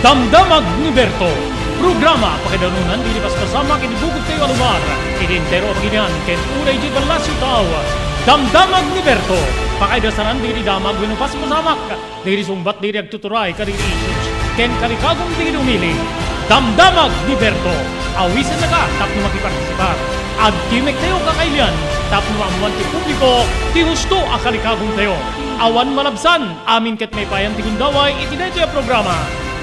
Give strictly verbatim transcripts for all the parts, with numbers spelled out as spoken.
Damdamag ni Berto, programa pakaidanunan dagiti paspasamak iti bukod tayo a lugar, iti entero a pagilian ken uray iti ballasiw tao. Damdamag ni Berto, pakaidasaran dagiti damag wenno paspasamak dagiti sungbat dagiti agtuturay kadagiti issues ken kalikagum dagiti umili. Damdamag ni Berto, awisennaka tapno makipartisipar. Agtimek tayo kakailian tapno maammuan ti publiko ti husto a kalikagum tayo. Awan malabsan, amin ket maipayan ti gundaway iti daytoy a programa.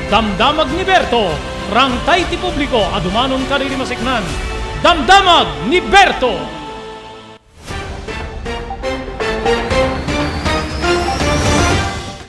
Damdamag ni Berto, rangtay ti publiko a dumanon kadagiti maseknan. Damdamag ni Berto!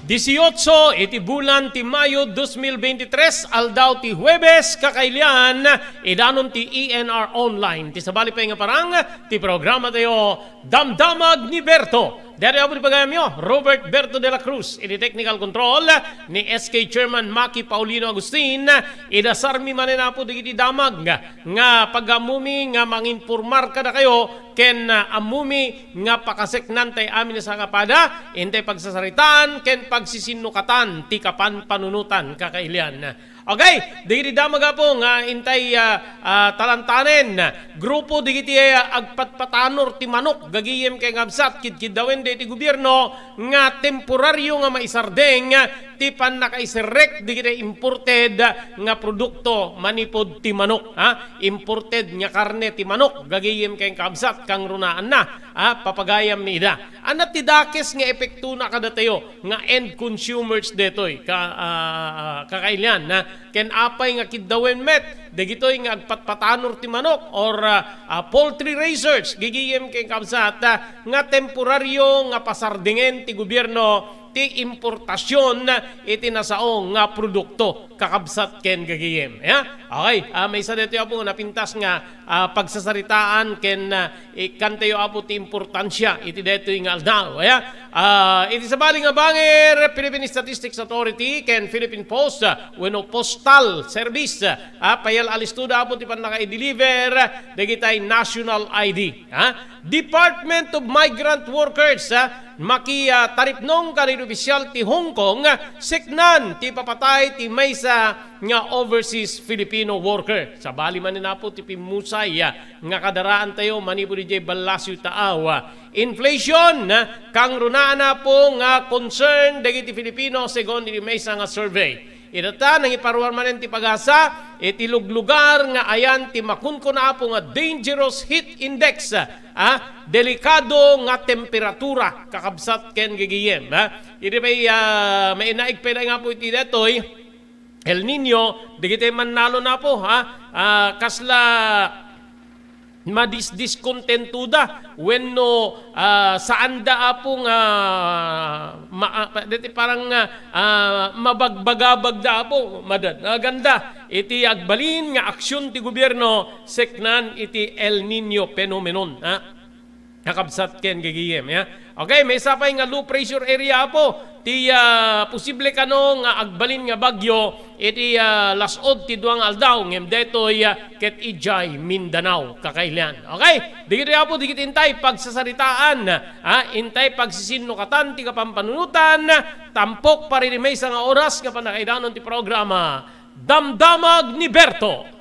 Dieciocho iti bulan ti Mayo dos mil veintitrés, aldaw ti Huwebes, kakailian, idanon ti E N R Online. Ti sabali pay nga parang ti programa tayo, Damdamag ni Berto. Daytoy apo ti pagayamyo, Robert Berto de la Cruz, iti technical control ni S K Chairman Maki Paulino Agustin. Idasarmi manen apo dagiti damag nga pagammumi nga manginpormar kadakayo ken, ah, ammumi nga pakaseknan tay amin a sakapada, intay pagsasaritaan ken pagsisinnukatan ti kapanpanunotan kakailian. Okay, dagiti damag apo nga intay, ah, ah, talantanen, grupo dagiti, ah, agpatpatanor ti manok, gagayem ken kabsat, kidkiddawenda iti gobierno nga temporario nga maisardeng ti pannakaiserrek dagiti imported nga produkto manipud ti manok, ha? Imported nga karne ti manok, gagayem ken kabsat, kangrunaanna, ha? Papagayammi ida. Ania ti dakes nga epektona kadatayo nga end consumers daytoy, ka-, ah, kakailian, ha? Ken apay nga kiddawen met dagitoy nga agpatpatanor ti manok or, ah, ah, poultry raisers, gagayem ken kabsat, ah, nga temporario nga pasardengen ti gobierno ti importasion iti nasao nga produkto, kakabsat ken gagayem. Ya? Okay, ah, maysa daytoy apo nga napintas nga, ah, pagsasaritaan ken, ah, ikkantayo apo ti importansia iti daytoy nga aldaw. Ya? Ah, iti sabali nga banger, Philippine Statistics Authority ken Philippine Post, ah, wenno Postal Service, ah, payal-alistoda apo ti pannakaideliver dagitay national I D. Ha? Department of Migrant Workers, ha? Maki, ah, taripnong kadagiti opisyal ti Hong Kong, ah, seknan ti ipapatay ti maysa nga overseas Filipino worker. Sabali manen apo ti pimmusay, ah, nga kadaraantayo manipud idiay ballasiw taaw, ah. Inflation, ah, kangrunaan apo nga concern dagiti Filipino segun iti maysa nga survey. Ita ta, nangiparuar manen ti pagasa iti luglugar nga ayan ti makunkuna apo nga dangerous heat index, ah, delikado nga temperatura, kakabsat ken gagayem, ah. Idi pay, ah, mainaig pay nga apo iti daytoy, El Niño, dagiti mannalon apo, ha? Ah, kasla madisdiskontentoda wenno, ah, saanda apo nga ma-, ah, pa-, deti parang, ah, ah, mabagbagabagda apo, madad-, ah, ganda iti agbalin nga aksyon ti gobierno seknan iti El Niño phenomenon, ha? Kakabsat ken gagayem, ya. Okay, maysa pay nga low pressure area apo ti, ah, posible kano nga agbalin nga bagyo iti, ah, las-ud ti dua nga aldaw, ngem daytoy, ah, ket idiay Mindanao, kakailian. Okay? Dagitoy apo, dagiti intay pagsasaritaan, ah, intay pagsisinnukatan ti kapampanunotan, tampok para iti maysa nga oras nga pannakaidanon ti programa, Damdamag ni Berto.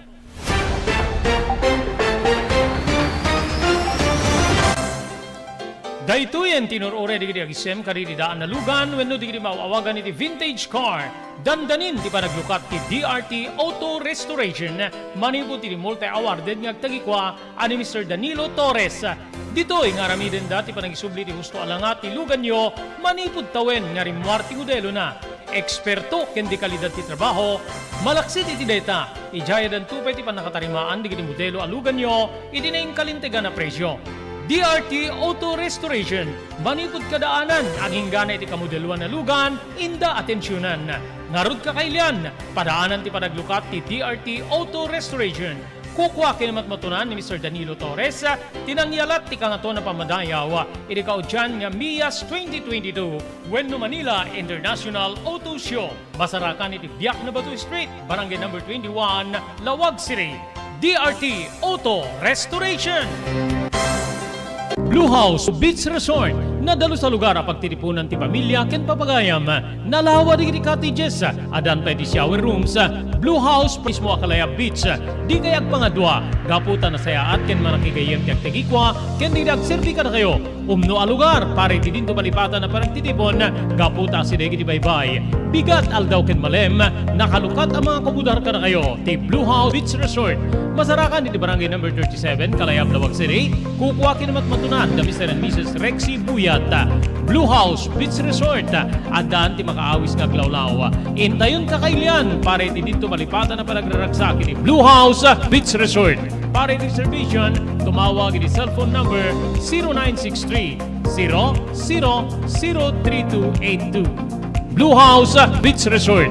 Daytoyen ti inur-uray dagiti agisem kadagiti daan a lugan wenno dagiti maaw-awagan iti vintage car. Dandanin ti panaglukat ti D R T Auto Restoration manipud iti multi-awarded nga agtagikua a ni Mister Danilo Torres. Ditoy nga aramidenda ti panagisubli ti husto a langa ti luganyo manipud tawen nga rimmuar ti modelona. Eksperto ken de kalidad ti trabaho, malaksid iti dayta, idiay addanto pay ti pannakatarimaan dagiti modelo a luganyo iti nainkalintegan a presio. D R T Auto Restoration, manipud kadaanan, aginggana iti kamodeloan a lugan, inda atensionan. Ngarud, kakailian, padaanan ti panaglukat ti D R T Auto Restoration. Kukua ken matmatunan ni Mister Danilo Torres ti nangyalat ti Kangatoan a Pammadayaw iti kaudian nga Mias twenty twenty-two wenno Manila International Auto Show. Masarakan iti Biak na Bato Street, Barangay Number twenty-one, Laoag City. D R T Auto Restoration. Blue House Beach Resort, nadalus a lugar a pagtitipunan ti pamilya ken papagayam. Nalawa dagiti cottages, addan pay ti shower rooms. Blue House mismo a Kalayab Beach. Dikay agpangadua, gapu ta nasayaat ken manakigayyem ti agtagikua ken dagiti agserbi kadakayo. Umno a lugar para iti dinto malipatan a panagtitipon, gapu ta asideg iti baybay. Bigat, aldaw ken malem, nakalukat a mga kumudar kadakayo ti Blue House Beach Resort. Masarakan iti Barangay Number thirty-seven, Kalayab, Laoag City. Kukua ken matmatunan da Mister and Missus Rexy Buyat. Blue House Beach Resort, addan ti makaawis nga aglawlaw. Intayon kakailian para iti dinto malipatan a panagraragsak iti Blue House Beach Resort. Para iti reservation, tumawag iti cellphone number zero nine six three, zero zero zero three two eight two. Blue House Beach Resort.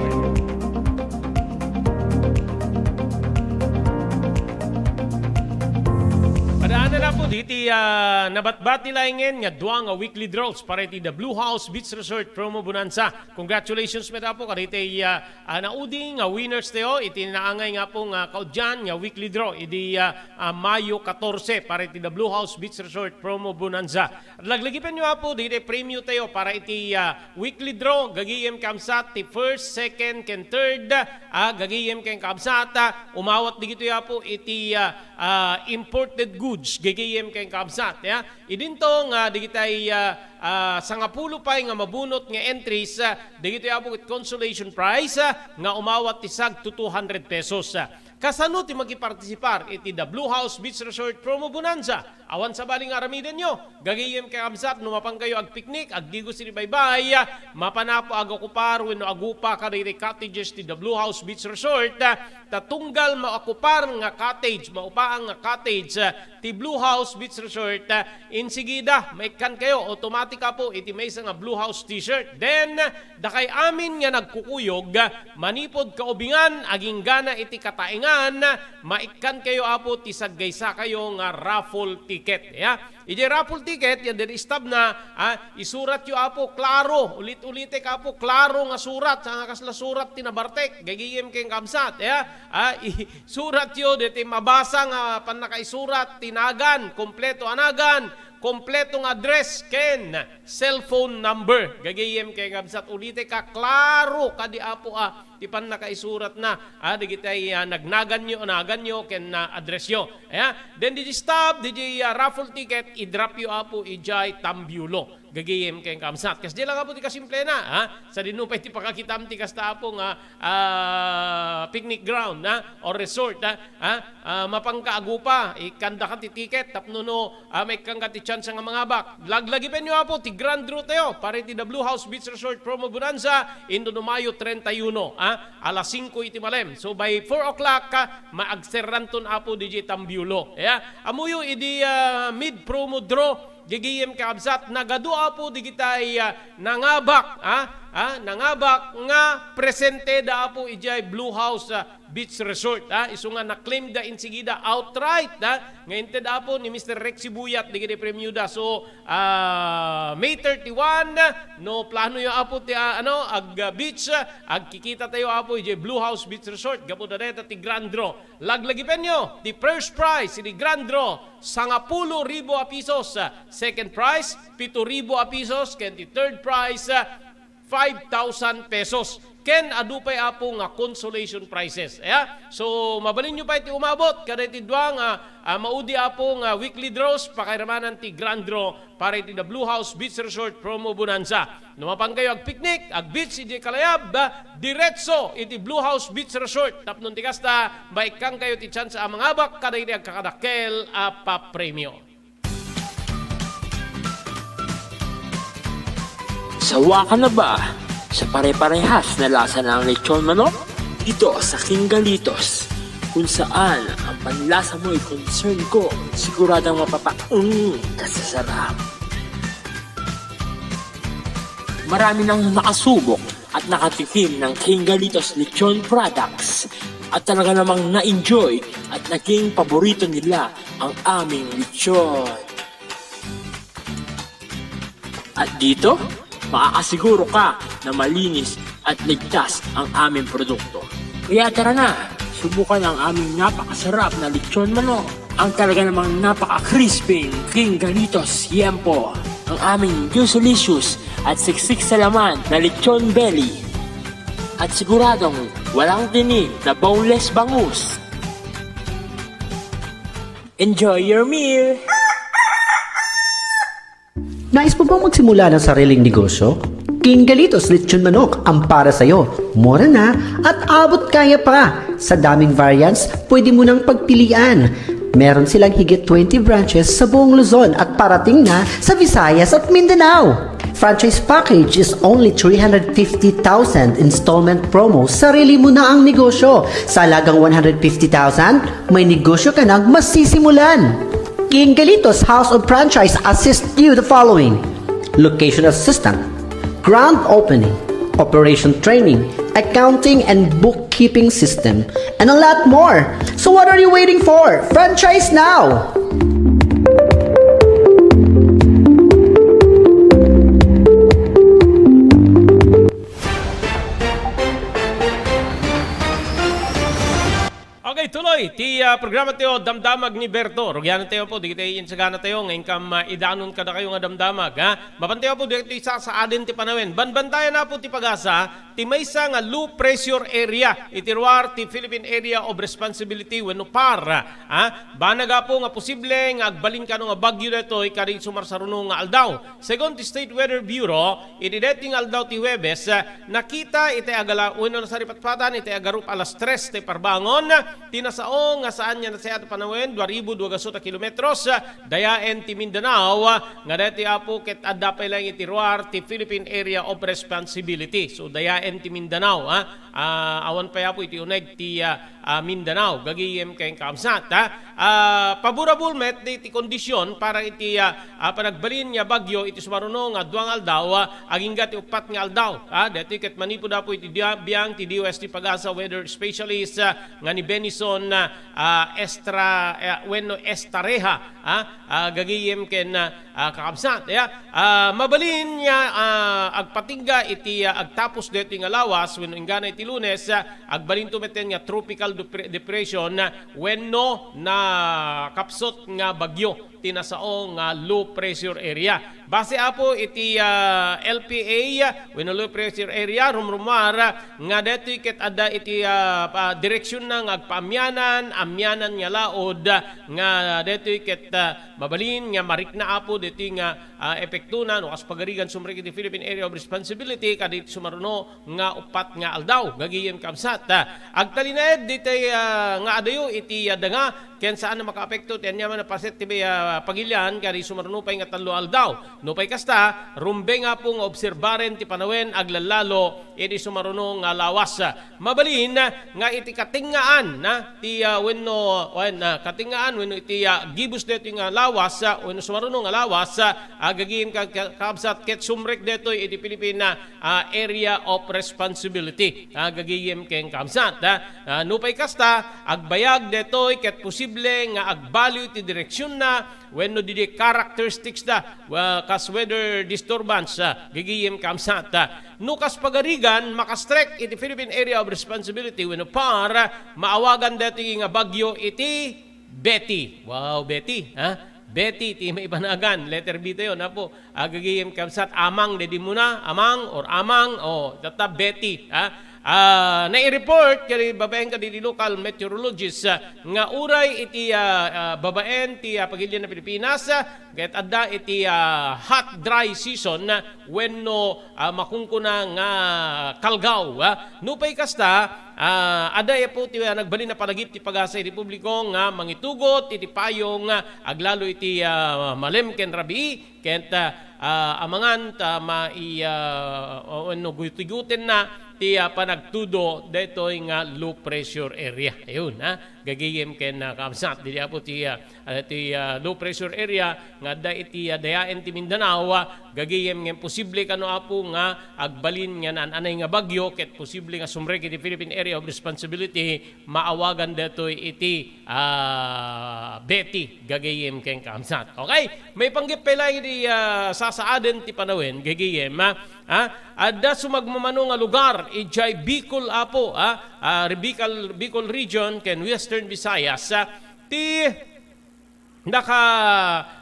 Padaanan na po diti, ah, nabatbati laengen nga dua nga weekly draws para iti The Blue House Beach Resort Promo Bonanza. Congratulations met apo kaditi, ah, ah, naudi nga winners tayo iti naangay nga po nga kaudian nga weekly draw idi, ah, ah, Mayo katorse para iti The Blue House Beach Resort Promo Bonanza. Laglagipenyo apo diti premio tayo para iti, ah, weekly draw. Gagayem kabsat ti first, second, ken third. Ah, gagayem ken kabsat, ah, umawat digitoy apo iti, ah, ah, imported goods. Gagayem ken kabsat, ya. Idinto nga digitay, ah, ah, sangapulo pay nga mabunot nga entries, ah, digitoy apo ket consolation prize, ah, nga umawat ti sagto two hundred pesos, ah. Kasano ti makipartisipar iti The Blue House Beach Resort Promo Bonanza? Awan sabali nga aramidenyo. Gagayem ken kabsat, no mapankayo agpiknik, agdigos iti baybay, mapan apo agokupar wenno agupa kadagiti cottages ti The Blue House Beach Resort, ta tunggal maokupar nga cottage, maupaang nga cottage, ti Blue House Beach Resort, insigida, maikkankayo, automatic apo iti maysa nga Blue House T-shirt. Then, dakay amin nga nagkukuyog, manipud kaubingan, aginggana iti kataengan, maikkankayo, apo, ti saggaysakayo nga raffle ticket. Ya, idiay raffle ticket, yan den istab na, ah, isuratyo, apo, klaro, ulit-ulitek, apo, klaro nga surat, sa nga kasla surat ti nabartek, gagayem ken kabsat, ya, ah, i-, suratyo, deti mabasa nga pannakaisurat, ti nagan, kompleto a nagan, kompleto nga address, ken cellphone number. Gagayem ken kabsat, ulitek a klaro kadi, apo, a, ti pannakaisuratna, a, dagitay, a, nagnaganyo, naganyo, ken, a, addressyo. Aya, then diay stub, diay, a, raffle ticket, i-dropyo, apo, idiay tambiulo. Gagayem ken kabsat. Kasdiay lang, apo, ti kasimplena, a, sadino pay ti pakakitam ti kasta, apo, nga, a, picnic ground, a, or resort, a, a, a, mapanka agupa, ikkandaka ti ticket, tapno no, a, maikkanka ti tsansa nga mangabak. Laglagipenyo, apo, ti grand draw tayo para iti The Blue House Beach Resort Promo Bonanza, inno no Mayo treinta y uno, a, alas singko iti malem. So, by four o'clock, a, maagserranton, apo, diay tambiulo. Ya, ammoyo idi, a, mid-promo draw, gagayem ken kabsat, nagadu, apo, digitay, a, nangabak, a, a, nangabak nga presenteda, apo, idiay Blue House, a, Beach Resort, ha? Isu nga na-claim da insigida outright, ha? Nga inted, apo, ni Mister Rexy Buyat, digiti premio da. So, ah, May thirty-one, no plano yo, apo, ti, ah, ano, ag, ah, beach, ah, agkikita tayo, apo, idiay Blue House Beach Resort. Gapu da deta ti grand draw. Laglagipenyo, ti first prize, ti grand draw, sangapulo ribu a pisos. Second prize, pito ribu a pisos. Ken ti third prize, ah, five thousand pesos. Ken adu pay, apo, nga consolation prizes. Aya? So, mabalinyo pay ti umabot kadagiti dua nga, ah, maudi, apo, nga weekly draws, pakairamanan ti grand draw para iti The Blue House Beach Resort Promo Bonanza. No mapankayo agpiknik, agbeach iti Kalayab, diretso iti Blue House Beach Resort. Tapno ti kasta, maikkankayo ti tsansa a mangabak kadagiti agkakadakkel a papremio. Sawa ka na ba sa pare-parehas na lasa ng lechon manok? Dito sa King Galitos, kung saan ang panlasa mo'y concern ko, siguradong mapapaung ka sa sarap. Marami nang nakasubok at nakatikim ng King Galitos Lechon Products at talaga namang na-enjoy at naging paborito nila ang aming lechon. At dito, makakasiguro ka na malinis at ligtas ang aming produkto. Kaya tara na, subukan ang aming napakasarap na lechon manok. Ang talaga namang napaka-crispy King Galitos Yempo. Ang aming juicy-licious at siksik sa laman na lechon belly. At siguradong walang tinik na boneless bangus. Enjoy your meal! Nais mo bang magsimula ng sariling negosyo? King Galitos Lechon Manok ang para sa'yo. Mura na at abot kaya pa. Sa daming variants, pwede mo nang pagpilian. Meron silang higit twenty branches sa buong Luzon at parating na sa Visayas at Mindanao. Franchise package is only three hundred fifty thousand, installment promo, sarili mo na ang negosyo. Sa halagang one hundred fifty thousand, may negosyo ka nang masisimulan. King Galitos House of Franchise assist you the following: location assistant, grand opening, operation training, accounting and bookkeeping system, and a lot more. So what are you waiting for? Franchise now! Okay, tuloy ti, ah, programa tayo, Damdamag ni Berto. Rugian tayo po, di kita insagana tayo, ngayon kam, ah, idanon kadakayo nga damdamag, ha? Mapan tayo po, di kita isa sa adin ti panawen. Banbantayan na po ti pagasa, ti maysa nga low pressure area, iti ruar ti Philippine Area of Responsibility, wenno PAR, ha? Banag apo nga posible nga agbalin kano nga bagyo daytoy, kadi sumarsaruno nga aldaw. Segun ti State Weather Bureau, iti daytoy nga aldaw ti Huwebes, ah, nakita iti agala-, wenno nasaripatpatan iti agarup alas tres ti parbangon, ti nasao nga saan nga nasayaat a panawen, dua ribu dua gasu ta kilometros, ah, dayaen ti Mindanao, ah, nga daytoy apo ket adda pay laeng iti ruar ti Philippine Area of Responsibility. So, dayaen ti Mindanao, ah, ah, awan pay apo iti uneg ti, ah, ah, Mindanao, gagayem ken kaabsat, ha? Ah, favorable met ti, ti kondisyon para iti, ah, ah, panagbalin nga bagyo iti sumaruno nga dua nga aldaw, ah, agingga ti uppat nga aldaw, ha? Daytoy ket manipud apo iti dia-, biang ti D O S T Pagasa weather specialist, ah, nga ni Benison, ah, ah, Estra-, eh, wenno Estareja, ha? Ah, gagayem ken, ah, ah, kakabsat, ya. Ah, mabalin nga, ah, agpatingga iti, ah, agtapos daytoy nga lawas wenno inggana iti Lunes, ah, agbalinto metten nga tropical depre-, depression, ah, wenno nakapsut nga bagyo ti nasao nga low pressure area. Base apo iti, ah, L P A, ah, wenno low pressure area, rumrumuar, ah, nga daytoy ket adda iti, ah, pa-, direksionna nga agpaamianan, amianan nga laod, ah, nga daytoy ket, ah, mabalin nga marikna apo daytoy nga, ah, epektona no kas pagarigan sumrek iti Philippine Area of Responsibility kadi sumaruno nga uppat nga aldaw, gagayem kaabsat. Ah, agtalinaed ditoy, ah, nga adayo iti, ah, danga ken saan a makaapekto ti aniaman a paset ti, ah, pagilian kadi sumaruno pay nga tallo aldaw. Nupay kasta, rumbeng apo nga obserbaren ti panawen aglallalo iti sumaruno nga lawas. Mabalin nga iti katengngaan, na, ti, ah, wenno, wen, ah, katengngaan wenno iti, ah, gibus daytoy nga lawas, ah, wenno sumaruno nga lawas, ah, agagim ka, ka, kaabsat ket sumrek daytoy iti Philippine, ah, Area of Responsibility. Agagim ken kaabsat, ah. Ah, nupay kasta, agbayag daytoy ket posible nga agbaliw ti direksionna wenno didi characteristics da, ah, kas weather disturbance, ah, gagayem kaabsat, ah. No kas pagarigan, makastrek iti Philippine Area of Responsibility wenno PAR, maawagan daytoy nga bagyo iti Betty. Wow, Betty, ha? Betty ti maibanagan, letter B tayo, napo. Agagayem kaabsat, amang, dedi muna, amang or amang, o, tatta Betty, ha? Ah, nai-report kadi babaen kadi di local meteorologist, ah, nga uray iti, ah, ah, babaen ti, ah, pagilian na Pilipinas, ah, ket adda iti, ah, hot dry season, ah, wenno, ah, makunkuna nga kalgaw, ah. Nupay kasta, ah, adda apo ti, ah, nagbalin a panagip ti pagasa iti publiko nga mangitugot iti payong, ah, aglalo iti, ah, Malem ken Rabii, ket, ah, ah, amangan ta mai-, ah, o, wenno gutigutenna ti, ah, panagtudo daytoy nga low pressure area. Ayun, ha? Gagayem ken, ah, kaabsat, didi apo ti, ah, ah, ti, ah, low pressure area nga adda iti, ah, dayaen ti Mindanao, ah, gagayem ngem posible kano apo nga agbalin nga naan-anay nga bagyo ket posible nga sumrek iti Philippine Area of Responsibility, maawagan daytoy iti, ah, Betty, gagayem ken kaabsat. Okay? Maipanggep pay laeng iti, ah, sasaaden ti panawen, gagayem, ah, ah, adda sumagmamano nga lugar, idiay Bicol apo, ah, ah, Bicol, Bicol Region, ken Western Visayas, ah, ti naka,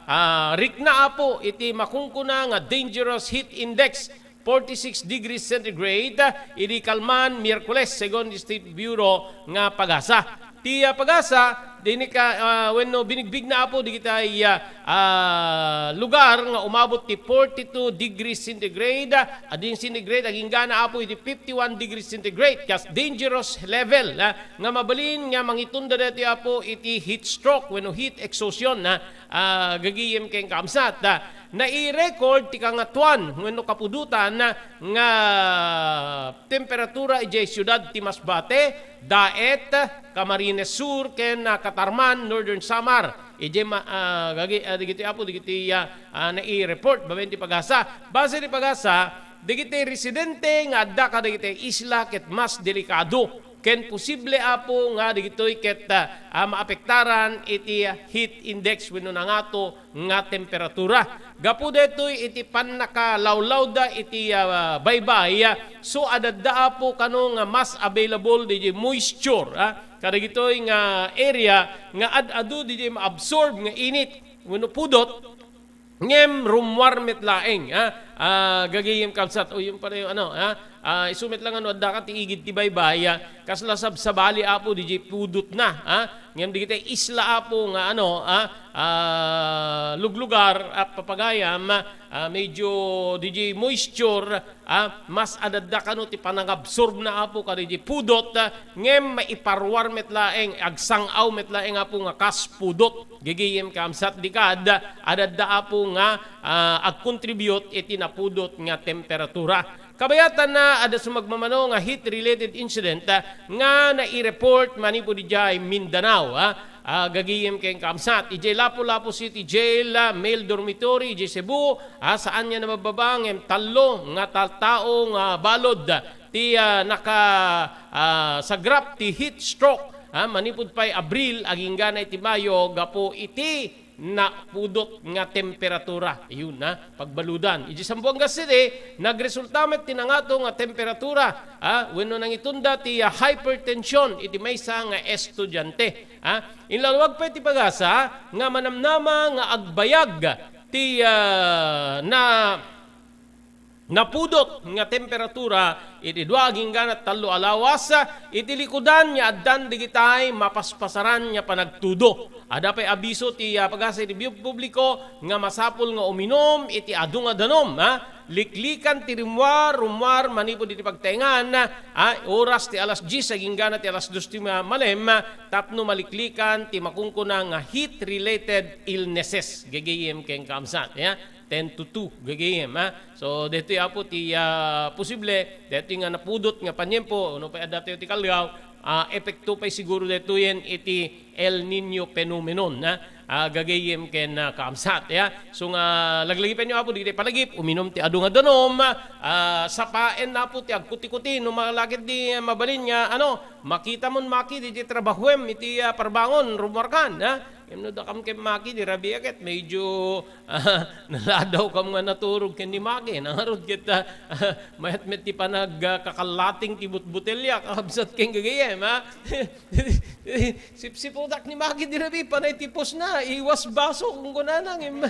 ah, rikna, Apo, iti makunkuna nga dangerous heat index, forty-six degrees centigrade, idi kalman Miyerkules, segun ti State Bureau nga pagasa. Ti, ah, pagasa, dini ka, ah, wenno binigbigna, Apo, digitay, ah, ah, lugar nga umabot ti forty-two degrees centigrade, ah, din centigrade, aginggana, Apo, iti fifty-one degrees centigrade, kas dangerous level, ah, nga mabalin nga mangitunda daytoy, Apo, iti heat stroke wenno heat exhaustion, ah, ah, gagayem ken kaamsat, ah, nairecord ti kangatoan wenno kapudotan, ah, nga temperatura idiay siudad ti Masbate, Daet, Camarines Sur, ken, ah, Catarman, Northern Samar. Idiay ma-, ah, gagi-, ah, dagiti, Apo, dagiti, ah, ah, nai-report babaen ti pagasa. Base ti pagasa, dagiti residente nga adda kadagiti isla ket mas delikado ken posible, Apo, nga dagitoy ket, ah, ah, maapektaran iti, ah, heat index wenno nangato nga temperatura. Gapu daytoy iti pannakalawlawda iti, ah, baybay, ah, so adda, Apo, kano nga mas available didiay moisture, ah, kadagitoy nga area nga ad-adu didiay maabsorb nga init wenno pudot, ngem rummuar met laeng, ah, ah, gagayem kaamsat. O, yun pala yung ano, ah, ah, isu met lang ano, adda ka ti igid ti baybay, ah, kasla sabsabali, Apo, didiay pudotna, ah, ngem dagiti isla, Apo, nga ano, ah, ah, luglugar, ah, papagayam, ah, medyo didiay moisture, ah, mas adda kano ti panangabsorbna, Apo, kadagiti pudot, ah, ngem maiparuar met laeng, agsang-aw met laeng, Apo, nga kas pudot. Gagayem kaamsat, dika adda, adda, Apo, nga, ah, agcontribute iti napudot nga temperatura. Kabayatanna, adda sumagmamano nga heat-related incident, ah, nga nai-report manipud idiay Mindanao, ah. Ah, gagayem ken kaamsat. Idiay Lapu-Lapu City Jail, ah, male dormitory idiay Cebu, ah, saan nga nabababa ngem tallo nga tattao nga balud ti, ah, naka, ah, sagrap ti heat stroke, ah, manipud pay Abril agingga na iti Mayo gapu iti napudot nga temperatura. Ayun, ah, pagbaludan. Idiay Zamboanga City, nagresulta met ti nangato nga temperatura, ah, wenno nangitunda ti, ah, hypertension iti maysa nga estudiante. Ah, inlalwag pay ti pagasa nga manamnama nga agbayag ti, ah, na napudot nga temperatura iti dua agingga na tallo a lawas iti likudan nga addan digitay mapaspasaran nga panagtudo. Adda pay abiso ti, ah, pagasa iti biag publiko nga masapul nga uminum iti adu nga danum, ha? Liklikan ti rummuar, rummuar manipud iti pagtaengan, ha? Oras ti alas dies agingga na ti alas dos ti ma-, malem, tapno maliklikan ti makunkuna nga heat-related illnesses. Gagayem ken kaamsat, ya? Ten to two gagayem, ha? So, daytoy, Apo, ti, ah, posible, daytoy nga napudot nga paniempo, no pay adda tayo ti kalgaw, ah, epekto pay siguro daytoyen iti El Niño phenomenon, ha? Ah, gagayem ken, ah, kaamsat, ya? So nga, laglagipenyo, Apo, dagiti panagip, uminum ti adu nga danum, ah, sapaen, Apo, ti agkuti-kuti, no malakid di mabalin nga, ano, makitamon maki, diti trabahuem, iti, ah, parbangon, rummuarkan, ha? Ngem no dakam ken maki, di rabii ket, medyo Ah, naladawkam nga naturog ken ni Maki. Nangarud ket, ah, mayat met ti panag, ah, kakallating ti butbutelya, kakabsat ken gagayem, ha? Sipsiputak ni Maki di rabii, panay ti pusna, iwas baso, kung kunana, ngem,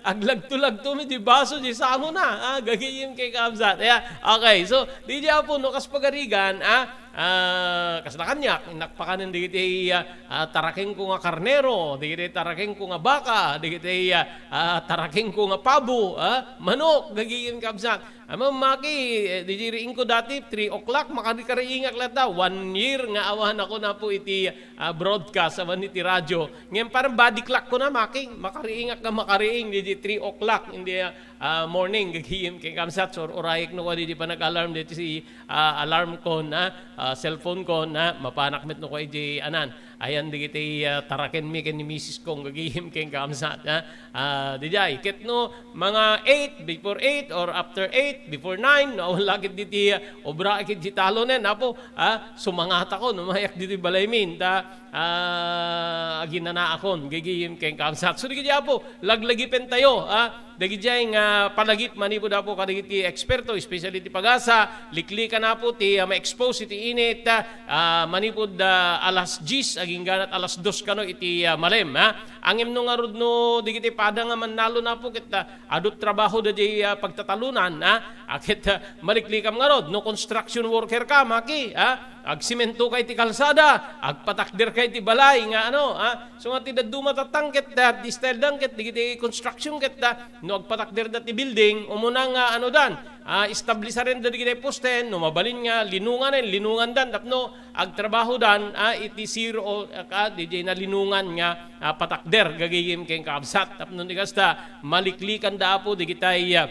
aglagto-lagto mi di baso, di sango na, ah, gagayem ken kakabsat. Ya, okay, so, di di Apo, no, kas pagarigan, ah, Ah, kasla kaniak, innak pakanen dagiti, ah, ah, tarakengko nga karnero, dagiti tarakengko nga baka, dagiti, ah, ah, tarakengko nga pabo, ah, manok, gagayem kabsat. Ammom, Maki, eh, didi riingko dati, three o'clock, makari-, kariingak latta. One year nga awan ako napo iti, ah, broadcast, awan iti radyo. Ngem parang body clock ko na, Maki, makariingak nga makariing, didi three o'clock, indi, ah, ah, morning, gagayem ken kabsat, so, urayek no, kadi di panag-alarm, didi si ah, alarm ko na, ah, cellphone ko na, mapanak met no ko iti anan. Ayan dagiti, ah, taraken mi ken ni misis ko, gagayem ken kaamsat, ha? Ah, dijay, ket no, mga eight, before eight, or after eight, before nine, no, awan lakit diti, ah, obra ket di talonen, Apo, ha? Sumangatako, no, mayak diti balay min, ta, ah, aginanaakon, gagayem ken kaamsat. So, dagiti Apo, laglagipen tayo, ha? Dagidiay nga palagip manipud Apo kadagiti eksperto, especially ti pagasa, liklikan Apo ti, ah, ma-expose iti init, ah, manipud, ah, alas diyes agingganat alas dos kano iti, ah, malem, ha. Ngem no ngarud no dagiti pada nga mannalon Apo ket, ah, adu trabaho daydiay, ah, pagtatalunan, ha. Ah, ket, ah, maliklikam ngarud no construction worker ka, maki, ha. Agsemento ka iti kalsada, agpatakder ka iti balay nga ano, ha. So nga ti dadduma tattang ket, ah, ti style dang ket dagiti construction ket, ah, no agpatakderda ti building, umuna nga ano dan, ah, establisaren da dagiti posten, no mabalin nga linungan, linungan dan tapno agtrabaho dan, ah, iti zero, ah, ka, di, di na linungan nga, ah, patakder gagayem ken kakabsat. Tapno di kasta, maliklikan da Apo, dagitay, ah,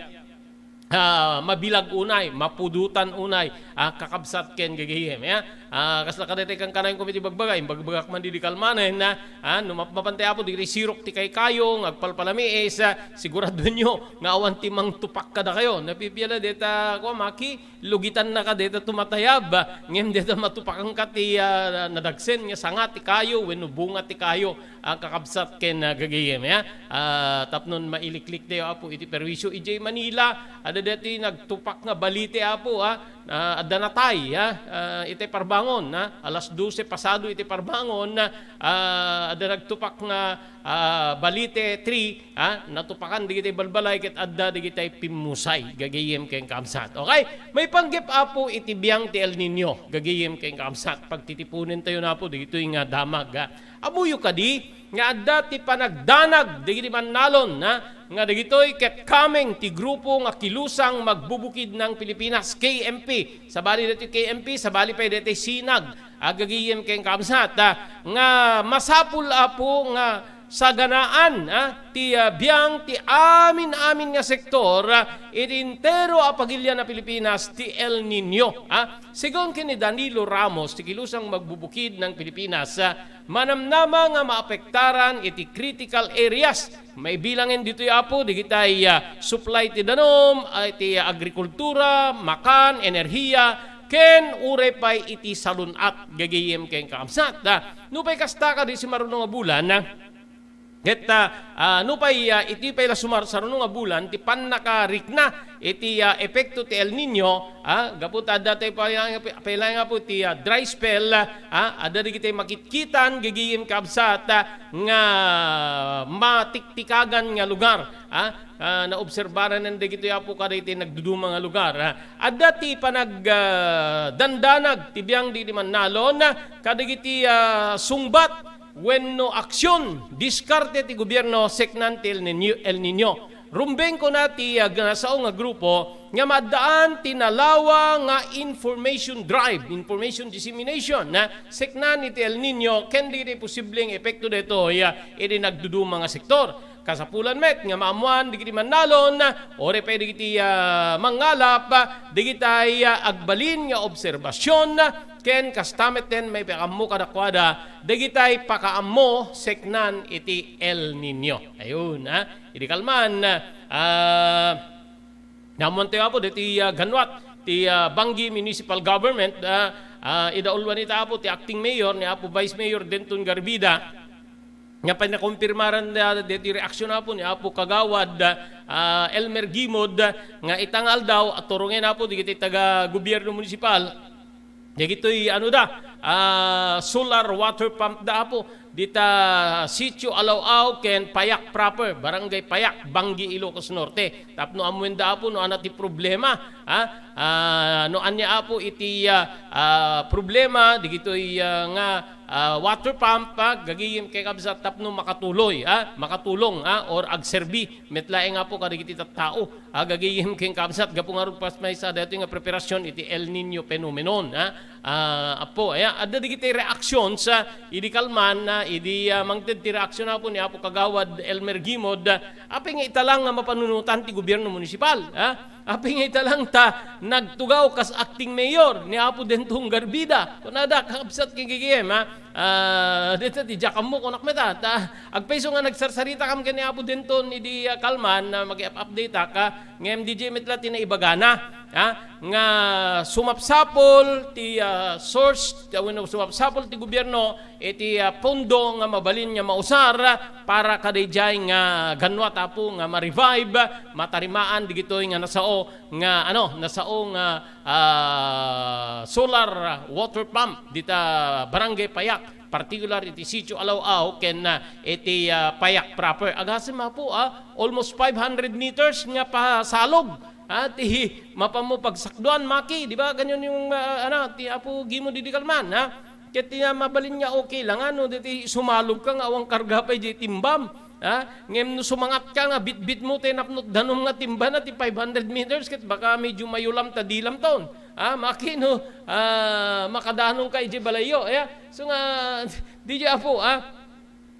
ah, mabilag unay, mapudutan unay, ah, kakabsat ken gagayem, ya. Ah, kasla kadaytay kankanayon iti bagbaga, imbagbagak man didi kalmanen, ah, ah, no map-, mapan ti Apo, diri sirok ti kaykayo, nga agpalpalamiis, ah, siguraduenyo nga awan ti mangtupak kadakayo. Napipiala deta, kua, maki, lugitan na ka deta tumatayab, ah, ngem deta matupakan ka ti, ah, nadagsen nga sanga ti kayo wenno bunga ti kayo. Ah, kakabsat ken, ah, gagayem, ya. Ah, tapnon mailikliktayo, Apo, iti perwisyo idiay Manila, adda daytoy nagtupak nga balite, Apo, ah. Ah, adda natay, ah, ah, iti parbangon, ah. Alas dose pasado iti parbangon, ah, adda nagtupak nga, ah, balite three, ah, natupakan dagiti balbalay ket adda dagiti pimmusay, gagayem ken kakabsat. Okay? Maipanggep, Apo, iti biang ti El Niño, gagayem ken kakabsat. Pagtitiponentayo, Apo, dagitoy nga damag, ah. Ammoyo kadi nga adda ti panagdanag dagiti mannalon, ha, nga dagitoy ket kameng ti grupo nga Kilusang Magbubukid ng Pilipinas, K M P. Sabali daytoy K M P, sabali pay daytoy sinag, gagayem ken kakabsat, ha, nga masapul, Apo, nga saganaan, ha, ti, ah, biang ti amin-amin nga sektor, ah, iti entero a pagilian a Pilipinas ti El Niño, ha. Segun ken ni Danilo Ramos, ti Kilusang Magbubukid ng Pilipinas, ah, manamnama nga maapektaran iti critical areas. Maibilangen ditoy, Apo, dagitay, ah, supply ti danum, ah, iti agrikultura, makan, enerhiya, ken uray pay iti salun-at, gagayem ken kakabsat, ah. Nupay kasta, kadi, sumaruno nga bulan, ah, ket, ah, ah, nupay, ah, iti pay la sumar-, saruno nga bulan ti pannakarikna iti, ah, epekto ti El Niño, ah, gapu ta adda tay pay-, pay-, pay-, nga po ti, ah, dry spell, ah, adda dagiti makitkitan, gagayem, kabsat, ah, nga matiktikagan nga lugar, ah, ah, naobserbaran dagitoy, Apo, kadagiti nagduduma nga lugar, ah. Adda ti panag-, ah, dandanag ti biang didi mannalon, ah, kadagiti, ah, sungbat wenno aksyon, diskarte ti gobierno seknan ti El Niño, El Niño. Rumbeng, kuna ti, ah, nasao nga grupo nga maaddaan ti nalawa nga information drive, information dissemination, na seknan iti El Niño ken dagiti posibleng epekto daytoy, ah, iti nagduduma nga sektor. Kasapulan met nga maammoan dagiti mannalon, uray pay dagiti, ah, mangngalap, ah, dagitay, ah, agbalin nga obserbasion, ken kasta met ten maipaammo kadakuada dagitay pakaammo seknan iti El Niño. Ayun, ha? Idi kalman, ah, naammoantayo, Apo, deti, ah, ganwat ti, ah, Banggi Municipal Government, ah, ah, idauluan ita, Apo, ti acting mayor ni Apo Vice Mayor Denton Garbida, nga pay nakumpirmaran da, deti reaksyon, Apo, ni Apo Kagawad, ah, Elmer Gimod, nga ita nga aldaw, aturongen, Apo, dagiti taga-gobierno munisipal, dagitoy, ano da, ah, solar water pump da, Apo, dita Sitio Alaw-aw ken Payak proper, Barangay Payak, Banggi, Ilocos Norte. Tapno ammoen da, Apo, no ania ti problema, ha? Ah, no ania, Apo, iti, ah, ah, problema, dagitoy, ah, nga, ah, water pump, ha? Gagayem ken kabsat tapno makatuloy, ha? Makatulong, ha? Or agserbi met laeng, Apo, kadagiti tattao. Agagayem ken kabsat, gapu ngarud, pas maysa daytoy nga preparasyon iti El Niño phenomenon, ha? Ah, Apo, aya, adda dagiti reactions, ah, idi kalman, ah, idi, ah, mangted ti reaksyon, Apo, ni Apo Kagawad Elmer Gimod, ah, apay nga ita lang nga mapanunotan ti gobierno munisipal, ha? Apay nga ita lang ta nagtugaw kas acting mayor ni Apo Denton Garbida. Kunada, kakabsat ken gagayem, ha? Ah, dita ti diak ammo, kunak met, ha? Ta, agpayso nga nagsarsaritakam ken ni Apo Denton idi, ah, kalman, ah, maki-up-update-ak, ha? Ngem diay met la ti naibagana. ah, nga sumapsapul ti, ah, source, wenno sumapsapul ti gobierno iti, ah, pondo nga mabalin nga mausar para kadaydiay nga gannuat, Apo, nga ma-revive, matarimaan digitoy nga nasao nga, ano, nasao nga, ah, solar water pump dita Barangay Payak, particular iti Sitio Alaw-aw ken, ah, iti, ah, Payak proper. Agasem, Apo, ah, almost five hundred meters nga pasalog, ah, ti mapanmo pagsakduan, maki, di ba? Kanyan yung, ah, ano, ti Apo Gimo didi kalman, ha? Ket ti, ah, mabalin nga okay lang, ano, diti sumalog ka nga awan karga pay di timbam, ha? Ngem no sumangat ka nga bitbit mo ti napno't danum nga timba na ti five hundred meters, ket baka medyo mayulam ta dilam ton. Ah, maki no, ah, makadanum ka iti balayyo, ya. So nga, di di Apo, ah,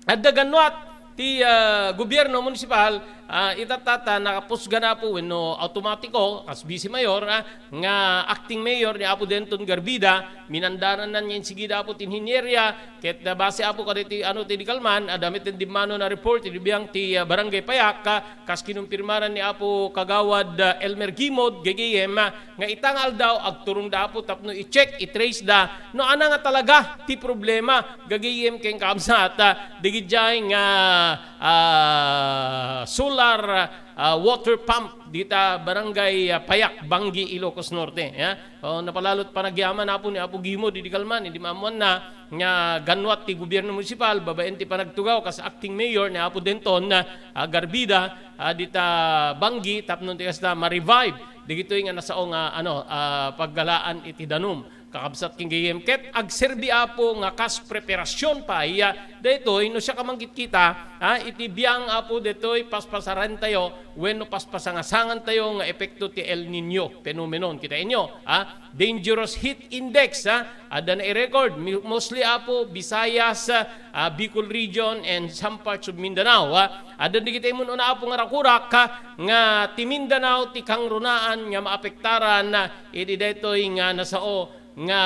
adda gannuat ti, ah, gobierno munisipal, ah, itatta ta nakapusga na, Apo, wenno automatiko, kas vice mayor, ah, nga acting mayor ni Apo Denton Garbida, minandanan na niya insigida, Apo, ti inhinyerya, ket, ah, base, Apo, kaditi, ano, ti di kalman, adda met ti dimmano na report, iti biang ti, ah, Barangay Payak, ah, kas kinumpirmanan ni Apo Kagawad, ah, Elmer Gimod, gagayem, ah, nga ita nga aldaw, agturongda, Apo, tapno i-check, i-trace da, no ania nga talaga ti problema, gagayem ken kaabsat, ah, digidiay nga, ah, solar, ah, water pump dita Barangay, ah, Payak, Banggi, Ilocos Norte, ya. O, napalalot panagyaman, Apo, ni Apo Gimo, didi kalman, idi maammuanna nga gannuat ti gobierno munisipal, babaen ti panagtugaw kas acting mayor ni Apo Denton, ah, Garbida, ah, dita Banggi, tapno ti kasta ma-revive digitoy nga nasao nga, ano, ah, paggalaan iti danum. Kakabsat ken gayem, ket agserbi, Apo, nga kas preparasyon pay, ah, daytoy no siak a mangkitkita, ah, iti biang, Apo, daytoy paspasarantayo wenno paspasangasangantayo nga epekto ti El Niño phenomenon. Kitaenyo, ah, dangerous heat index, ah, adda na i-record, mi-, mostly, Apo, Visayas, ah, Bicol region, and some parts of Mindanao, ah. Adda dagiti immun-una, Apo, nga rakurak, ah, nga ti Mindanao ti kangrunaan nga maapektaran, ah, iti daytoy nga nasao nga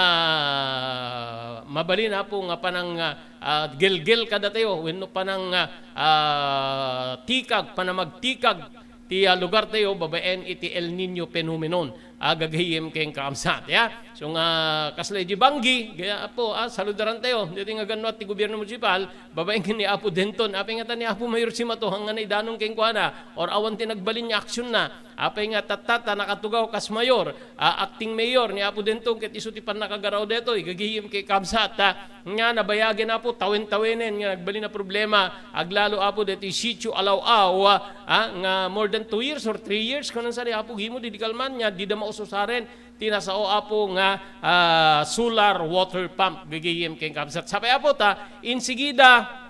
mabalin, Apo, nga panang, ah, ah, gelgel kadatayo wenno panang, ah, ah, tikag, panamagtikag ti, ah, lugartayo babaen iti El Niño phenomenon. Ah, gagayem ken kaabsat, ya. So nga, kasla iti Banggi, gaya, Apo, ah, saludarantayo, daytoy nga gannuat ti gobierno munisipal, babaen ken ni Apo Denton, apay ngata ni Apo Mayor Simato, hangan idanum kenkuana, or awan ti nagbalin nga aksionna, apay nga tatta ta nakatugaw kas mayor, ah, acting mayor ni Apo Denton, ket isu ti pannakagaraw daytoy, gagayem ken kaabsat, ah, nga nabayagen, Apo, tawen-tawenen nga nagbalin a problema, aglalo, Apo, daytoy Sitio Alaw-aw, ah, nga more than two years or three years, kunan sa ni Apo Gimo, didi kalman, nga dida maususaren ti nasao, Apo, nga, ah, solar water pump, gagayem ken kaabsat. Sapay, Apo, ta insigida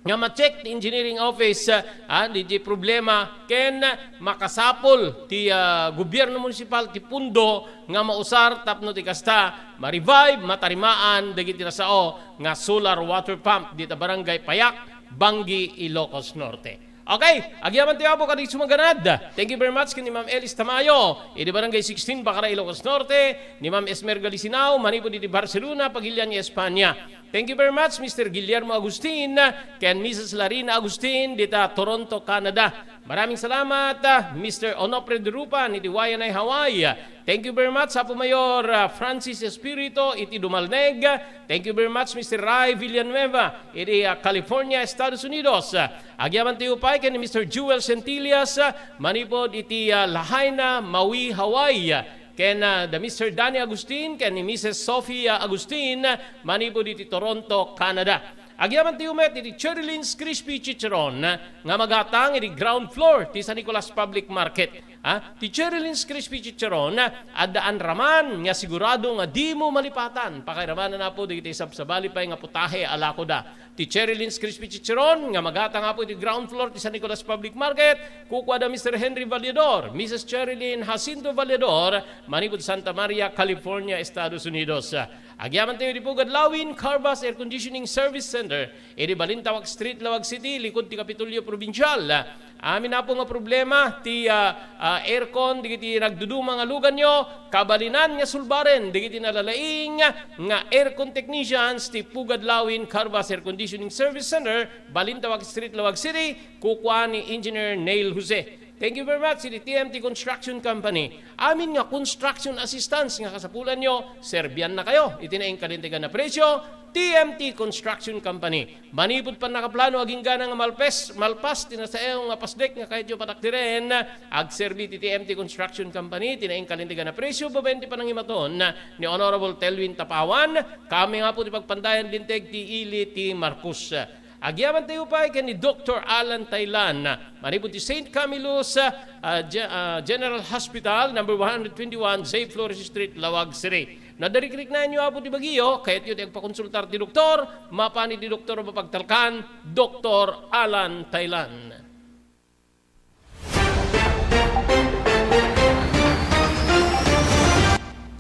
nga ma-check ti engineering office, ah, didi problema ken makasapul ti, ah, gobierno munisipal ti pundo nga mausar tapno ti kasta ma-revive, matarimaan dagiti nasao nga solar water pump dita Barangay Payak, Banggi, Ilocos Norte. Okay, agyamantayo, Apo, kadagiti sumaganad. Thank you very much ken ni Ma'am Elis Tamayo, idi Barangay sixteen, Bacara, Ilocos Norte, ni Ma'am Esmerga Lisinao, manipud iti Barcelona, Pagilian, Espanya. Thank you very much, Mister Guillermo Agustin, ken Missus Larina Agustin, dita Toronto, Canada. Maraming salamat, ah, Mister Onofre Derupan, iti Waianae, Hawaii. Thank you very much, Apo Mayor, ah, Francis Espirito, iti Dumalneg. Thank you very much, Mister Ray Villanueva, iti, ah, California, Estados Unidos. Ah, agyamantayo pay ken ni Mister Jewel Centillas, ah, manipud iti, ah, Lahaina, Maui, Hawaii. Ken, ah, da Mister Danny Agustin, ken ni Missus Sophia Agustin, ah, manipud iti Toronto, Canada. Agyamantayo met iti Cherry Lynn's Crispy Chicharon, ah, nga magatang iti ground floor ti San Nicolas Public Market. Ah, ti Cherry Lynn's Crispy Chicharon, ah, adda anraman nga sigurado nga dimo malipatan. Pakairamanna, Apo, dagiti sabsabali pay nga putahe a lakoda. Ti Cherry Lynn's Crispy Chicharon nga magatang, Apo, iti ground floor ti San Nicolas Public Market, kukuada Mister Henry Valledor, Missus Cherry Lynn Jacinto Valledor, manipud Santa Maria, California, Estados Unidos. Agyamantayo iti Pugad Lawin Carvas Air Conditioning Service Center, iti Balintawak Street, Laoag City, likud ti Kapitolyo Provincial. Amin, Apo, nga problema ti, ah, ah, aircon dagiti nagduduma nga luganyo, kabalinan nga sulbaren dagiti nalalaing nga aircon technicians ti Pugad Lawin Carvas Air Conditioning Service Center, Balintawak Street, Laoag City, kukua ni Engineer Neil Jose. Thank you very much, iti T M T Construction Company. Amin nga construction assistance nga kasapulanyo, serbiannakayo iti naingkalintegan a presyo, T M T Construction Company. Manipud pannakaplano agingga nga malpes, malpas ti nasayaw nga pasdek nga kayatyo patakderen, agserbi ti T M T Construction Company, ti naingkalintegan a presyo, babaen ti panangimaton ni Honorable Telwin Tapawan, kami nga po ti pagpandayan linteg ti ili ti Marcos. Agyamantayo pay ken ni Doktor Alan Taylan, manipud ti Saint Camillus, ah, Ge-, ah, General Hospital, number one hundred twenty-one, J Flores Street, Laoag City. No adda rikriknaenyo, Apo, ti bagiyo, kayatyo ti agpakonsultar ti doktor, mapan iti doktor a mapagtalkan, Doktor Alan Taylan.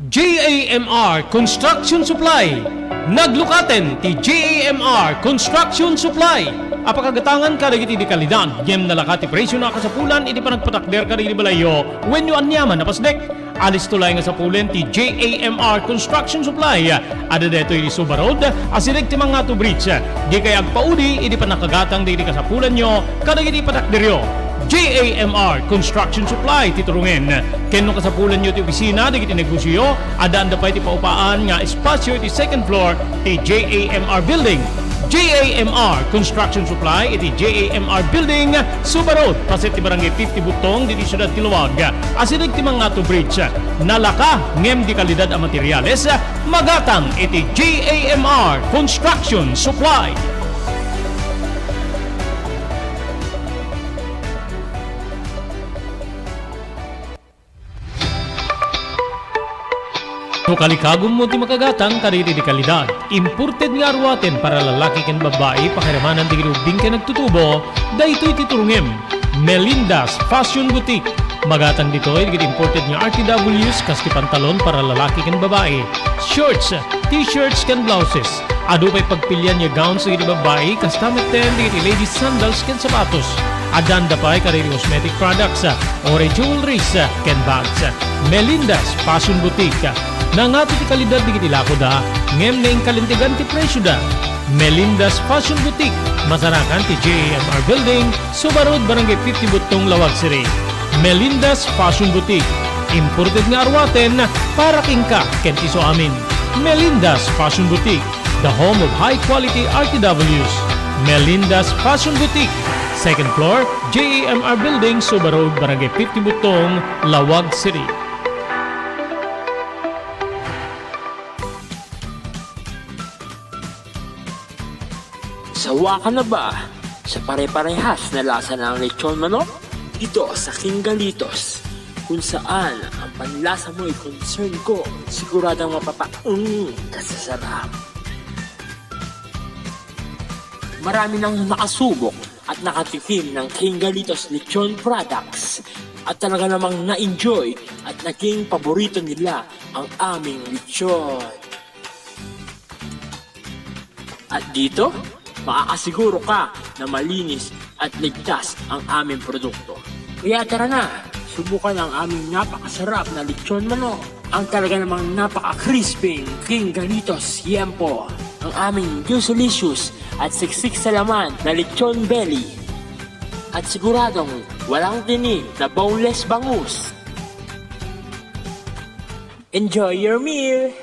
J A M R Construction Supply. Naglukaten ti J A M R Construction Supply a pakagatangan kadagiti di kalidad, ngem nalaka ti presyo a kasapulan iti panagpatakder kadagiti balayyo wenno aniaman a pasdek. Alisto laeng a sapulen ti J A M R Construction Supply. Adda daytoy iti Suba Road, asideg ti Mangato Bridge. Dikay agpaudi iti pannakagatang dagiti kasapulanyo kadagiti patakderyo. J A M R Construction Supply ti turongen. Ken no kasapulanyo ti opisina dagiti negosioyo, addaanda pay ti paupaan nga espasio iti second floor ti J A M R Building. J A M R Construction Supply iti J A M R Building, Suba Road, paset ti Barangay fifty Butong, ditoy siudad ti Laoag. Asideg ti Mangato Bridge, nalaka ngem di kalidad a materiales, magatang iti J A M R Construction Supply. No kalikagummo ti makagatang kadagiti di kalidad, imported nga aruaten para lalaki ken babbai, pakiramanan dagiti ubbing ken nagtutubo, daytoy ti turongem. Melinda's Fashion Boutique. Magatang ditoy dagiti imported nga R T Ws kas ti pantalon para lalaki ken babbai, shorts, t-shirts ken blouses. Adu pay pagpilian nga gowns dagiti babbai, kasta metten dagiti ladies sandals ken sapatos. Addaanda pay kadagiti cosmetic products, uray jewelries, ken bags. Melinda's Fashion Boutique. Nangato ti kalidad dagiti lakoda, ngem naingkalintegan ti presioda. Melinda's Fashion Boutique, masarakan ti J A M R Building, Suba Road, Barangay fifty Butong, Laoag City. Melinda's Fashion Boutique. Imported nga aruaten para kenka ken ti isuamin. Melinda's Fashion Boutique, the home of high quality R T Ws. Melinda's Fashion Boutique, second floor, J A M R Building, Suba Road, Barangay fifty Butong, Laoag City. Sawa ka na ba sa pare-parehas na lasa ng lechon manok? Dito sa King Galitos, kung saan ang panlasa mo'y concern ko, siguradong mapapa-, mm, ka sa sarap. Marami nang nakasubok at nakatikim ng King Galitos Lechon Products at talaga namang na-enjoy at naging paborito nila ang aming lechon. At dito, makakasiguro ka na malinis at ligtas ang aming produkto. Kaya tara na, subukan ang aming napakasarap na lechon manok. Ang talaga namang napaka-crispy King Galitos Yempo. Ang aming juicylicious at siksik sa laman na lechon belly. At siguradong walang tinik na boneless bangus. Enjoy your meal!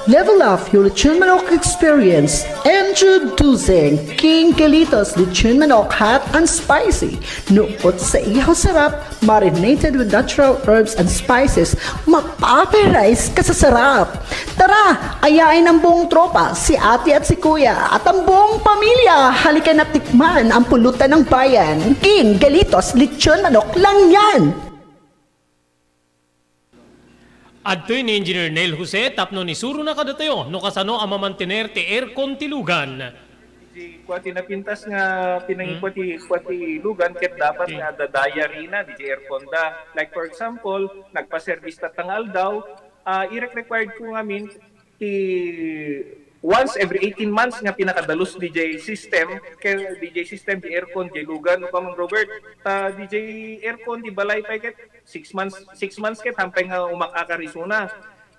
Level up your lechon manok experience. Introducing King Galitos Lechon Manok Hot and Spicy. Nukot sa ihaw sarap, marinated with natural herbs and spices, mapaparise ka sa sarap. Tara, ayain ang buong tropa, si ate at si kuya, at ang buong pamilya. Halika na tikman ang pulutan ng bayan. King Galitos Lechon Manok lang yan! Adtoy ni Engineer Neil Jose tapno isurona kadatayo no kasano a mamantener ti aircon ti lugan. Ti kua ti napintas nga pinangikua ti, kua ti lugan ket dapat nga adda diary na diay aircon da. Like for example, nagpa-service tatta nga aldaw, ah, irek-required ko ngamin ti once every eighteen months nga pinakadalus diay system, ket diay system, diay aircon, diay lugan, no, Kamang Robert, ta diay aircon, diay balay pay ket six months, six months ket hampay nga umakakar isuna.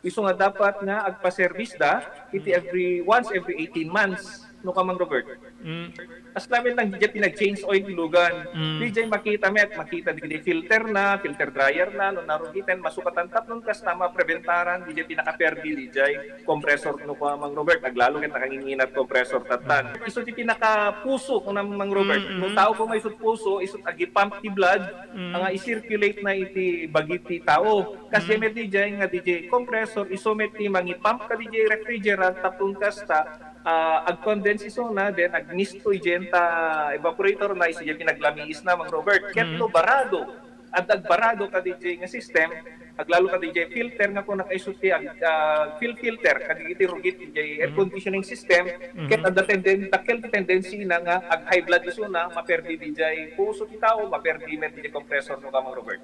Isu nga dapat nga agpa-service da iti every, once every eighteen months, no, Kamang Robert? Mm. As lamin lang, didiay pinag-change oil ti lugan. Mm. Didiay makita met, makita didiay filter na, filter dryer na, no narugiten, masukatan tapno kasta mapreventaran, didiay pinakaperdi, didiay compressor no kua, Mang Robert, aglalo ket nakanginginat compressor tattan. Mm. Isu ti pinakapuso, kuna, Mang Robert. Mm, mm. No tao ko may isut puso, isut agipump ti blood, mm, nga i-circulate na iti bagi ti tao. Kas, mm, met didiay nga didiay compressor, isu met ti mangipump ka didiay refrigerant, tapno kasta, ah, ag-condense isuna, then agmisto idiay ta evaporator na, isu diay pinaglamiis na, Mang Robert. Ket, mm, no barado, adda agbarado ka didiay nga system, aglalo ka didiay filter nga kuna, isu ti ag-, ah, fil-, filter kadagiti rugit didiay air, mm, conditioning system, mm-hmm, ket adda tenden-, dakkel ti tendency na nga ag-high blood isuna, maperdi didiay puso ti tao, maperdi met didiay compressor no kua, Mang Robert.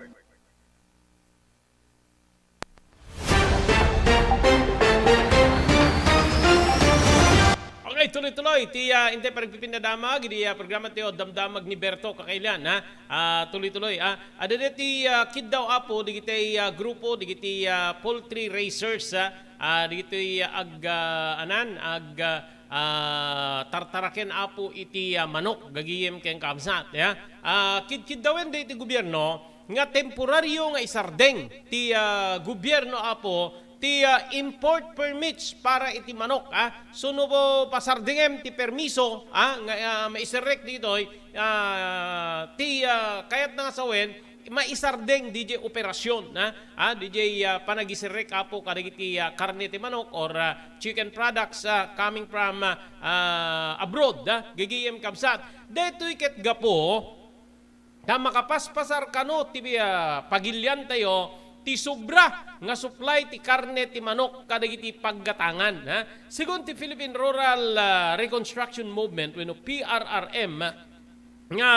Okay, tuloy-tuloy ti, ah, intay panagpipinadamag idi, ah, programa tayo, Damdamag ni Berto Kakailian, ha? Ah, tuloy-tuloy, ah. Adda ti, ah, kiddaw, Apo, digiti, ah, grupo digiti, ah, poultry raisers, ah, ah, digiti, ah, ag, ah, anan, ag, ah, ah, tartaraken, Apo, iti, ah, manok, gagayem ken kabsat, ya. Ah, kidkiddawen dagiti gobierno nga temporario nga isardeng ti, ah, gobierno, Apo, ti, ah, import permits para iti manok, ah. So, no pasardengem ti permiso, ah, nga, ah, maiserrek ditoy, ah, ti, ah, kayatna nga sawen, maisardeng didiay operasyon, ah, ah, didiay, ah, panagiserrek, Apo, kadagiti, ah, karne ti manok or, ah, chicken products, ah, coming from, ah, ah, abroad, ah, gagayem kabsat. Daytoy ket gapu ta makapaspasar kano ti, ah, pagiliantayo ti sobra nga supply ti karne ti manok kadagiti paggatangan, ha? Segun ti Philippine Rural, ah, Reconstruction Movement wenno P R R M, nga,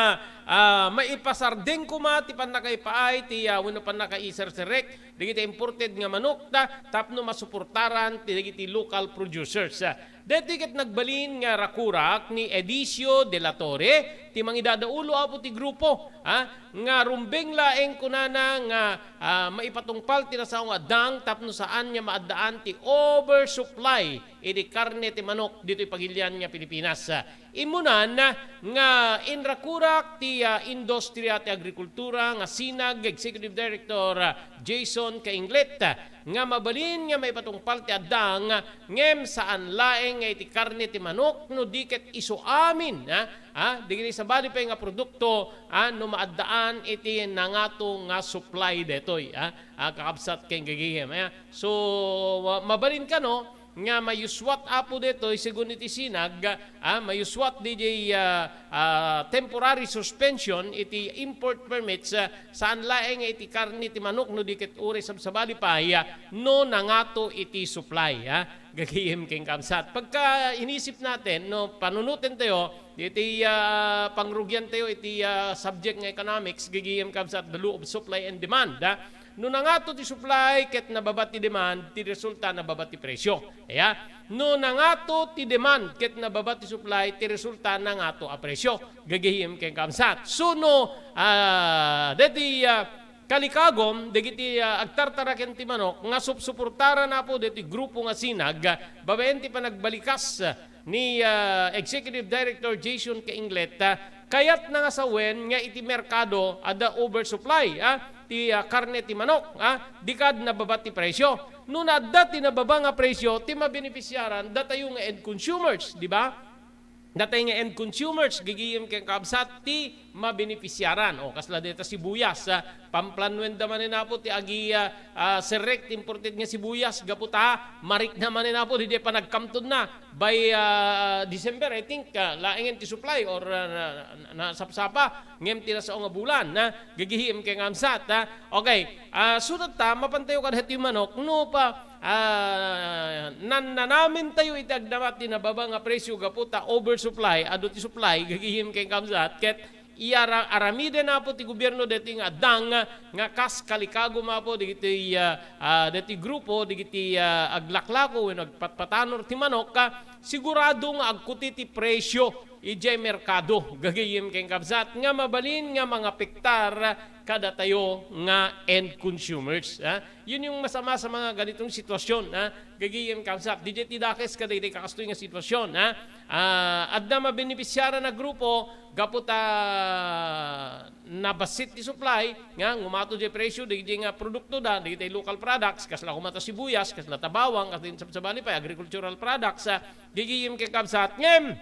ah, maipasardeng koma ti pannakaipaay ti, ah, wenno pannakaiserserrek dagiti imported nga manok ta tapno masuportaran ti dagiti local producers. Daytoy ket nagbalin nga rakurak ni Edicio de la Torre, ti mangidadaulo, Apo, ti grupo, ha, nga rumbeng laeng kunana nga, ah, maipatungpal ti nasao nga addang tapno saan nga maaddaan ti oversupply iti karne ti manok ditoy pagilian nga Pilipinas. Immunan nga inrakurak ti, ah, Industria ti Agrikultura nga Sinag Executive Director, ah, Jason Kainglet, ah, nga mabalin nga maipatungpal ti addang, ngem saan laeng nga iti karne ti manok no di ket isu amin, ah, ah, dagiti sabali pay nga produkto, ah, no maaddaan iti nangato nga supply detoy, ah, ah, kakabsat ken gagayem, ah. So, ah, mabalin kano nga mayuswat, Apo, detoy, segun iti Sinag, ah, mayuswat didiay, ah, ah, temporary suspension iti import permits, ah, saan laeng nga iti karne ti manok no di ket uray sabsabali pay, ah, no nangato iti supply, ah, gagayem ken kabsat. Pagka inisip natin, no, panunoten tayo, iti, ah, pangrugian tayo iti, ah, subject nga economics, gagayem kabsat, the law of supply and demand, ah. No nangato ti supply ket nababa ti demand, ti resulta nababa ti presyo. Aya? No nangato ti demand ket nababa ti supply, ti resulta nangato a presyo. Gagayem ken kabsat. So no, ah, deti, ah, kalikagom dagiti, ah, agtartaraken ti manok nga supsuportaran, Apo, deti grupo nga Sinag, ah, babaen ti panagbalikas, ah, ni, ah, Executive Director Jason Kainglet, ah, kayatna nga sawen nga iti merkado adda oversupply, ah, ti, ah, karne ti manok, ah, di kad nababa ti presyo. No adda ti nababa nga presyo, ti mabenefisiaran datayo nga end consumers, di ba? Datay nga end consumers, gagayem ken kabsat, ti mabenefisiaran. O, kasla deta sibuyas, ah, pamplanuen da manen, Apo, ti agi, ah, ah, serrek ti imported nga sibuyas, gapu ta marikna manen, Apo, didiay panagkamtonna. By, ah, December, I think, ah, laengen ti supply or, ah, na, na, nasapsapa, ngem ti nasao nga bulan, ah, gagayem ken kabsat, ah. Okay, ah, sudat ta, mapantayo kadaytoy manok, no pa, ah, nannanamin tayo iti agdamat ti nababa nga presyo gapu ta oversupply, adu ti supply, gagayem ken kabsat, ket iyara-, aramiden, Apo, ti gobierno deti nga addang nga kas kalikagom, Apo, dagiti, ah, ah, deti grupo, dagiti, ah, aglaklako wenno agpatpatanor ti manok, ah, sigurado nga agkuti ti presyo idiay merkado, gagayem ken kabsat, nga mabalin nga mangapektar kadatayo nga end consumers, ha? Yun yung masama sa mga ganitong sitwasyon, ha? Gagayem kabsat, didiay ti dakes kadagiti kakastoy nga sitwasyon, ha? Ah, adda mabenepisiaran a grupo gapu ta nabassit ti supply nga ngumato diay presyo dagiti nga produkto da, dagiti local products, kasla koma ta sibuyas, kasla ta bawang, kasla insabsabali pay, agricultural products, ah, gigiyem ken kabsat. Ngem,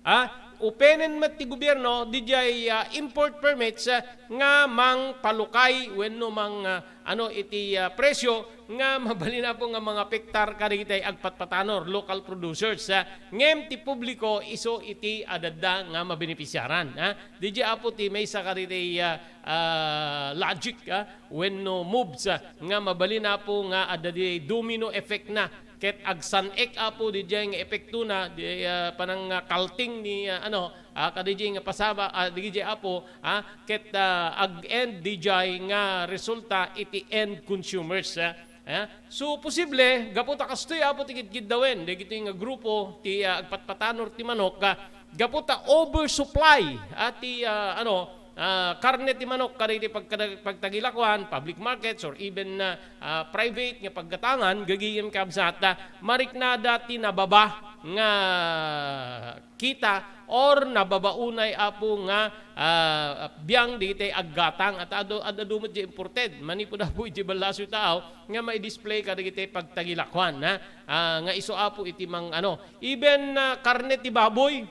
ah, openen met ti gobierno, didiay, ah, import permits, ah, nga mangpalukay wenno mang, ah, ano iti, ah, presyo nga mabalin apo nga mangapektar kadagiti agpatpatanor, local producers, ah, ngem ti publiko isu iti adda nga mabenepisiaran, ah. Didiay apo ti maysa kadagiti, ah, ah, logic, ah, wenno moves, ah, nga mabalin apo nga adda di domino effect na ket agsan-ek apo didiay nga epektona, di, ah, panangkalting ni, ah, ano, ah, kadagiti nga pasaba, ah, dagiti apo, ah, ket, ah, ag-end didiay nga resulta iti end consumers, ah. Ah, so, posible, gapu ta kastoy apo ti kidkiddawen dagitoy nga grupo ti, ah, agpatpatanor ti manok, ah, gapu ta oversupply, ah, ti, ah, ano, ah, karne ti manok kadagiti pagkada-, pagtagilakuan, public markets, or even, ah, ah, private nga paggatangan, gagayem kabsat, ah, mariknada ti nababa nga kita or nababa unay apo nga, ah, biang dagiti aggatang at adu, ad-adu met di imported. Manipud apo iti ballaso ti tao nga mai-display kadagiti pagtagilakuan, ha? Ah, nga isu apo iti mang ano. Even, ah, karne ti baboy,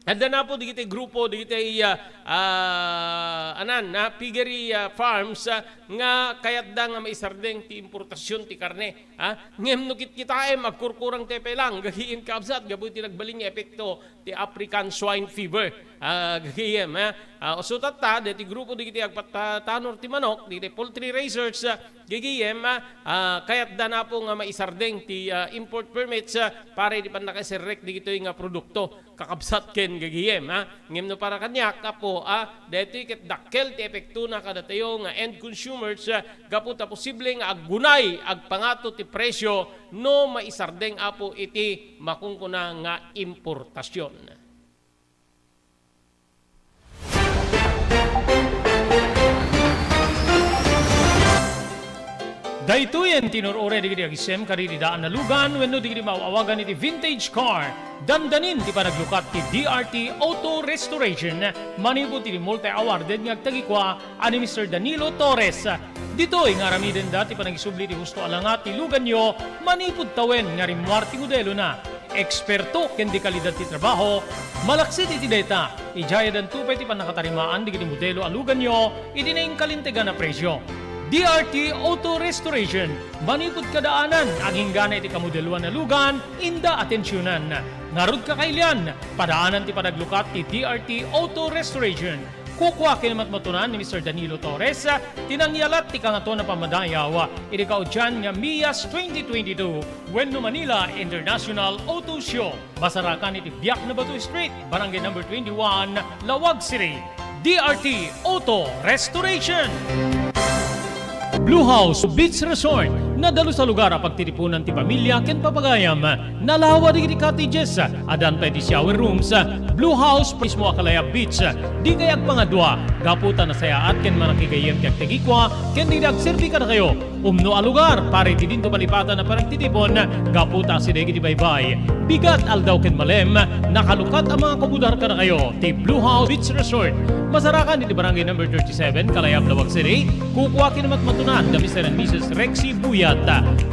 adda na po dagiti grupo, dagiti, ah, ah, anan, ah, piggery, ah, farms, ah, nga kayatda nga maisardeng ti importasyon ti karne. Ah, ngem no kitkitaem, agkurkurang ti pay lang, gagayem kabsat, gapu iti nagbalin nga epekto ti African swine fever. Ah, gagayem, ah. Ah, so tatta, deti grupo dagiti agpattanor ti manok, dagiti poultry raisers, ah, gagayem, ah, ah, kayatda na po nga maisardeng ti, ah, import permits, ah, para iti pannakaiserrek dagitoy nga produkto. Kakabsat ken gagayem, ha? Ngem no para kaniak, apo, ah, daytoy ket dakkel ti epektona kadatayo nga end consumers, ah, gapu ta posible nga aggunay, agpangato ti presyo no maisardeng, apo, iti makunkuna nga importasyon. Daytoyen ti nur-uray dagiti agisem kadagiti daan a lugan wenno dagiti maaw-awagan iti vintage car. Dandanin ti panaglukat ti D R T Auto Restoration manipud iti multi-awarded nga agtagikua a ni Mister Danilo Torres. Ditoy nga aramidenda ti panagisubli ti husto a langat ti luganyo manipud tawen nga rimmuar ti modelona. Eksperto ken de kalidad ti trabaho, malaksid iti dayta, idiay addanto pay ti pannakatarimaan dagiti modelo a luganyo iti nainkalintegan a presyo. D R T Auto Restoration, manipud kadaanan, aginggana iti kamodeloan a lugan, inda atensionan. Ngarud, kakailian, padaanan ti panaglukat ti D R T Auto Restoration. Kukua ken matmatunan ni Mister Danilo Torres ti nangyalat ti Kangatoan a Pammadayaw iti kaudian nga MIAS twenty twenty-two wenno Manila International Auto Show. Masarakan iti Biak na Bato Street, Barangay Number twenty-one, Laoag City. D R T Auto Restoration. Blue House Beach Resort, nadalus a lugar a pagtitipunan ti pamilya ken papagayam. Nalawa dagiti cottages, addan pay ti shower rooms. Blue House mismo a Kalayab Beach. Dikay agpangadua, gapu ta nasayaat ken manakigayyem ti agtagikua ken dagiti agserbi kadakayo. Umno a lugar para iti dinto malipatan a panagtitipon, gapu ta asideg iti baybay, bigat, aldaw ken malem, nakalukat a mga kumudar kadakayo ti Blue House Beach Resort. Masarakan iti Barangay Number thirty-seven, Kalayab, Laoag City. Kukua ken matmatunan da Mister and Missus Rexy Buyat.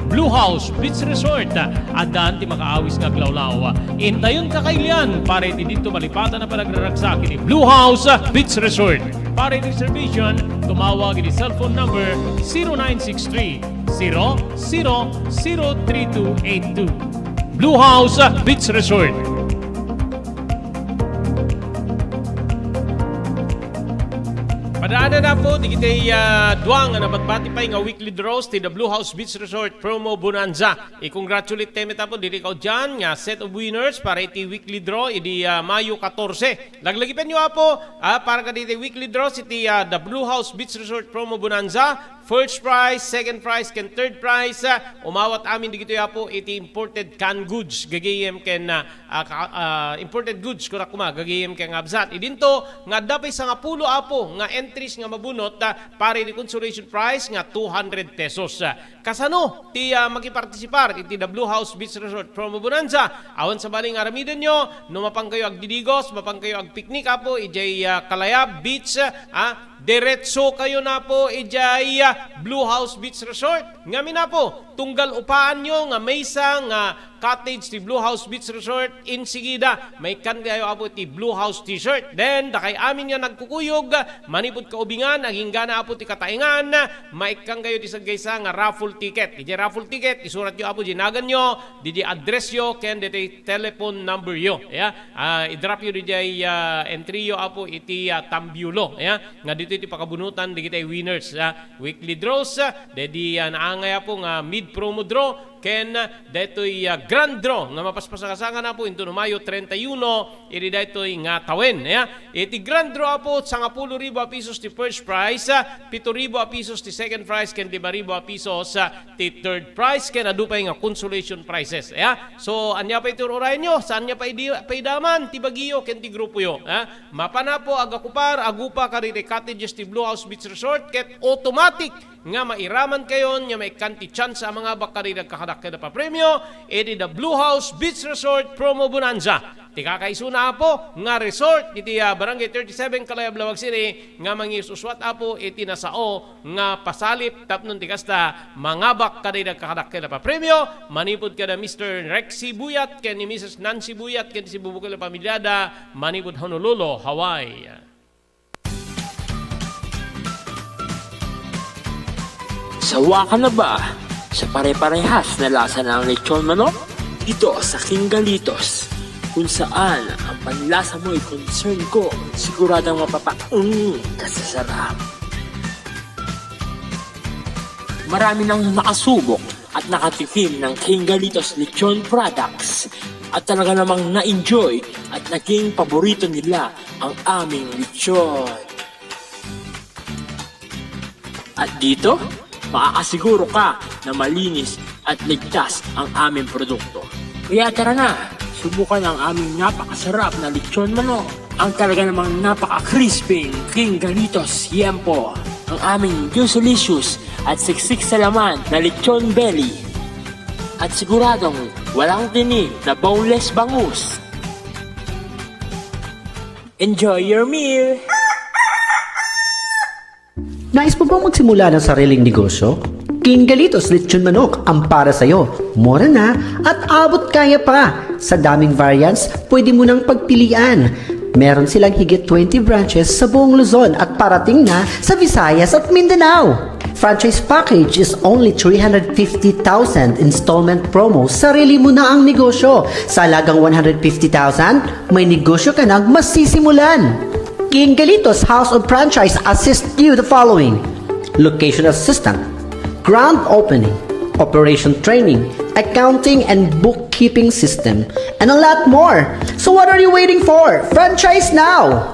Blue House Beach Resort, addaan ti makaawis nga aglawlaw. Intayon, kakailian, para iti dinto malipatan a panagraragsak iti Blue House Beach Resort. Para iti reservation, tumawag iti cellphone number zero nine six three, zero zero zero three two eight two. Blue House Beach Resort. Padaanan na po, dagiti, ah, dua nga nabatbati pay nga weekly draws ti The Blue House Beach Resort Promo Bonanza. I-congratulate tayo met apo diri kaudian nga set of winners para iti weekly draw idi, ah, Mayo katorse. Laglagipenyo apo, ah, para kaditi weekly draws iti, ah, The Blue House Beach Resort Promo Bonanza. First prize, second prize, ken third prize, ah, umawat amin dagitoy apo iti imported canned goods, gagayem ken, ah, ah, ka-, ah, imported goods, kunak koma, gagayem ken ngabsat. Idinto nga adda pay sangapulo apo nga end entries nga mabunot, ah, para iti consolation prize nga two hundred pesos. Ah, kasano ti, ah, makipartisipar iti The Blue House Beach Resort Promo Bonanza? Awan sabali nga aramidenyo, no mapankayo agdidigos, mapankayo agpiknik, apo, idiay, ah, Kalayab Beach, ah, diretso kayo na po idiay, ah, Blue House Beach Resort. Ngamin na po, tunggal upaanyo nga maysa nga cottage ti Blue House Beach Resort, insigida, maikkan kayo, apo, ti Blue House T-shirt. Then, dakay amin nga nagkukuyog, manipud kaubingan, aginggana, apo, ti kataengan, maikkan kayo ti sagaysa nga raffle ticket. Iti raffle ticket, isuratyo, apo, di naganyo, di, di addressyo, ken ditoy telephone numberyo. Ya, ah, idropyo diay, ah, entryyo, apo, iti, ah, tambiulo. Ya, nga ditoy ti pakabunutan, digitay winners, ah, weekly draws, ah, dedi, ah, naangay, apo, nga mid-promo draw, ken, ah, daytoy, ah, grand draw nga mapaspasagasanga na po intono Mayo treinta y uno, idi daytoy nga tawen, ya. Iti grand draw, apo, sangapulo ribu a pesos ti first prize, ah, pito ribu a pesos ti second prize, ken lima ribu a pesos, ah, ti third prize, ken adu pay nga consolation prizes, ya. So, ania pay ti ur-urayenyo? Saan nga pay di-, paidaman ti bagiyo ken ti grupoyo, ya. Mapan, apo, agakupar, agupa kadagiti cottages ti Blue House Beach Resort, ket automatic nga mairaman kayon nga maikkan ti tsansa a mangabak kadagiti agkakadakkel a papremio iti The Blue House Beach Resort Promo Bonanza. Ti kakaisuna, apo, nga resort iti, ah, Barangay thirty-seven, Kalayab, Laoag City, nga mangius-usuat, apo, iti nasao nga pasalip tapno ti kasta mangabak kadagiti agkakadakkel a papremio manipud kada Mister Rexy Buyat ken ni Missus Nancy Buyat ken ti sibubukel a pamilyada manipud Honolulu, Hawaii. Sawa ka na ba sa pare-parehas na lasa ng lechon manok? Dito sa King Galitos, kung saan ang panlasa mo'y concern ko, siguradong mapapaung ka sa sarap. Marami nang nakasubok at nakatikim ng King Galitos Lechon Products at talaga namang na-enjoy at naging paborito nila ang aming lechon. At dito, makakasiguro ka na malinis at ligtas ang aming produkto. Kaya tara na, subukan ang aming napakasarap na lechon manok. Ang talaga namang napaka-crispy King Galitos Yempo. Ang aming juicy-licious at siksik sa laman na lechon belly. At siguradong walang tinik na boneless bangus. Enjoy your meal! Nais mo bang magsimula ng sariling negosyo? King Galitos Lechon Manok ang para sa'yo. Mura na at abot kaya pa. Sa daming variants, pwede mo nang pagpilian. Meron silang higit twenty branches sa buong Luzon at parating na sa Visayas at Mindanao. Franchise package is only three hundred fifty thousand, installment promo, sarili mo na ang negosyo. Sa halagang one hundred fifty thousand, may negosyo ka nang masisimulan. King Galitos House of Franchise assist you the following: location assistant, grand opening, operation training, accounting and bookkeeping system, and a lot more. So what are you waiting for? Franchise now!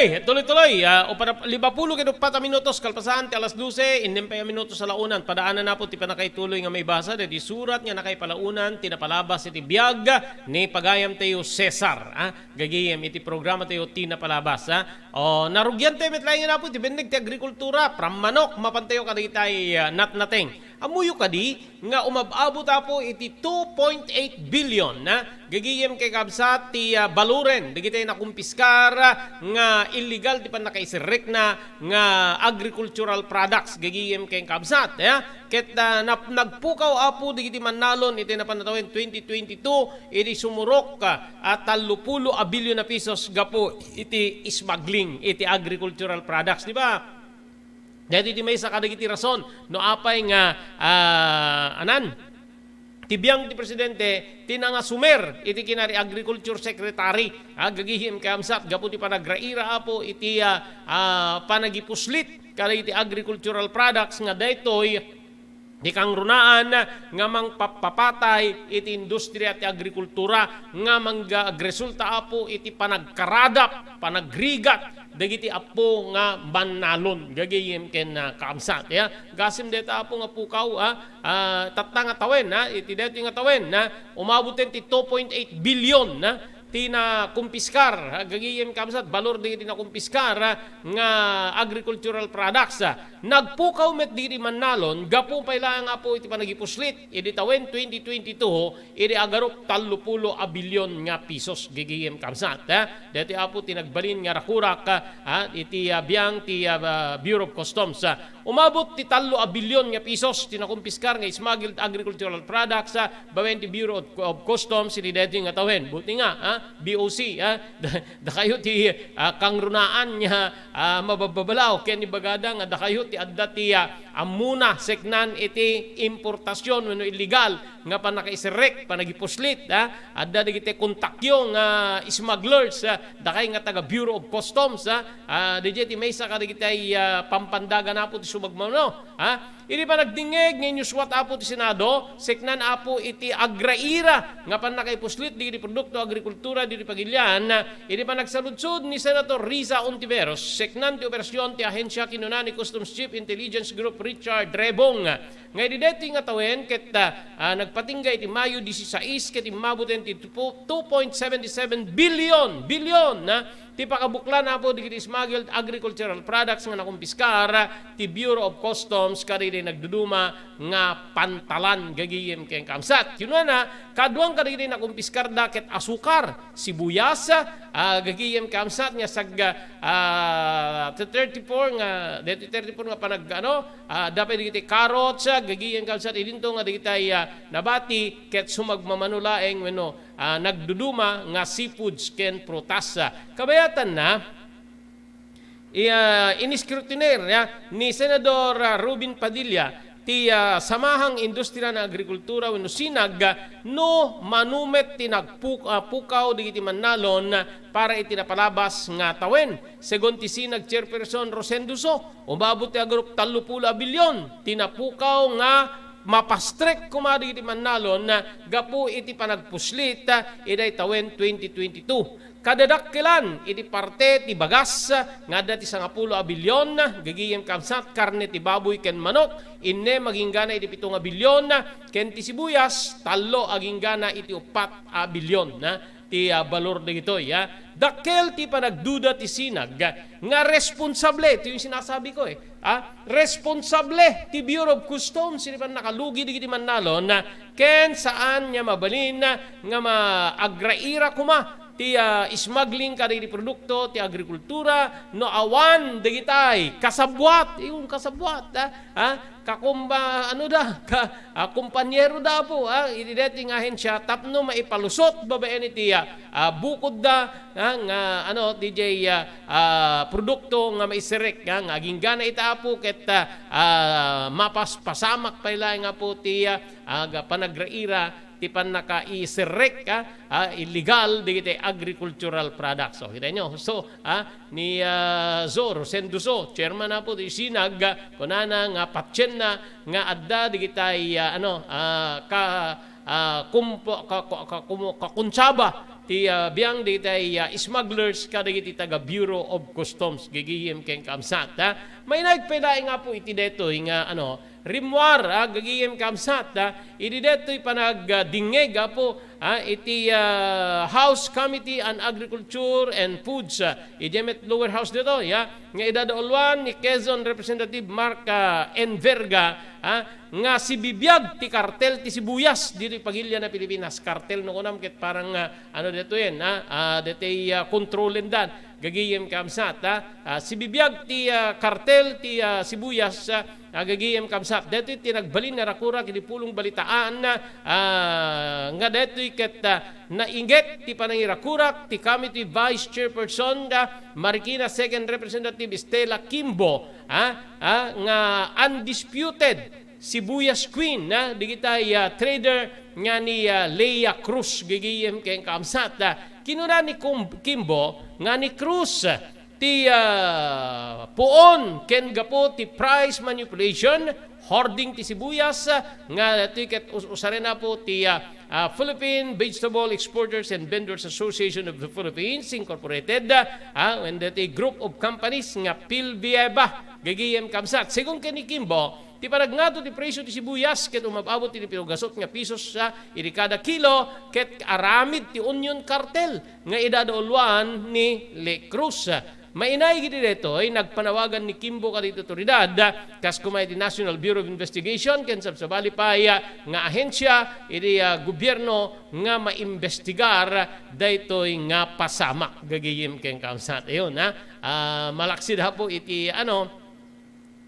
Okay, tuloy-tuloy. Ah, upat, limapulo ket upat a minutos kalpasan ti alas dose, innem pay a minutos a launan. Padaanan na po ti pannakaituloy nga maibasa daydi surat nga nakaipalaunan ti napalabas iti biag ni pagayam tayo Cesar, ah, gagayem iti programa tayo ti napalabas, ah. O, narugian tayo met laeng nga napo iti benneg ti agrikultura, from manok, mapan tayo kadagitay, ah, natnateng. Ammoyo kadi nga umab-abot, apo, iti two point eight billion, ah, gagayem ken kabsat ti, ah, baloren dagiti nakumpiskar, ah, nga illegal ti pannakaiserrekna nga agricultural products gagayem ken kabsat, eh. Ket, ah, nap-, nagpukaw, apo, dagiti mannalon iti napan a tawen twenty twenty-two, iti sumurok, ah, a tallopulo a bilyon a pesos gapu iti smuggling iti agricultural products, di ba? Daytoy ti maysa kadagiti rason no apay nga, ah, anan, ti biang ti presidente ti nangasumer iti kinari agriculture secretary, ah, gagayem ken kabsat gapu ti panagraira, apo, iti, ah, ah, panagipuslit kadagiti agricultural products nga daytoy ti kangrunaan nga mangpapapatay iti industria ti agrikultura nga mangga-, agresulta, Apo, iti panagkaradap, panagrigat dagiti appo nga mannalon, gagayem ken, ah, kaamsat, ya. Gasim deta, Apo, nga pukaw, ah, ah, tatta nga tawen, ah, iti daytoy nga tawen, ah, umabot ti two point eight billion, ah, ti nakumpiskar, ah, gagayem kaamsat, balor dagiti nakumpiskar, ah, nga agricultural products, ah. Nagpukaw met dagiti mannalon, gapu pay laeng, Apo, iti panagipuslit idi tawen twenty twenty-two, idi agarup tallopulo a bilyon nga pisos, gagayem kaamsat, ah. Daytoy, Apo, ti nagbalin nga rakurak, ah, iti, ah, biang ti, ah, Bureau of Customs, ah. Umabot ti tallo a bilyon nga pisos ti nakumpiskar nga smuggled agricultural products, ah, babaen ti Bureau of, of Customs iti daytoy nga tawen. Buti nga, ah, B O C, ah, da-, dakayo ti, ah, kangrunaan nga, ah, mababbabalaw ken ibagada nga dakayo ti adda ti, ah, ammona seknan iti importasyon wenno illegal nga pannakaiserrek, panagipuslit, ah. Adda dagiti kontakyo nga smugglers, ah, dakay nga taga Bureau of Customs, ah. Ah, didiay ti maysa kadagiti, ah, pampandagan, Apo, ti sumagmamano, ah. Idi panagdingngeg nga inyuswat, Apo, ti Senado, seknan, Apo, iti agraira nga pannakaipuslit dagiti produkto agrikultura ditoy pagilian, ah. Idi panagsaludsod ni Senator Risa Ontiveros, seknan ti operasyon ti ahensia, kinuna ni Customs Chief Intelligence Group Richard Rebong, nga idi daytoy nga tawen ket, ah, ah, nagpatingga iti Mayo disisais ket immabuten ti two point seven seven billion, billion, ah, ti pakabuklan, Apo, dagiti smuggled agricultural products nga nakumpiskar ti Bureau of Customs kadagiti nagduduma nga pantalan, gagayem ken kaamsat. Kinunana, kaduan kadagiti nakumpiskarda ket asukar, sibuyas, ah, gagayem kaamsat nga sag-, ah, thirty-four nga, daytoy thirty-four nga panag-, ano, ah, adda pay dagiti carrots, ah, gagayem kaamsat idinto nga dagitay, ah, nabati ket sumagmamano laeng wenno, ah, nagduduma nga seafoods ken prutas. Kabayatanna, iya, iniskrutiner, ya, ni Senador, ah, Robin Padilla ti, ah, Samahang Industriya ng Agrikultura wenno sinag, ah, no mano met ti nagpuk-, ah, pukaw dagiti mannalon, ah, para iti napalabas nga tawen. Segun ti sinag chairperson Rosendo So, umabot ti agarup tallopulo a bilyon ti napukaw nga mapastrek koma dagiti mannalon, ah, gapu iti panagpuslit, ah, idiay tawen twenty twenty-two. Kadadakkelan iti parte ti bagas nga adda ti sangapulo a bilyon, gagayem kaamsat, karne ti baboy ken manok, innem agingga iti pito nga bilyon, ken ti sibuyas, tallo agingga iti uppat a bilyon, ah, ti, ah, balor dagitoy, ah. Dakkel ti panagduda ti sinag nga responsable, ito yung sinasabi ko, eh, ah, responsable ti Bureau of Customs iti pannakalugi dagiti mannalon, ah, ken saan nga mabalin, ah, nga maagraira koma ti, ah, smuggling kadagiti produkto ti agrikultura no awan dagitay kasabwat, yung kasabwat, ah, ah, kakumba-, ano da, ka-, ah, kompanyero da, Apo, ah, iti daytoy nga ahensya tapno maipalusot babaen iti, ah, ah, bukod da, ah, nga, ano, didiay, ah, ah, produkto nga maiserrek, ah, nga agingga ita, Apo, ket, ah, ah, mapaspasamak pay laeng, Apo, ti, ah, aga-, panagraira ti pannakaiserrek, ah, ah, illegal dagiti agricultural products. So, kita nyo? So, ah, ni, ah, So, Rosendo So, chairman, Apo, ti sinag, ah, kunana nga patienna nga adda dagitay, ah, ano, ah, ka-, ah, kumpo-, ka-, ka-, ka-, kumo-, kakunsaba ti, ah, biang dagitay, ah, smugglers kadagiti taga Bureau of Customs, gagayem ken kaamsat, ah. Mainaig pay laeng, Apo, iti daytoy nga, ano, rimmuar, ah, gagayem kaamsat, ah, idi daytoy panagdingngeg, Apo, ah, iti, ah, House Committee on Agriculture and Foods, ah, idiay met lower house dito, ya, nga idadauluan ni Quezon Representative Mark, ah, Enverga, ah, nga sibibiag ti kartel ti sibuyas ditoy pagilian a Pilipinas. Kartel no kunam ket parang, ah, ano ditoyen, ah, ah, ditoy, ah, kontrolendan. Gagayem kaamsat, ah, ah, sibibiag ti, ah, kartel ti, ah, sibuyas, ah, ah, gagayem kaamsat. Daytoy ti nagbalin a rakurak iti pulong balitaan, ah, nga daytoy ket, ah, nainget ti panangirakurak ti Committee Vice Chairperson, ah, Marikina Second Representative Stella Kimbo, ah, ah, nga undisputed sibuyas queen, ah, digitay, ah, trader nga ni, ah, Lea Cruz, gagayem ken kaamsat, ah. Kinuna ni Kum-, Kimbo nga ni Cruz, ah, ti, ah, puon ken gapu ti price manipulation, hoarding ti sibuyas, ah, nga daytoy ket us-, usaren, Apo, ti, ah, ah, Philippine Vegetable Exporters and Vendors Association of the Philippines Incorporated, ah, and daytoy group of companies nga PHVEVA, gagayem kabsat. Segun ken ni Kimbo, ti panagngato ti presyo ti sibuyas ket umab-abot iti pitu gasut nga pisos, ah, iti kada kilo, ket aramid ti onion cartel nga idadauluan ni Le Cruz. Mainaig iti daytoy, nagpanawagan ni Kimbo kadagiti otoridad, kas koma iti National Bureau of Investigation ken sabsabali pay, ah, nga ahensia iti, ah, gobierno nga maimbestigar daytoy nga pasamak. Gagayem ken kabsat. Ayun, ha? Ah, malaksid, Apo, iti, ano,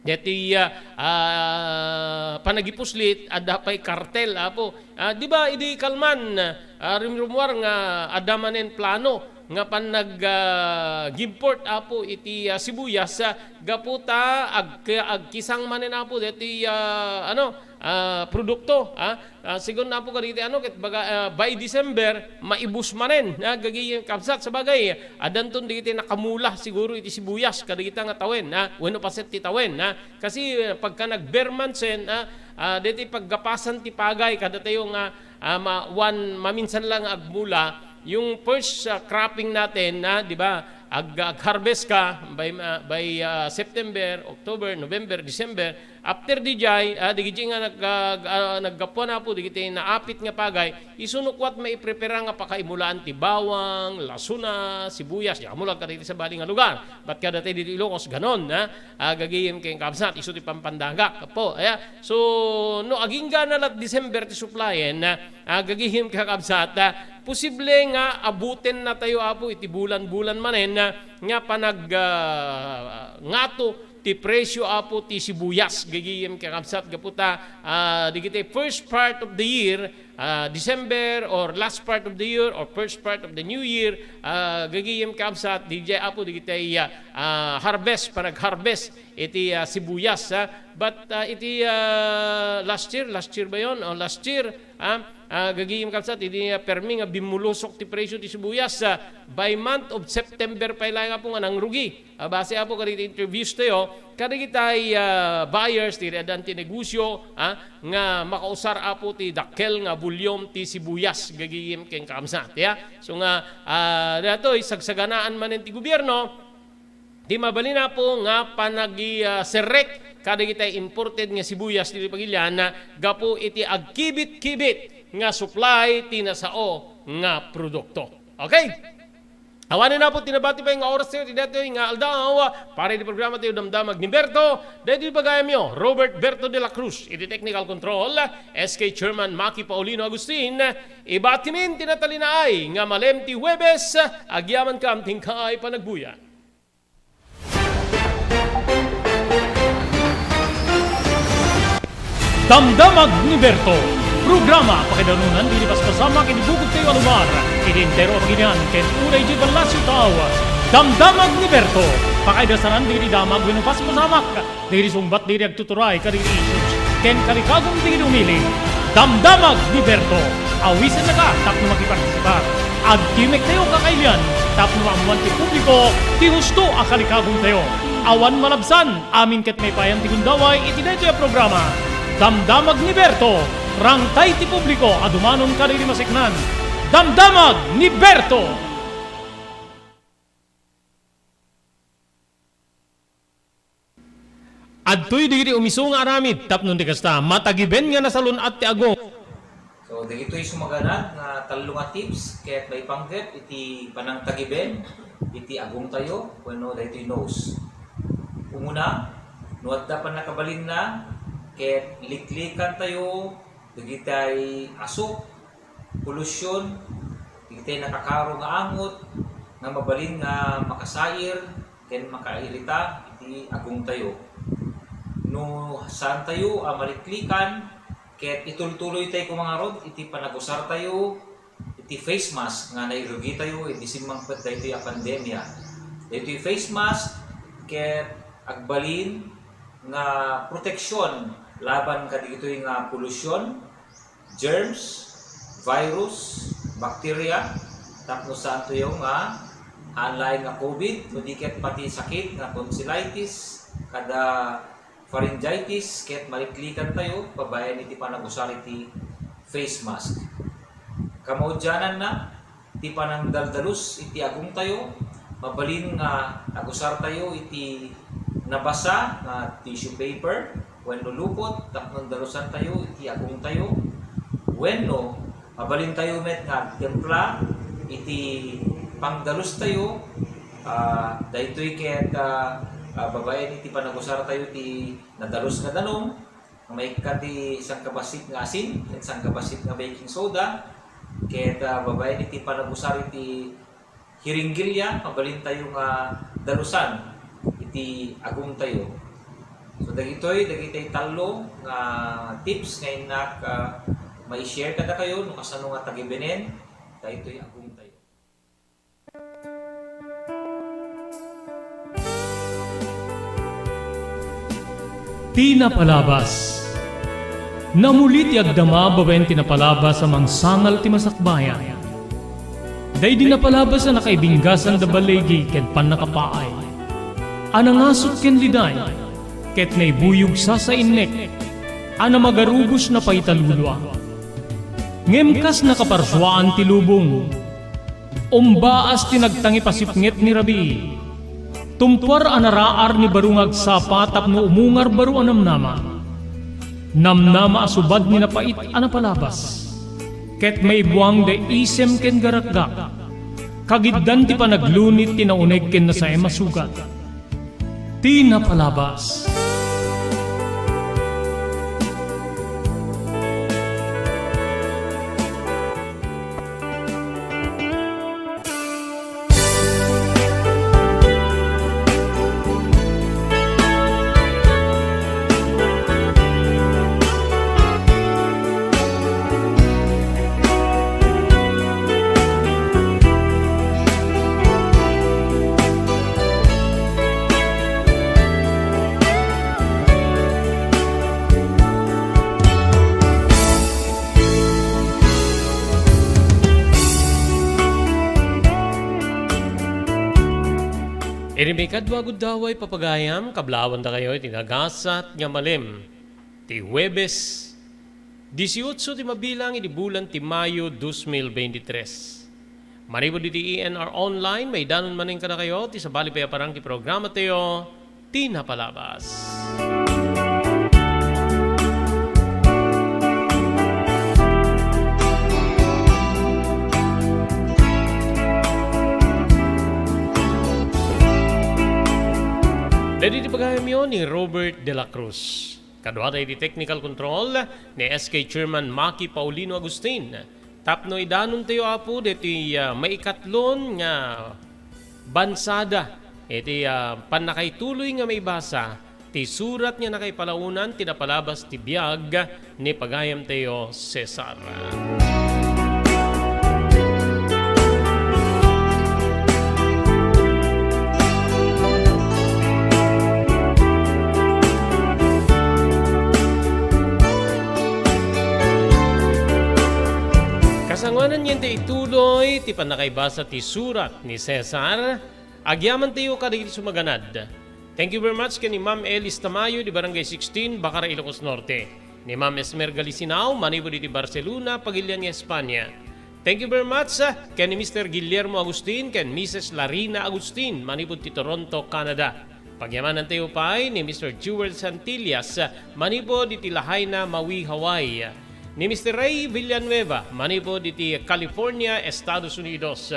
daytoy, ah, ah, panagipuslit, adda pay kartel, Apo. Ah, di ba, idi kalman, ah, rimrumuar nga adda manen plano nga panag-, ah, gimport, Apo, iti, ah, sibuyas, ah, gapu ta ag-, agkisang manen, Apo, daytoy, ah, ano, ah, produkto, ah. Ah, segun, Apo, kadagiti, ano, ket baga, ah, by December, maibus manen, ah, gagayem kabsat. Sabagay, addanton dagiti nakamula siguro iti sibuyas, kadagita nga tawen, ah, wenno paset ti tawen, ah. Kasi, ah, pagka nag-bare months, ah, ah, daytoy paggapasan ti pagay, kadatayo nga, ah, ma-, one, maminsan lang nga agmula, yung first, ah, cropping natin, ah, di ba, ag-, ag-harvest ka by, ah, by, ah, September, October, November, December, after di jay, ah, dagiti nga nag-, ah, ah, naggapuan, Apo, dagiti naapit nga pagay, isu no kuat maiprepara nga pakaimulaan ti bawang, lasuna, sibuyas, ya, mulag kadagiti sabali nga lugar. Bat kadatayo dito Ilocos, ganon, ha? Ah, gagayem ken kabsat, isu ti pampandagak, Apo, aya. So, no, agingga na lat December ti supplyen, ah, gagayem ken kabsat, ah, posible nga abuten na tayo, Apo, iti bulan-bulan manen, ah, nga panag-, ah, ngato ti presyo, Apo, ti sibuyas, gagayem ken kabsat, gapu ta, ah, digiti first part of the year, ah, December or last part of the year or first part of the new year, ah, gagayem ken kabsat, di jay, Apo, digiti, ah, ah, harvest, panag-harvest iti, ah, sibuyas, ah. But, ah, iti, ah, last year, last year ba yon? O, last year, ah, ah, gagayem ken kabsat, iti, ah, permi nga bimmulusok ti presyo ti sibuyas, ah, by month of September pay laeng, Apo, nga nangrugi. Ah, base, Apo, kadagiti interviews tayo, kadagitay, ah, buyers, ti addaan ti negosyo, ah, nga makausar, Apo, ti dakkel nga volume ti sibuyas, gagayem ken kabsat, ya. So nga, ah, daytoy, sagsaganaan manen ti gobierno, ti mabalin, Apo, nga panagi-, ah, serrek kadagitay imported nga sibuyas ditoy Pagilian, ah, gapu iti agkibit-kibit nga supply ti nasao nga produkto. Okay? Awanen, Apo, ti nabati pay nga oras tayo, ti daytoy nga aldaw, para iti programa tayo, Damdamag ni Berto, daytoy bagayamyo, Robert Berto de la Cruz, iti technical control, S K Chairman Maki Paulino Agustin, ibatimin ti natalinaay nga malem ti Huwebes, agyamankam ti inkay panagbuya. Damdamag ni Berto, programa pakaidanunan dagiti paspasamak iti bukod tayo a lugar, iti entero a Pagilian, ken unay idiay ballasiw tao. Damdamag ni Berto, pakaidasanan dagiti damag wenno paspasamak, dagiti sungbat dagiti agtuturay kadagiti issues, ken kalikagum dagiti umili. Damdamag ni Berto, awisennaka tapno makipartisipar. Agtimek tayo, kakailian, tapno maammoan ti publiko ti husto a kalikagum tayo. Awan malabsan, amin ket maipayan ti gundaway iti daytoy a programa. Damdamag ni Berto, rangtay ti publiko a dumanon kadagiti maseknan. Damdamag ni Berto! Adtoy dagiti umiso nga aramid tapno di kasta, matagiben nga nasalun-at ti agong. So, dagitoy sumaganak nga tallo nga tips ket maipanggep iti panangtagiben iti agongtayo wenno daytoy nose. Umuna, no adda pannakabalinna ket liklikantayo dagitay asuk, polusyon, dagitay nakakaro nga angot nga mabalin nga makasair ken makairita iti agongtayo. No saantayo a maliklikan, ket itultuloytay koma ngarud iti panagusartayo iti face mask nga nairugitayo idi simmangpet daytoy a pandemia. Daytoy face mask ket agbalin nga proteksyon laban kadagitoy nga polusyon, germs, virus, bacteria, tapno saantoyo nga Haan laeng nga covid, no di ket pati sakit nga tonsillitis, kada pharyngitis, ket maliklikantayo babaen iti panagusar iti face mask. Kamaudiananna, ti panangdaldalus iti agongtayo, mabalin nga agusartayo iti nabasa nga tissue paper wenno lupot tapno dalusantayo iti agongtayo, wenno mabalintayo met nga agtempla iti pangdalustayo, ah, daytoy ket, ah, ah, babaen iti panagusartayo ti nadalus nga danum, nga maikkat ti sangkabassit nga asin ken sangkabassit nga baking soda, ket, ah, babaen iti panagusar iti hiringgelya, mabalintayo nga dalusan iti agongtayo. So, dagitoy, dagitoy tallo nga tips nga innak, ah, mai-share kadakayo no kasano nga tagibenen daytoy agongtayo. Ti napalabas. Namuli ti agdama babaen ti napalabas a mangsangal ti masakbayan. Daydi napalabas a nakaibinggasan da baligi ken pannakapaay, a nangasut ken liday, ket naibuyog sasainnek, a namagarubos na pay talulua. Ngem kas nakaparsuaan ti lubong, umbaas ti nagtangipasipnget ni rabii. Tumpuar a naraar ni baro nga agsapa tapno umungar baro a namnama. Namnama a subad ni napait a napalabas. Ket maibuang da isem ken garakgak. Kagiddan ti panaglunit ti nauneg ken nasaem a sugat. Ti napalabas. Iti maikadua a gundaway, papagayam, kablaawan dakayo iti nagasat nga malem ti Huwebes, dieciocho ti mabilang iti bulan ti Mayo, dos mil veintitrés. Manipud iti E N R Online, maidanon manen kadakayo ti sabali pay a parang ti programa tayo, Ti Napalabas. Daydi ti pagayamyo ni Robert de la Cruz. Kaduada iti technical control ni S K Chairman Maki Paulino Agustin. Tapno idanontayo, Apo, ditoy, ah, maikatlon nga bansada iti, ah, pannakaituloy nga maibasa ti surat nga nakaipalaonan ti napalabas ti biag ni pagayamtayo Cesar. Kasangoanan nga ituloy ti pannakaibasa ti surat ni Cesar, agyamantayo kadagiti sumaganad. Thank you very much ken ni Ma'am Elis Tamayo di Barangay sixteen, Bacara, Ilocos Norte. Ni Ma'am Esmer Galisinao, manipud iti Barcelona, Pagilian nga Espanya. Thank you very much, ah, ken ni Mister Guillermo Agustin ken Missus Larina Agustin, manipud ti Toronto, Canada. Pagyamanantayo pay ni Mister Jewel Santillas, ah, manipud iti Lahaina, Maui, Hawaii. Ni Mister Ray Villanueva, manipud iti California, Estados Unidos.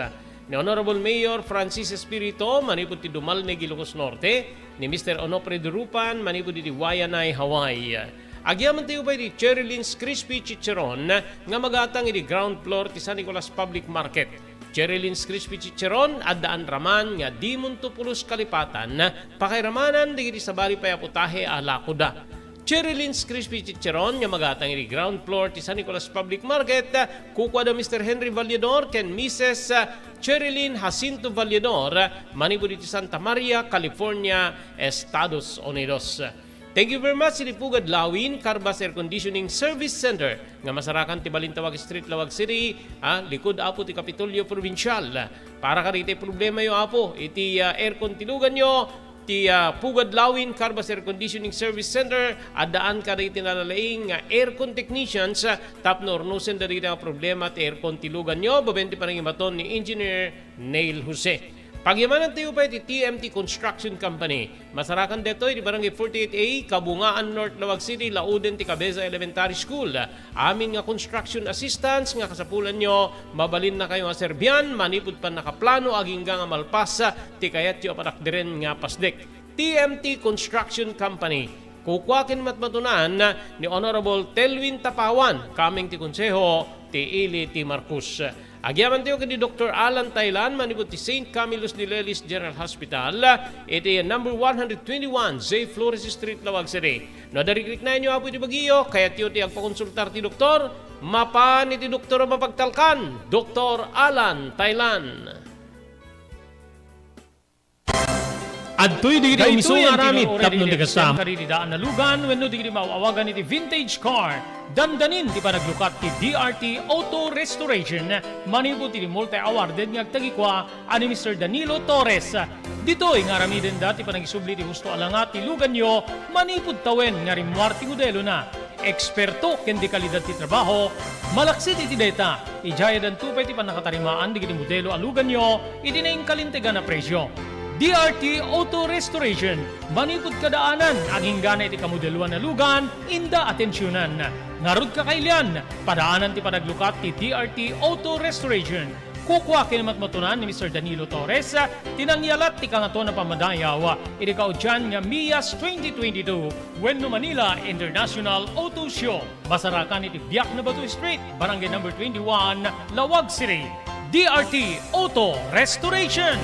Ni Honorable Mayor Francis Espirito, manipud ti Dumalneg, Ilocos Norte, ni Mister Onofre Durupan, manipud iti Waianae, Hawaii. Agyamantayo pay iti Cherry Lynn's Crispy Chicharon nga magatang iti ground floor ti San Nicolas Public Market. Cherry Lynn's Crispy Chicharon, adda anraman nga dimonto pulos kalipatan, pakairamanan dagiti sabali pay a putahe a lakoda. Cherry Lynn's Crispy Chicharon nga magatang iti ground floor ti San Nicolas Public Market, kukuada Mister Henry Valledor ken Missus Cherry Lynn Jacinto Valledor, manipud iti Santa Maria, California, Estados Unidos. Thank you very much, iti Pugad Lawin Carbas Air Conditioning Service Center, nga masarakan ti Balintawak Street, Laoag City, a, likud apo ti Kapitolyo Probinsial. Para kadagiti problemayo, apo, iti, a, aircon ti luganyo, ti, a, Pugad Lawin Carbas Air Conditioning Service Center, addaan kadagiti nalalaing nga aircon technicians, a, tapno urnosenda dagiti nga problema ti aircon ti luganyo, babaen ti panangibaton ni Engineer Neil Jose. Pagyamanantayo pay ti T M T Construction Company. Masarakan daytoy iti Barangay forty-eight A, Kabungaan North, Laoag City, lauden ti Cabeza Elementary School. Amin nga construction assistance nga kasapulanyo, mabalinnakayo nga serbian manipud pannakaplano agingga nga malpas ti kayatyo a patakderen nga pasdek. T M T Construction Company. Kukua ken matmatunan ni Honorable Telwin Tapawan, kameng ti Konseho ti Ili ti Marcos. Agyamantayo ken ni Doktor Alan Tailan manipud ti Saint Camillus de Lelis General Hospital, iti number one hundred twenty-one J Flores Street, Laoag City. No adda rikriknaenyo, apo, iti bagiyo, kayatyo ti agpakonsultar ti doktor, mapan iti doktor a mapagtalkan, Doktor Alan Tailan. Adtoy dagiti umisu nga aramid tapno dagiti kasta. Kadagiti daan a lugan wenno dagiti maaw-awagan iti vintage car, dandanin ti panaglukat ti D R T Auto Restoration manipud iti multi-awarded nga agtagikua a ni Mister Danilo Torres. Ditoy nga aramidenda ti panangisubli ti husto a langa ti luganyo manipud tawen nga rimmuar ti modelona. Eksperto ken dekalidad ti trabaho, malaksid iti dayta, idiay addanto pay ti pannakatarimaan dagiti modelo a luganyo iti nainkalintegan a presio. D R T Auto Restoration, manipud kadaanan, agingga iti kamodeloan a lugan, inda atensionan. Ngarud, kakailian, padaanan ti panaglukat ti D R T Auto Restoration. Kukua ken matmatunan ni Mister Danilo Torres ti nangyalat ti Kangatoan a Pammadayaw iti kaudian nga Mias twenty twenty-two wenno Manila International Auto Show. Masarakan iti Biak na Bato Street, Barangay Number twenty-one, Laoag City. D R T Auto Restoration.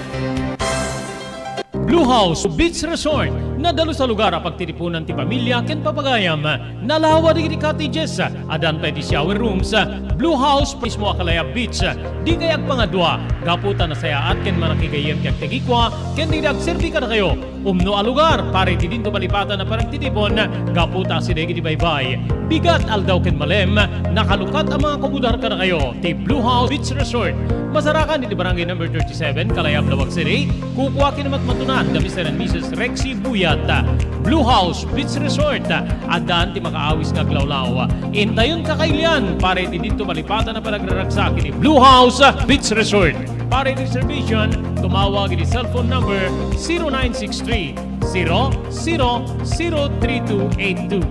Blue House Beach Resort, nadalus a lugar a pagtitipunan ti pamilya ken papagayam. Nalawa dagiti cottages, addan pay ti shower rooms. Blue House mismo a kalayab beach. Dikay agpangadua, gapu ta nasayaat ken manakigayyem ti agtagikua ken dagiti agserbi kadakayo. Umno a lugar para iti dinto malipatan a panagtitipon, gapu ta asideg iti baybay, bigat, aldaw ken malem, nakalukat a mangakomodar kadakayo ti Blue House Beach Resort. Masarakan iti Barangay Number thirty-seven, Kalayab, Laoag City. Kukua ken matmatunan da Mister and Missus Rexy Buyat. Blue House Beach Resort, addan ti makaawis nga aglawlaw. Intayon, kakailian, para iti dinto malipatan a panagraragsak iti Blue House Beach Resort. Para iti reservation, tumawag iti cellphone number zero nine six three, zero zero zero three two eight two.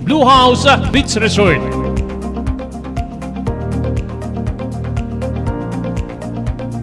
Blue House Beach Resort.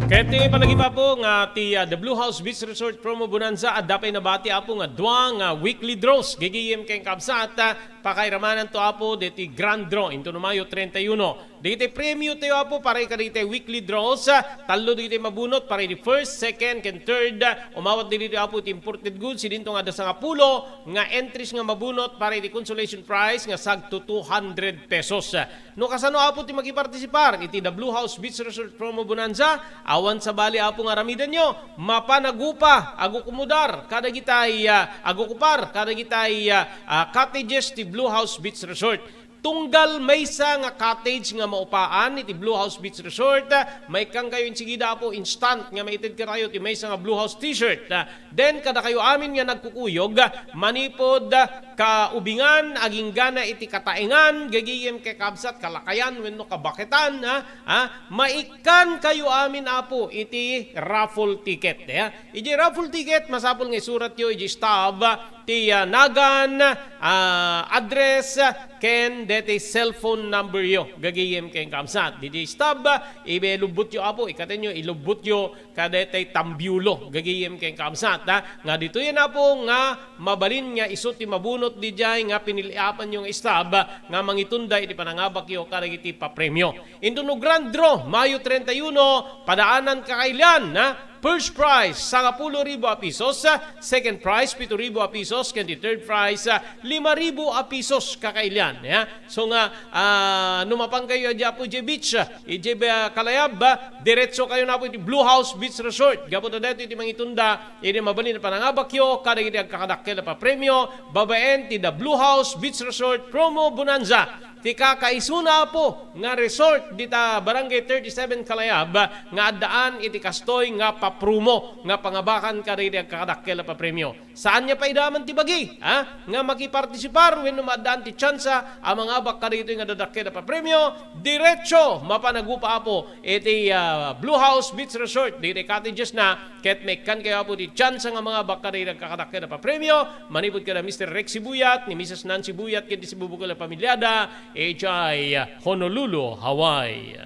Ket ti panagipa po nga ti, ah, The Blue House Beach Resort Promo Bonanza, adda pay nabati, Apo, nga dua nga weekly draws. Gigiyem ken kabsat, ah, pakairamananto, Apo, deti grand draw into no Mayo treinta y uno. Dagiti premio tayo, Apo, para kadagiti weekly draws, ah, tallo dagiti mabunot para iti first, second, ken third, ah, umawat dagiti, Apo, iti imported goods, idinto nga adda sangapulo nga entries nga mabunot para iti consolation prize nga sagto two hundred pesos. No kasano, Apo, ti makipartisipar iti The Blue House Beach Resort Promo Bonanza, awan sabali, Apo, nga aramidenyo, mapanagupa, agukumudar kadagitay, ah, agukupar kadagitay, ah, ah, cottages ti Blue House Beach Resort. Tunggal maysa nga cottage nga maupaan iti Blue House Beach Resort, ah, maikkankayo insigida, Apo, instant nga maited katayo ti maysa nga Blue House T-shirt. Ah, then, kadakayo amin nga nagkukuyog, ah, manipod, ah, kaubingan, aginggana iti kataengan, gagayem ken kabsat, kalakayan, wenno kabaketan, ah, ah, maikkankayo amin, Apo, iti raffle ticket. Ah. Iti raffle ticket, masapul nga isuratyo iti stub, ah, ti, ah, nagan, ah, address, ah, ken deti cellphone number yo. Gagayem ken kabsat. Diti stub, ah, ibe lubbutyo, Apo, ikatenyo, ilubbutyo kadetay tambiulo. Gagayem ken kabsat, ha, nga ditoyen, Apo, nga mabalin nga isu ti mabunot didiay nga piniliapanyo nga stub, ah, nga mangitunda iti panangabakyo kadagiti papremio. Into no grand draw, Mayo treinta y uno, padaanan, kakailian, ha? First prize, sangapulo ribu a pisos. Second prize, pito ribu a pisos. Ken ti third prize, ah, lima ribu a pisos, kakailian. Ya? So nga, ah, no mapankayo idiay Apuyao Beach, ah, idiay, ah, Kalayab, ah, diretso kayo na po iti Blue House Beach Resort. Gapu ta daytoy iti mangitunda iti mabalin a panangabakyo kadagiti agkakadakkel a papremio, babaen ti The Blue House Beach Resort Promo Bonanza. Ti kakaisuna, Apo, nga resort dita Barangay thirty-seven Kalayab nga addaan iti kastoy nga papromo nga pangabakan kadagiti agkakadakkel a papremio. Saan nga paidaman ti bagi, ha? Nga makipartisipar wenno maaddaan ti tsansa a mangabak kadagitoy nga dadakkel a papremio, diretso mapanagupa, Apo, iti, ah, Blue House Beach Resort, dagiti cottages na, ket maikkan kayo, Apo, ti tsansa nga mangabak kadagiti agkakadakkel a papremio, manipud kada Mister Rex Sibuyat, ni Missus Nancy Buyat, ken ti sibubukel a pamilyada, idiay Honolulu, Hawaii.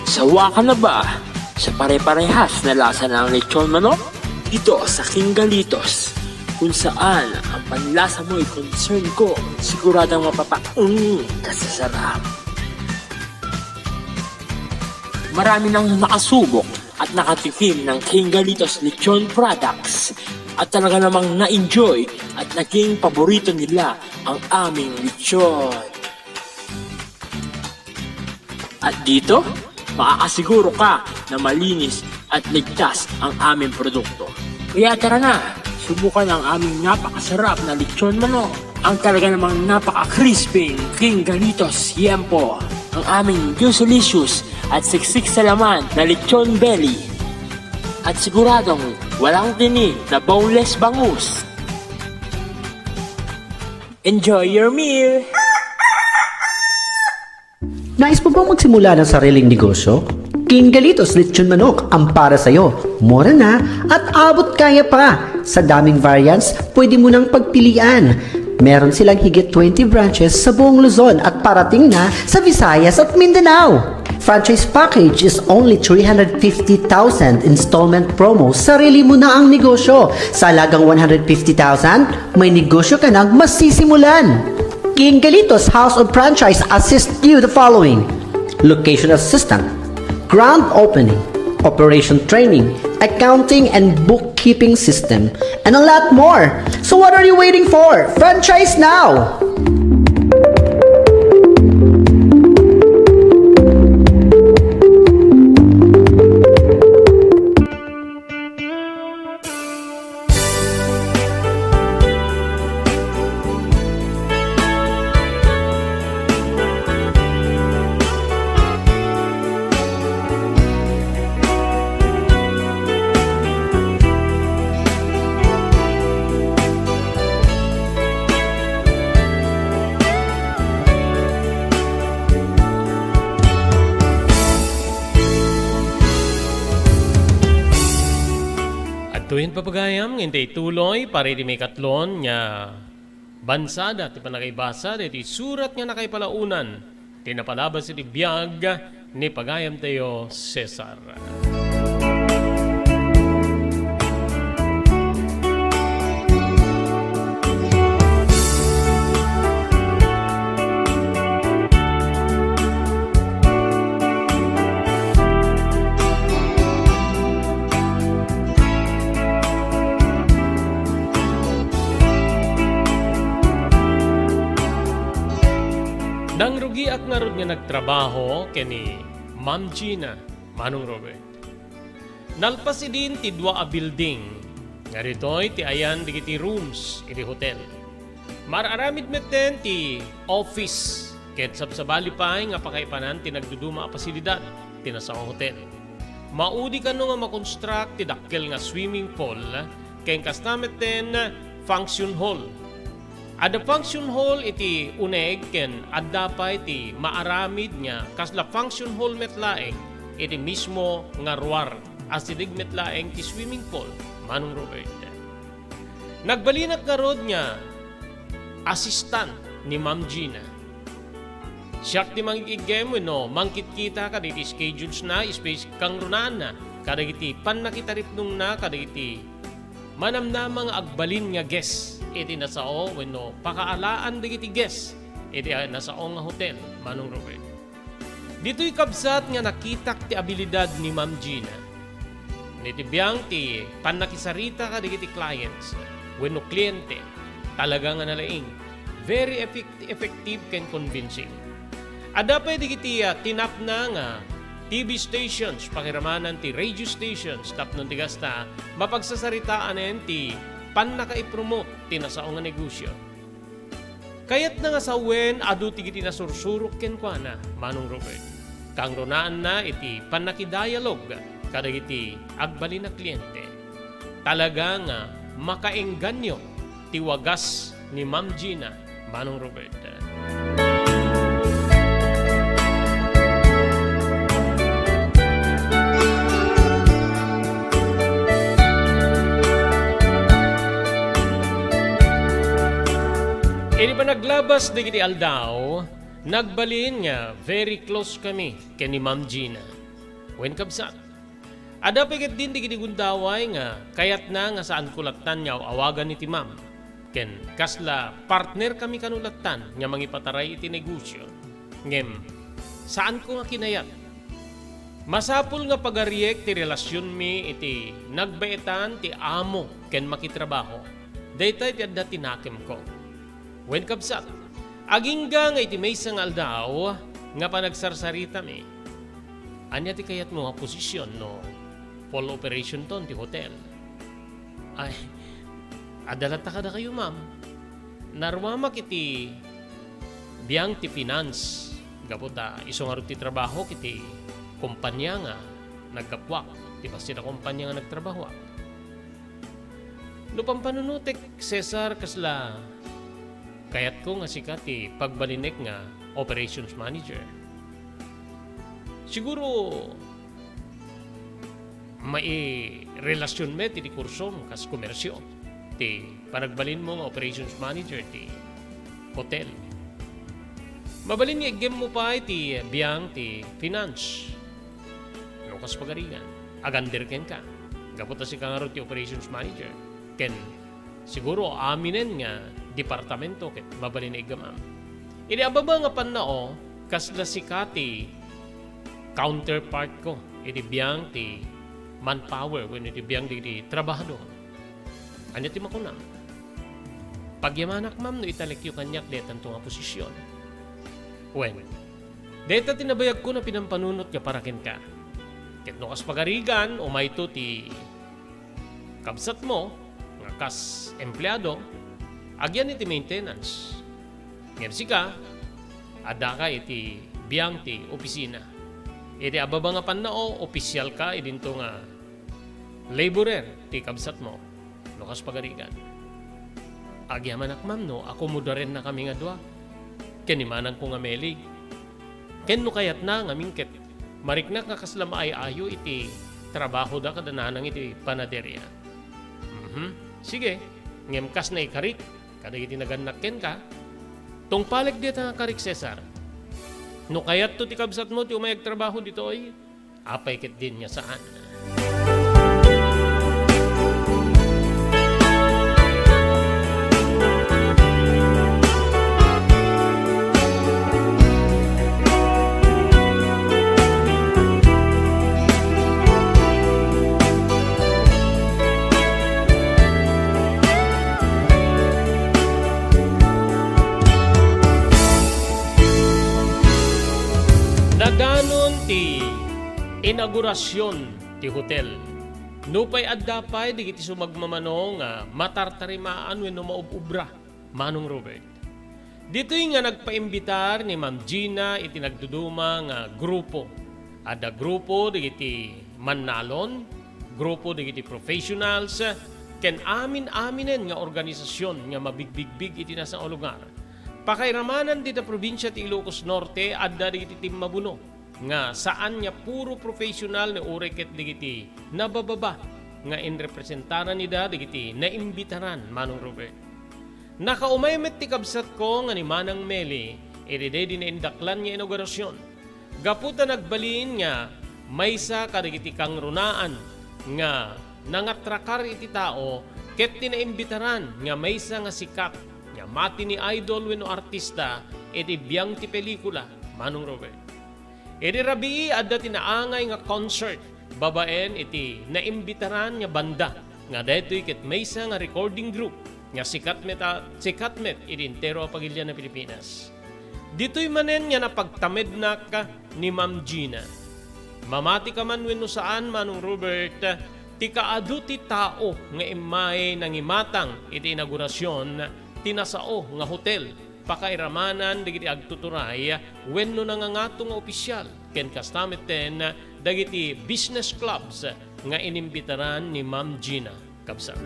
Sawa ka na ba sa pare-parehas na lasa ng lechon manok? Dito sa King Galitos, kung saan ang panlasa mo'y concern ko, siguradong mapapaung ka sa sarap. Marami nang nakasubok at nakatikim ng King Galitos Lechon Products at talaga namang na-enjoy at naging paborito nila ang aming lechon. At dito, makakasiguro ka na malinis at ligtas ang aming produkto. Kaya tara na, subukan ang aming napakasarap na lechon manok. Ang talaga namang napaka-crispy King Galitos Yempo. Ang aming juicy-licious at siksik sa laman na lechon belly. At siguradong walang tinik na boneless bangus. Enjoy your meal! Nais mo bang magsimula ng sariling negosyo? King Galitos Lechon Manok ang para sa'yo. Mura na at abot kaya pa. Sa daming variants, pwede mo nang pagpilian. Meron silang higit twenty branches sa buong Luzon at parating na sa Visayas at Mindanao. Franchise package is only three hundred fifty thousand, installment promo, sarili mo na ang negosyo. Sa halagang one hundred fifty thousand, may negosyo ka nang masisimulan. King Galitos House of Franchise assist you the following: location assistant, grand opening, operation training, accounting and bookkeeping system, and a lot more. So what are you waiting for? Franchise now! Adtoyen, papagayam, nga intay tuloy para iti maikatlon nga bansada ti pannakaibasa daytoy surat nga nakaipalaonan ti napalabas iti biag ni pagayamtayo Cesar. Nangrugiak ngarud nga nagtrabaho ken ni Ma'am Gina, Manong Robert. Nalpas idin ti dua a building nga ditoy ti ayan dagiti rooms iti hotel. Mar-aramid metten ti office ket sabsabali pay nga pakaipanan ti nagduduma a pasilidad ti nasao a hotel. Maudi kano nga makonstruct ti dakkel nga swimming pool ken kasta metten function hall. Adda function hall iti uneg ken adda pay ti maaramid nga kasla function hall met laeng iti mismo nga ruar. Asideg met laeng ti swimming pool, Manong Robert. Nagbalinak ngarud nga assistant ni Ma'am Gina. Siak ti mangig-iggem wenno mangkitkita kadagiti schedulesna, space kangrunaanna, kadagiti pannakitaripnongna, kadagiti manamnama nga agbalin nga guest iti nasao wenno pakaalaan dagiti guest iti nasao nga hotel, Manong Robert. Ditoy kabsat nga nakitak ti abilidad ni Ma'am Gina. Iti biang ti pannakisarita kadagiti clients wenno kliente, talaga nga nalaing. Very effect-, effective ken convincing. Adda pay dagiti, ah, tinapna nga T V stations, pakiramanan ti radio stations, tapno ti kasta, mapagsasaritaanen ti pannakaipromote ti nasao nga negosyo. Kayatna nga sawen, adu ti giti nasursurok kenkuana, Manong Robert. Kangrunaanna iti pannakidayalog kadagiti agbalin a kliente. Talaga nga makaengganyo ti wagas ni Ma'am Gina, Manong Robert. Idi panaglabas dagiti aldaw, nagbalin nga very close kami ken ni Ma'am Gina. Wen, kabsat, adda pay ketdin dagiti gundaway nga kayatna nga saanko lattan nga aw-awagan iti ma'am, ken kasla partner kami kano lattan nga mangipataray iti negosyo. Ngem, saanko nga kinayat. Masapul nga pagariek ti relasionmi iti nagbaetan ti amo ken makitrabaho. Dayta ti adda ti nakemko. Wen, kabsat, agingga nga iti maysa nga aldaw nga panagsarsaritami, "Ania ti kayatmo nga posisyon no full operation ton ti hotel?" "Ay, adda latta kadakayo, ma'am. Naruamak iti biang ti finance, gapu ta isu ngarud ti trabahok iti kompania nga naggapuak, ti bassit a kompania nga nagtrabahoak." "No pampanunotek, Cesar, kasla kayatko nga sika ti pagbalinek nga operations manager. Siguro, mairelasion met iti kursom kas komersio ti panagbalinmo nga operations manager ti hotel. Mabalin nga iggemmo pay ti biang ti finance. No kas pagarigan, agander kenka, gapu ta sika ngarud ti operations manager, ken siguro aminen nga departamento ket mabalin nga iggemam. Idi ababa nga pannao, kasla sika ti counterpart ko iti biang ti manpower wenno iti biang ti, ti trabahador." "Ania ti makunam?" "Pagyamanak, ma'am, no italekyo kaniak daytanto nga posisyon." "Wen, dayta ti nabayagko nga pinampanunot nga para kenka. Ket no kas pagarigan, umayto ti kabsatmo nga kas empleado, agyan iti maintenance. Ngem sika, addaka iti biang ti opisina. Iti ababa nga pannao, opisialka idinto nga laborer ti kabsatmo, no kas pagarigan." "Agyamanak, ma'am, no akomodarennakami nga dua ken ni manangko nga Meli. Ken no kayatna ngamin ket mariknak nga kasla maay-ayo iti trabahoda kada nanang iti panaderia." "Mhm. Sige, ngem kas naikarik kadagiti nagannak kenka, tungpalek dayta nga karik, Cesar. No kayatto ti kabsatmo ti umay agtrabaho ditoy, apay ketdin nga saan?" Nadanon ti inaugurasion ti hotel. Nupay adda pay dagiti sumagmamano nga matartarimaan wenno maub-ubra, Manong Robert. Ditoy nga nagpaimbitar ni Ma'am Gina iti nagduduma nga grupo. Adda grupo dagiti mannalon, grupo dagiti professionals, ken amin-aminen nga organisasyon nga mabigbigbig iti nasao a lugar. Pakairamanan dita probinsia ti Ilocos Norte, adda dagiti timmabuno nga saan nga puro professional nga uray ket dagiti nabababa nga inrepresentaran ida dagiti naimbitaran, Manong Robert. Nakaumay met ti kabsatko nga ni Manang Meli iti daydi naindaklan nga inaugurasion. Gapu ta nagbalin nga maysa kadagiti kangrunaan nga nangatrakar iti tao ket ti naimbitaran nga maysa nga sikat nga matini idol wenno artista iti biang ti pelikula, Manong Robert. Idi rabii, adda ti naangay nga concert babaen iti naimbitaran nga banda, nga daytoy ket maysa nga recording group nga sikat met a, sikat met iti entero a pagilian a Pilipinas. Ditoy manen nga napagtamednak ni Ma'am Gina. Mamati ka man wenno saan, Manong Robert, ti kaadu ti tao nga immay nangimatang iti inaugurasion ti nasao nga hotel, pakairamanan dagiti agtuturay wenno nangangato nga opisyal, ken kasta metten dagiti business clubs nga inimbitaran ni Ma'am Gina, kabsat.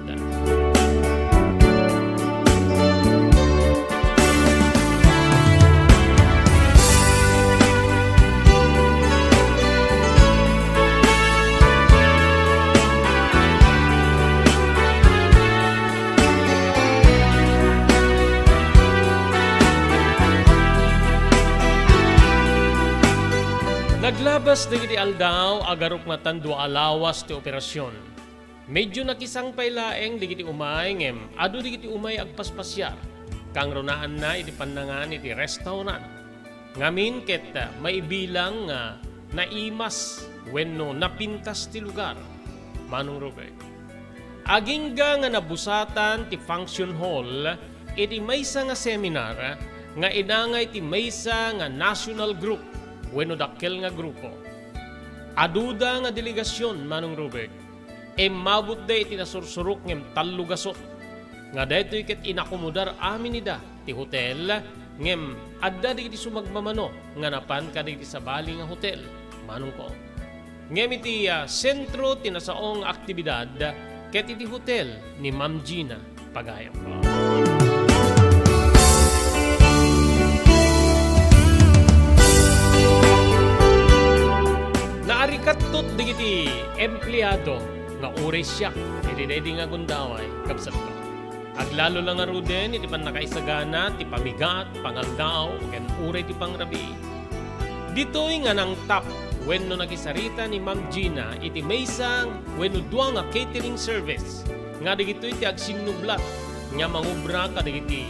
Naglabas dagiti aldaw, agarupngatan dua a lawas ti operasion. Medyo nakisang pay laeng dagiti umay, ngem adu dagiti umay agpaspasiar, kangrunaanna iti pannangan iti restaurant. Ngamin ket, ah, maibilang nga naimas wenno napintas ti lugar, Manong Robert. Agingga nga nabusatan ti function hall iti maysa nga seminar nga inangay ti maysa nga national group wenno dakkel nga grupo. Aduda nga delegasion, Manong Robert. Immabutda iti nasursurok ngem tallo gasut, nga daytoy ket inakomodar amin ida ti hotel, ngem adda dagiti sumagmamano nga napan kadagiti sabali nga hotel, Manong Kong. Ngem iti, ah, sentro ti nasao nga aktibidad ket iti hotel ni Ma'am Gina. Pagayam. Naarikattot dagiti empleado nga uray siak iti daydi nga gundaway, kabsatko. Aglalo la ngaruden iti pannakaisagana ti pamigat, pangaldaw, ken uray ti pangrabii. Ditoy nga nangtap wenno nakisarita ni Ma'am Gina iti maysa wenno dua nga catering service nga dagitoy ti agsinnublat nga mangubra kadagiti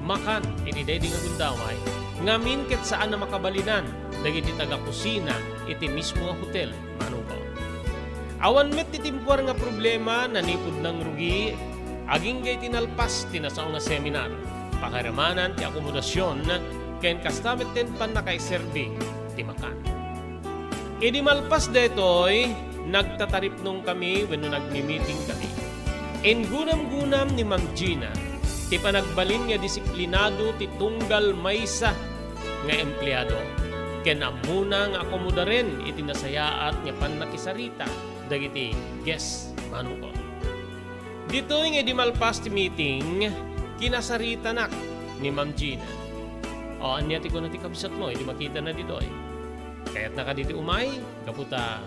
makan iti daydi nga gundaway, ngamin ket saan a makabalinan dagiti tagakusina iti mismo nga hotel, Manong Kong. Awan met ti timpuar nga problema, nanipud nangrugi, agingga iti nalpas ti nasao nga seminar, pakairamanan ti akomodasion, ken kasta metten pannakaiserbi ti makan. Idi malpas daytoy, nagtataripnongkami wenno nagmi-meetingkami. Inggunamgunam ni Ma'am Gina ti panagbalin nga disiplinado ti tunggal maysa nga empleado, ken ammona nga akomodaren iti nasayaat nga pannakisarita dagiti guest, Manong Kong. Ditoy nga idi malpas ti meeting, kinasaritanak ni Ma'am Gina. O, ania ti kuna ti kabsatmo idi makitana ditoy? Kayatna kadi ti umay? Gapu ta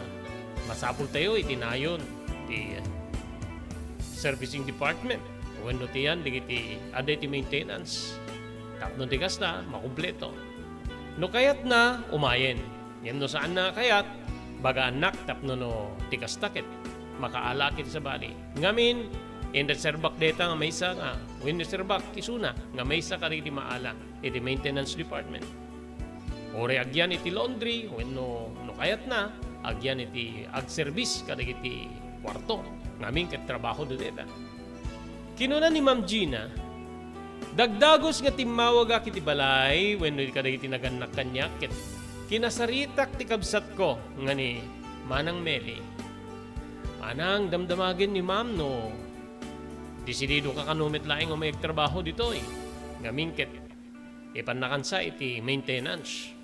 masapultayo iti nayon ti servicing department wenno ti yan dagiti adda iti maintenance. Tapno ti kasta, makumpleto. No kayatna, umayen. Ngem no saanna nga kayat, bagaannak tapno no ti kasta ket makaala iti sabali. Ngamin, inreserbak dayta nga maysa nga, o inreserbak isuna nga maysa kadagiti maala iti maintenance department. Uray agyan iti laundry, wenno no kayatna, agyan iti agserbis kadagiti kuarto. Ngamin ket trabahoda dayta. Kinuna ni Ma'am Gina, "Dagdagus nga timmawagak iti balay wenno kadagiti nagannak kaniak ket kinasaritak ti kabsatko nga ni Manang Meli." Manang, damdamagen ni Ma'am no desididoka kano met laeng a umay agtrabaho ditoy. Ngamin ket ipannakansa iti maintenance.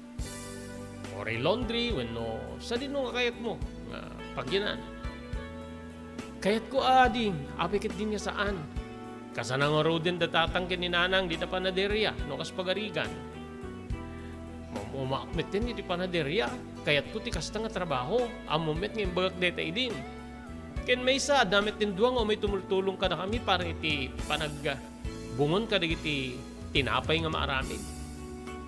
Uray laundry wenno sadino nga kayatmo nga pagyanan. Kayatko a ading, apay ket din nga saan. Kasano ngaruden da tatang ken ni nanang dita panaderia no kas pagarigan? Mammumaak metten iti panaderia. Kayatko ti kasta nga trabaho. Ammom met nga imbagak dayta idin. Ken maysa, adda metten dua nga umay tumultulong kadakami para iti panag- bungon kadagiti tinapay nga maaramid.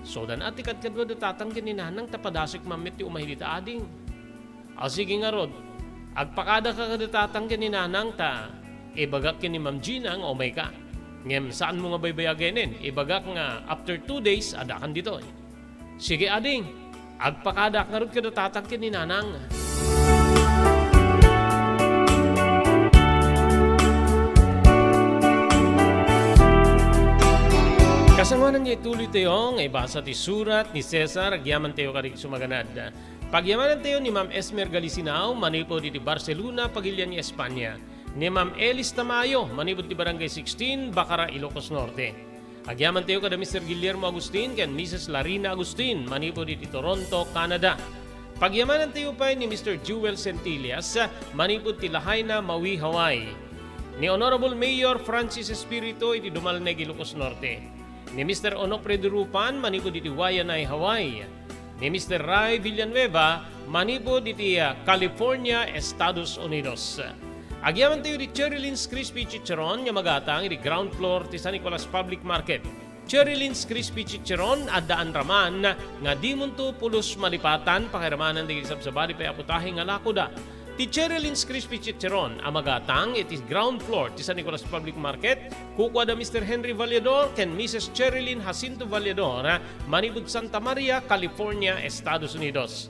Saan a ti kadkadua da tatang ken ni nanang ta padasek man met ti umay dita ading. A, sige ngarud, agpakadaka kada tatang ken ni nanang ta ibagak ken ni Ma'am Gina nga umayka. Ngem saanmo nga baybayagenen, ibagak nga after two days, addakan ditoy. Sige, ading. Agpakadak ngarud kada tatang ken ni nanang. Kasangoanan nga ituloytayo nga ibasa ti surat ni Cesar, agyamantayo kadi sumaganad. Pagyamanantayo ni Ma'am Esmer Galisinao manipud iti Barcelona, Pagilian, Espanya. Ni Ma'am Elis Tamayo manipud ti Barangay sixteen, Bacara, Ilocos Norte. Agyamantayo kada Mister Guillermo Agustin ken Missus Larina Agustin manipud iti Toronto, Canada. Pagyamanantayo pay ni Mister Jewel Centillas manipud ti Lahaina, Maui, Hawaii. Ni Honorable Mayor Francis Espiritu iti Dumalneg, Ilocos Norte. Ni Mister Onofre Durupan manipud iti Waianae, Hawaii. Ni Mister Ray Villanueva manipud iti, ah, California, Estados Unidos. Agyamantayo iti Cherry Lynn's Crispy Chicharon nga magatang iti ground floor ti San Nicolas Public Market. Cherry Lynn's Crispy Chicharon, addaan raman nga dimonto pulos malipatan, pakiramanan dagiti sabsabali pay a putahe nga lakoda. Ti Cherry Lynn's Crispy Chicharon a magatang iti ground floor ti San Nicolas Public Market, kukua da Mister Henry Vallador ken Missus Cherry Lynn Jacinto Vallador, manipud Santa Maria, California, Estados Unidos.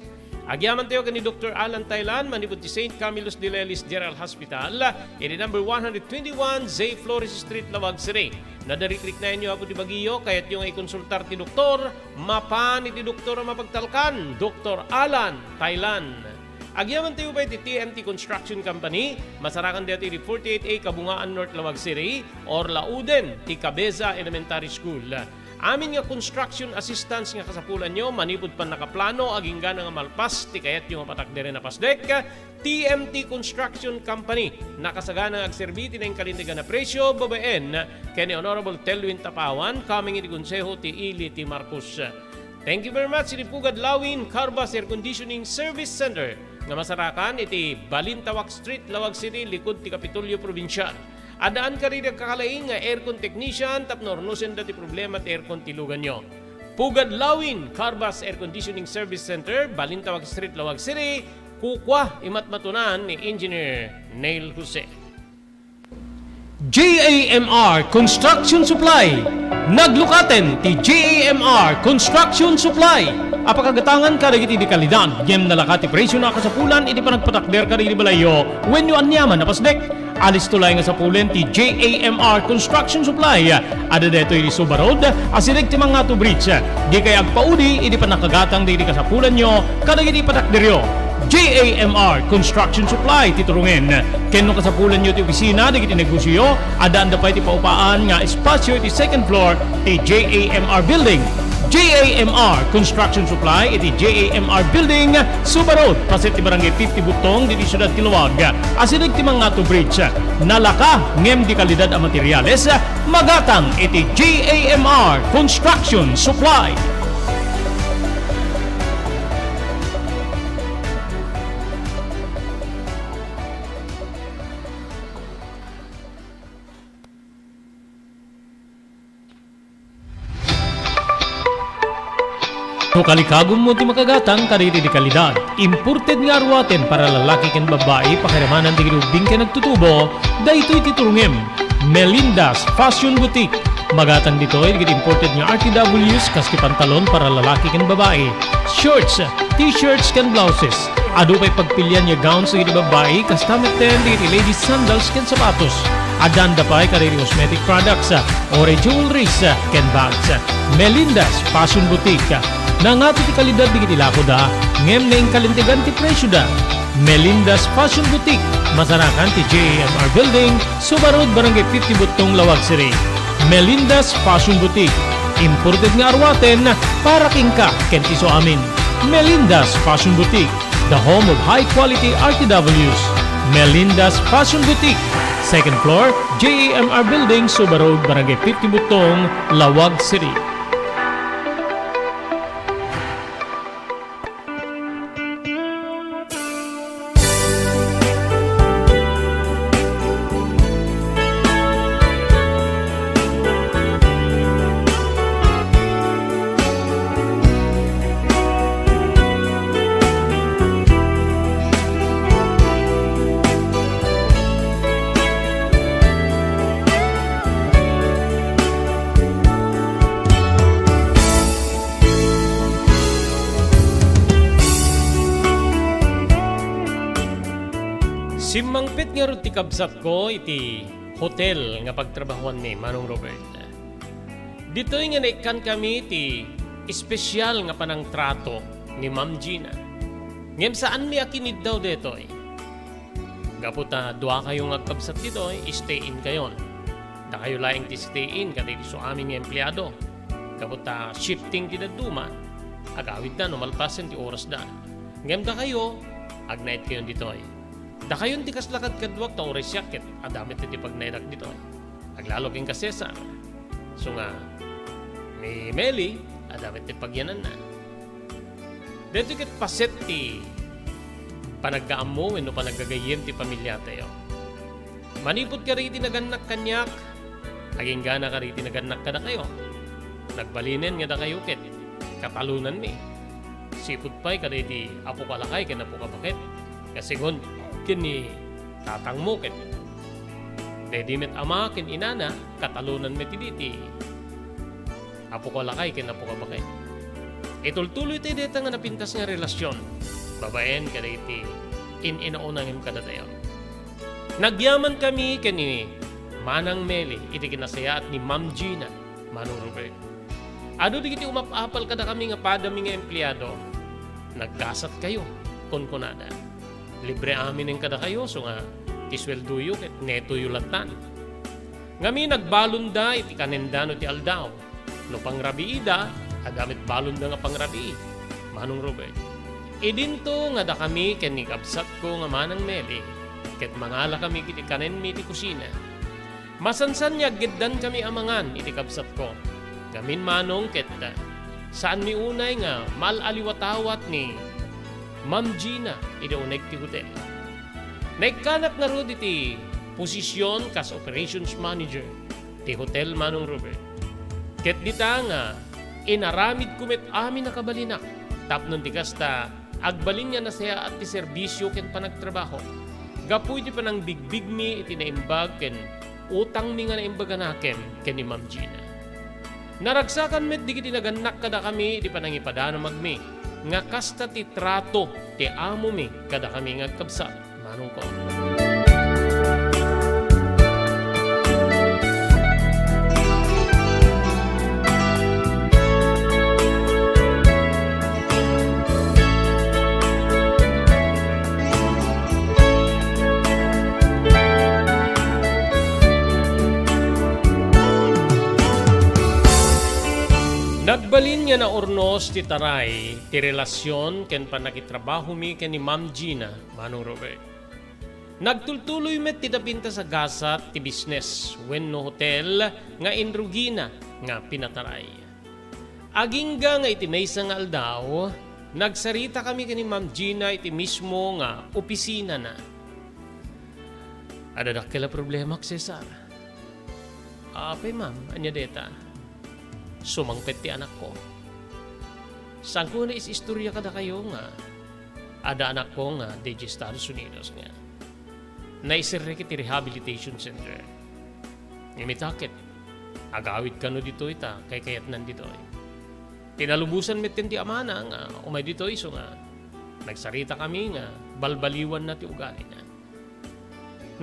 Agyamantayo ken ni Doktor Alan Tailan manipud ti Saint Camillus de Lelis General Hospital, iti number one hundred twenty-one J Flores Street, Laoag City. Nadarikrik na inyo, Apo, ti bagiyo, kayatyo nga ikonsultar ti doktor, mapan iti doktor a mapagtalkan, Doktor Alan Tailan. Agyamantayo pay iti T M T Construction Company, masarakan daytoy iti forty-eight A Kabungaan North, Laoag City, or lauden ti Cabeza Elementary School. Amin nga construction assistance nga kasapulanyo manipud pannakaplano agingga nga malpas ti kayatyo nga patakderen a pasdek, T M T Construction Company, nakasagana nga agserbi ti nainkalintegan a presio, babaen ken ni Honorable Telwin Tapawan, coming iti Konseho ti Ili ti Marcos. Thank you very much iti Pugad Lawin Carbas Air Conditioning Service Center nga masarakan iti Balintawak Street, Laoag City, likud ti Kapitolyo Probinsial. Addaan kadagiti agkakalaing nga aircon technician tapno urnosenda ti problema ti aircon ti luganyo. Pugad Lawin Carbas Air Conditioning Service Center, Balintawak Street, Laoag City, kukua, imatmatunan ni Engineer Neil Jose. J A M R Construction Supply. Naglukaten ti J A M R Construction Supply a pakagatangan kadagiti di kalidad, ngem nalaka ti presio a kasapulan iti panagpatakder kadagiti balayyo wenno aniaman a pasdek. Alisto laeng a sapulen ti J A M R Construction Supply. Adda daytoy iti Suba Road, asideg ti Mangato Bridge. Dikay agpaudi iti pannakagatang dagiti kasapulanyo kadagiti patakderyo. J A M R Construction Supply ti turongen. Ken no kasapulanyo ti opisina dagiti negosioyo, addaanda pay ti paupaan nga espasio iti second floor ti J A M R Building. J A M R Construction Supply iti J A M R Building, Suba Road, paset ti Barangay fifty Butong, ditoy siudad ti Laoag. Asideg ti Mangato Bridge. Nalaka ngem di kalidad a materiales, magatang iti J A M R Construction Supply. No kalikagummo ti makagatang kadagiti di kalidad, imported nga aruaten para lalaki ken babbai, pakiramanan dagiti ubbing ken agtutubo, daytoy ti turongem. Melinda's Fashion Boutique. Magatang ditoy dagiti imported nga R T Ws kas ti pantalon para lalaki ken babbai, shorts, t-shirts ken blouses. Adu pay pagpilian nga gowns dagiti babbai, kasta metten dagiti ladies sandals ken sapatos. Addaanda pay kadagiti cosmetic products, uray jewelries, ken bags. Melinda's Fashion Boutique. Nangato ti kalidad dagiti lakoda, ngem nainkalintegan ti presioda. Melinda's Fashion Boutique, masarakan ti J A M R Building, Suba Road, Barangay fifty Butong, Laoag City. Melinda's Fashion Boutique, imported nga aruaten para kenka ken ti isuamin. Melinda's Fashion Boutique, the home of high quality R T Ws. Melinda's Fashion Boutique, second floor, J A M R Building, Suba Road, Barangay fifty Butong, Laoag City. Simmangpet ngarud ti kabsatko iti hotel nga pagtrabahoanmi, Manong Robert. Ditoy nga naikkankami ti espesial nga panangtrato ni Ma'am Gina. Ngem saanmi a kiniddaw detoy. Gapu ta duakayo nga agkabsat ditoy, stay-in kayon. Dakayo laeng ti stay-in kadagiti isuamin nga empleado. Gapu ta shifting ti dadduma, agawidda no malpasen ti orasda. Ngem dakayo, agnaetkayon ditoy. Dakayon ti kasla kadkaduak ta uray siak ket adda met ti pagnaedak ditoy. Aglalo kenka, Cesar. Isu nga, ni Meli, adda met ti pagyananna. Daytoy ket paset ti panaggaammo wenno panaggagayyem ti pamiliatayo. Manipud kadagiti nagannak kaniak, aginggana kadagiti nagannak kadakayo. Nagbalinen nga dakayo ket katalonanmi. Sipud pay kadagiti apok a lakay ken apok a baket nga segun ken ni tatangmo ket daydi met ama ken inana, katalonanmi ti diti apok a lakay ken apok a baket. Itultuloy tayo dayta nga napintas nga relasyon babaen kadagiti in-inauna ngem kadatayo. Nagyamankami ken ni Manang Meli iti kinasayaat ni Ma'am Gina, Manong Robert. Adu dagiti umap-apal kadakami nga padami nga empleado, "Naggasatkayo," kunkunada. "Libre aminen kadakayo, isu nga ti sueldoyo ket netoyo lattan." Ngamin, nagbalonda iti kanenda no ti aldaw. No pangrabiida, adda met balonda nga pangrabii, Manong Robert. Idinto nga dakami ken ni kabsatko nga Manang Meli, ket mangalakami iti kanenmi iti kusina. Masansanniaggiddankami a mangan iti kabsatko. Ngamin, Manong, ket saanmi unay nga maal-aliwatawat ni Ma'am Gina idi uneg ti hotel. Naikkanak ngarud iti posisyon kas operations manager ti hotel, Manong Robert. Ket dita nga inaramidko met amin a kabalinak, tapno ti kasta, agbalin nga nasayaat ti serbisyo ken panagtrabaho. Gapu iti panangbigbigmi iti naimbag ken utangmi nga naimbag a nakem ken ni Ma'am Gina. Naragsakan met dagiti nagannak kadakami iti panangipadanamagmi nga kasta ti trato ti amomi kadakami nga agkabsat. Manongko. Nagbalin nga naurnos ti taray ti relasyon ken pannakitrabahomi ken ni Ma'am Gina, Manong Robert. Nagtultuloy met ti napintas a gasat ti bisnes wenno hotel nga inrugina nga pinataray. Agingga nga iti maysa nga aldaw, nagsaritakami ken ni Ma'am Gina iti mismo nga opisinana. "Adda dakkel a problemak, Cesar." "Apay, ma'am, ania dayta?" "Sumangpet ti anakko. Saanko nga nais-istorya kadakayo nga adda anakko nga diay Estados Unidos nga naiserrek iti rehabilitation center. Ngem ita ket agawid kano ditoy ta kaykayatnan ditoy. Pinalubosan metten ti amana nga umay ditoy, isu nga nagsaritakami nga balbaliwanna ti ugalina.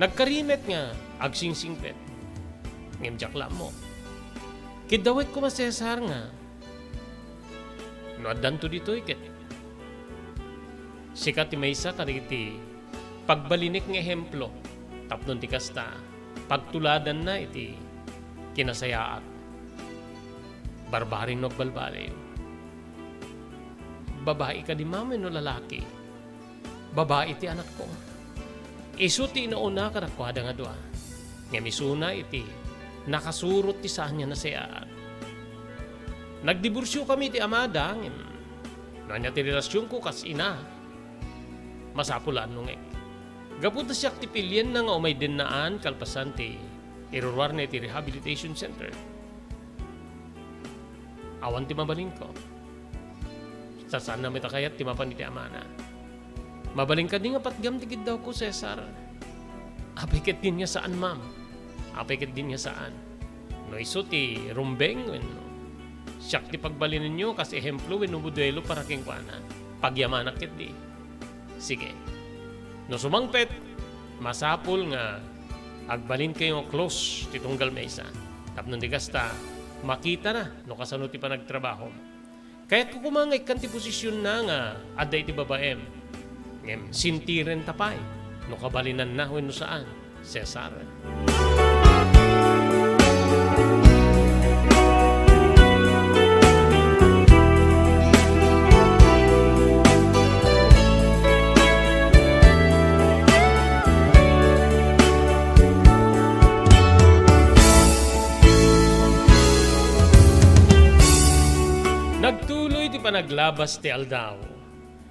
Nagkari met nga agsingsingpet, ngem diak la ammo. Kiddawek koma, Cesar, nga no addanto ditoy ket sika ti maysa kadagiti pagbalinek nga ehemplo tapno ti kasta, pagtuladanna iti kinasayaat. Barbareng no agbalbaliw. Babai kadi, ma'am, wenno lalaki?" "Babai ti anakko. Isu ti inauna kadakuada nga dua. Ngem isuna iti nakasurot ti saan nga nasayaat. Nagdiborsiokami iti amada, ngem no ania ti relasionko kas ina, masapul a annongek. Gapu ta siak ti pilienna nga umay dennaan kalpasan ti iruruarna iti rehabilitation center. Awan ti mabalinko. Sasaanna met a kayat ti mapan iti amana. Mabalin kadi nga patgam ti kiddawko, Cesar?" "Apay ket diay nga saan, ma'am? Apay ket diay nga saan? No isu ti rumbeng wenno siak ti pagbalinenyo kas ehemplo wenno modelo para kenkuana, pagyamanak ketdi. Sige. No sumangpet, masapul nga agbalinkayo nga close ti tunggal maysa. Tapno di kasta, makitana no kasano ti panagtrabahom. Kayatko koma nga ikkan ti posisionna nga adda iti babaem. Ngem sintirenta pay no kabalinanna wenno saan, Cesar. Nagtuloy ti panaglabas ti aldaw.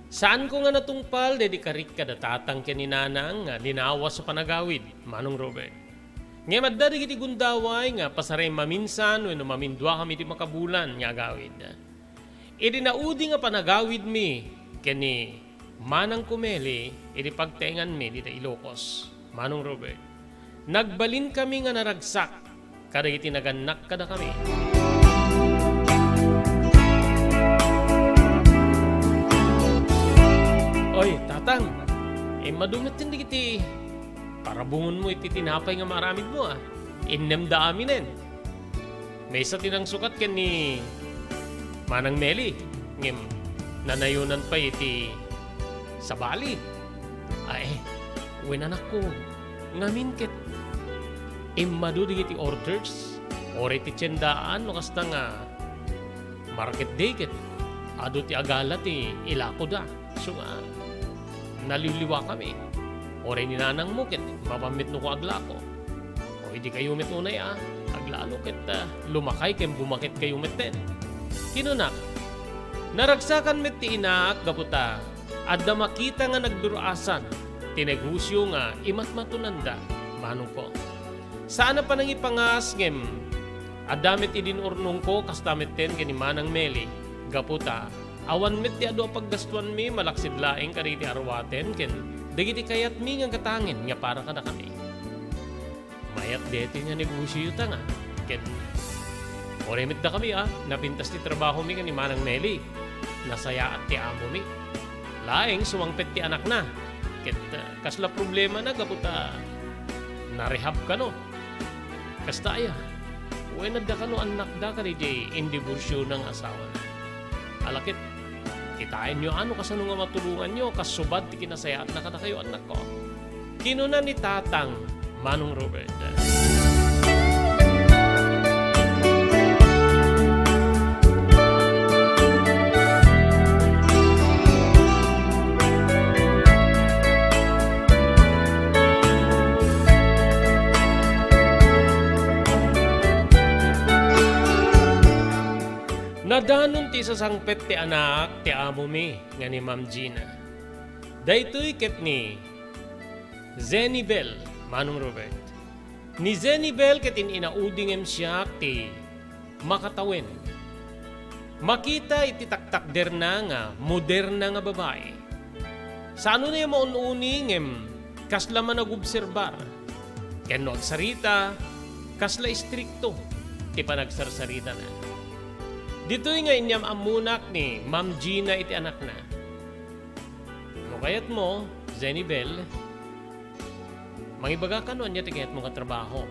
Saanko nga natungpal daydi karik kada tatang ken ni nanang nga linawas a panagawid, Manong Robert. Ngem adda dagiti gundaway nga pasaray maminsan wenno maminduakami ti makabulan nga agawid. Idi naudi nga panagawidmi ken ni Manang Kumeli idi pagtaenganmi dita Ilocos, Manong Robert, nagbalinkami nga naragsak kadagiti nagannak kadakami. Oy, Tatang, immadu metten dagiti parabungonmo iti tinapay nga maaramidmo, a. Innemda aminen. Maysa ti nangsukat ken ni Manang Meli, ngem nanayonan pay iti sabali. Ay, wen, anakko, ngamin ket immadu dagiti orders, uray ti tiendaan no kasta nga market day ket adu ti agala ti ilakoda. Isu nga naliwliwakami. Uray ni nanangmo ket mapan met no aglako. O idi kayo met unay a aglalo ket, ah, lumakay ken bumaketkayo metten. Kinonak, naragsakan met ti inaak gapu ta adda makita nga nagdur-asan ti negosio nga imatmatonanda, manongko. Saan a panangipangas ngem adda met idin urnongko kasta metten ken ni Manang Meli gapu ta awan met ti adu a paggastuanmi malaksid laeng kadagiti arwaten ken dagiti kayatmi nga gatangen nga para kadakami. Mayat daytoy nga negosioyo, Tang, a. Ket uray met dakami a napintas ti trabahomi ken ni Manang Meli, nasayaat ti amomi. Laeng sumangpet ti anakna. Ket, ah, kasla problemana gapu ta narehab kano. Kasta aya, wen adda kano annakda kadidiay indiborsiona nga asawana. Ala ket, kitaenyo a no kasano nga matulonganyo, kasubat ti kinasayaatna kadakayo, annakko. Kinuna ni Tatang, Manong Robert. Nadanon ti isasangpet ti anak ti amomi nga ni Ma'am Gina. Daytoy ket ni Zenny Bell, Manong Robert. Ni Zenny Bell ket in-inaudi ngem siak ti makatawen. Makita iti taktakderna nga moderna nga babai. Saanonay a maun-uni ngem kasla managobserbar. Ken no agsarita, kasla istrikto ti panagsarsaritana. Ditoy nga inyam-ammonak ni Ma'am Gina iti anakna. No kayatmo, Zenny Bell, mangibagaka no ania ti kayatmo nga trabaho.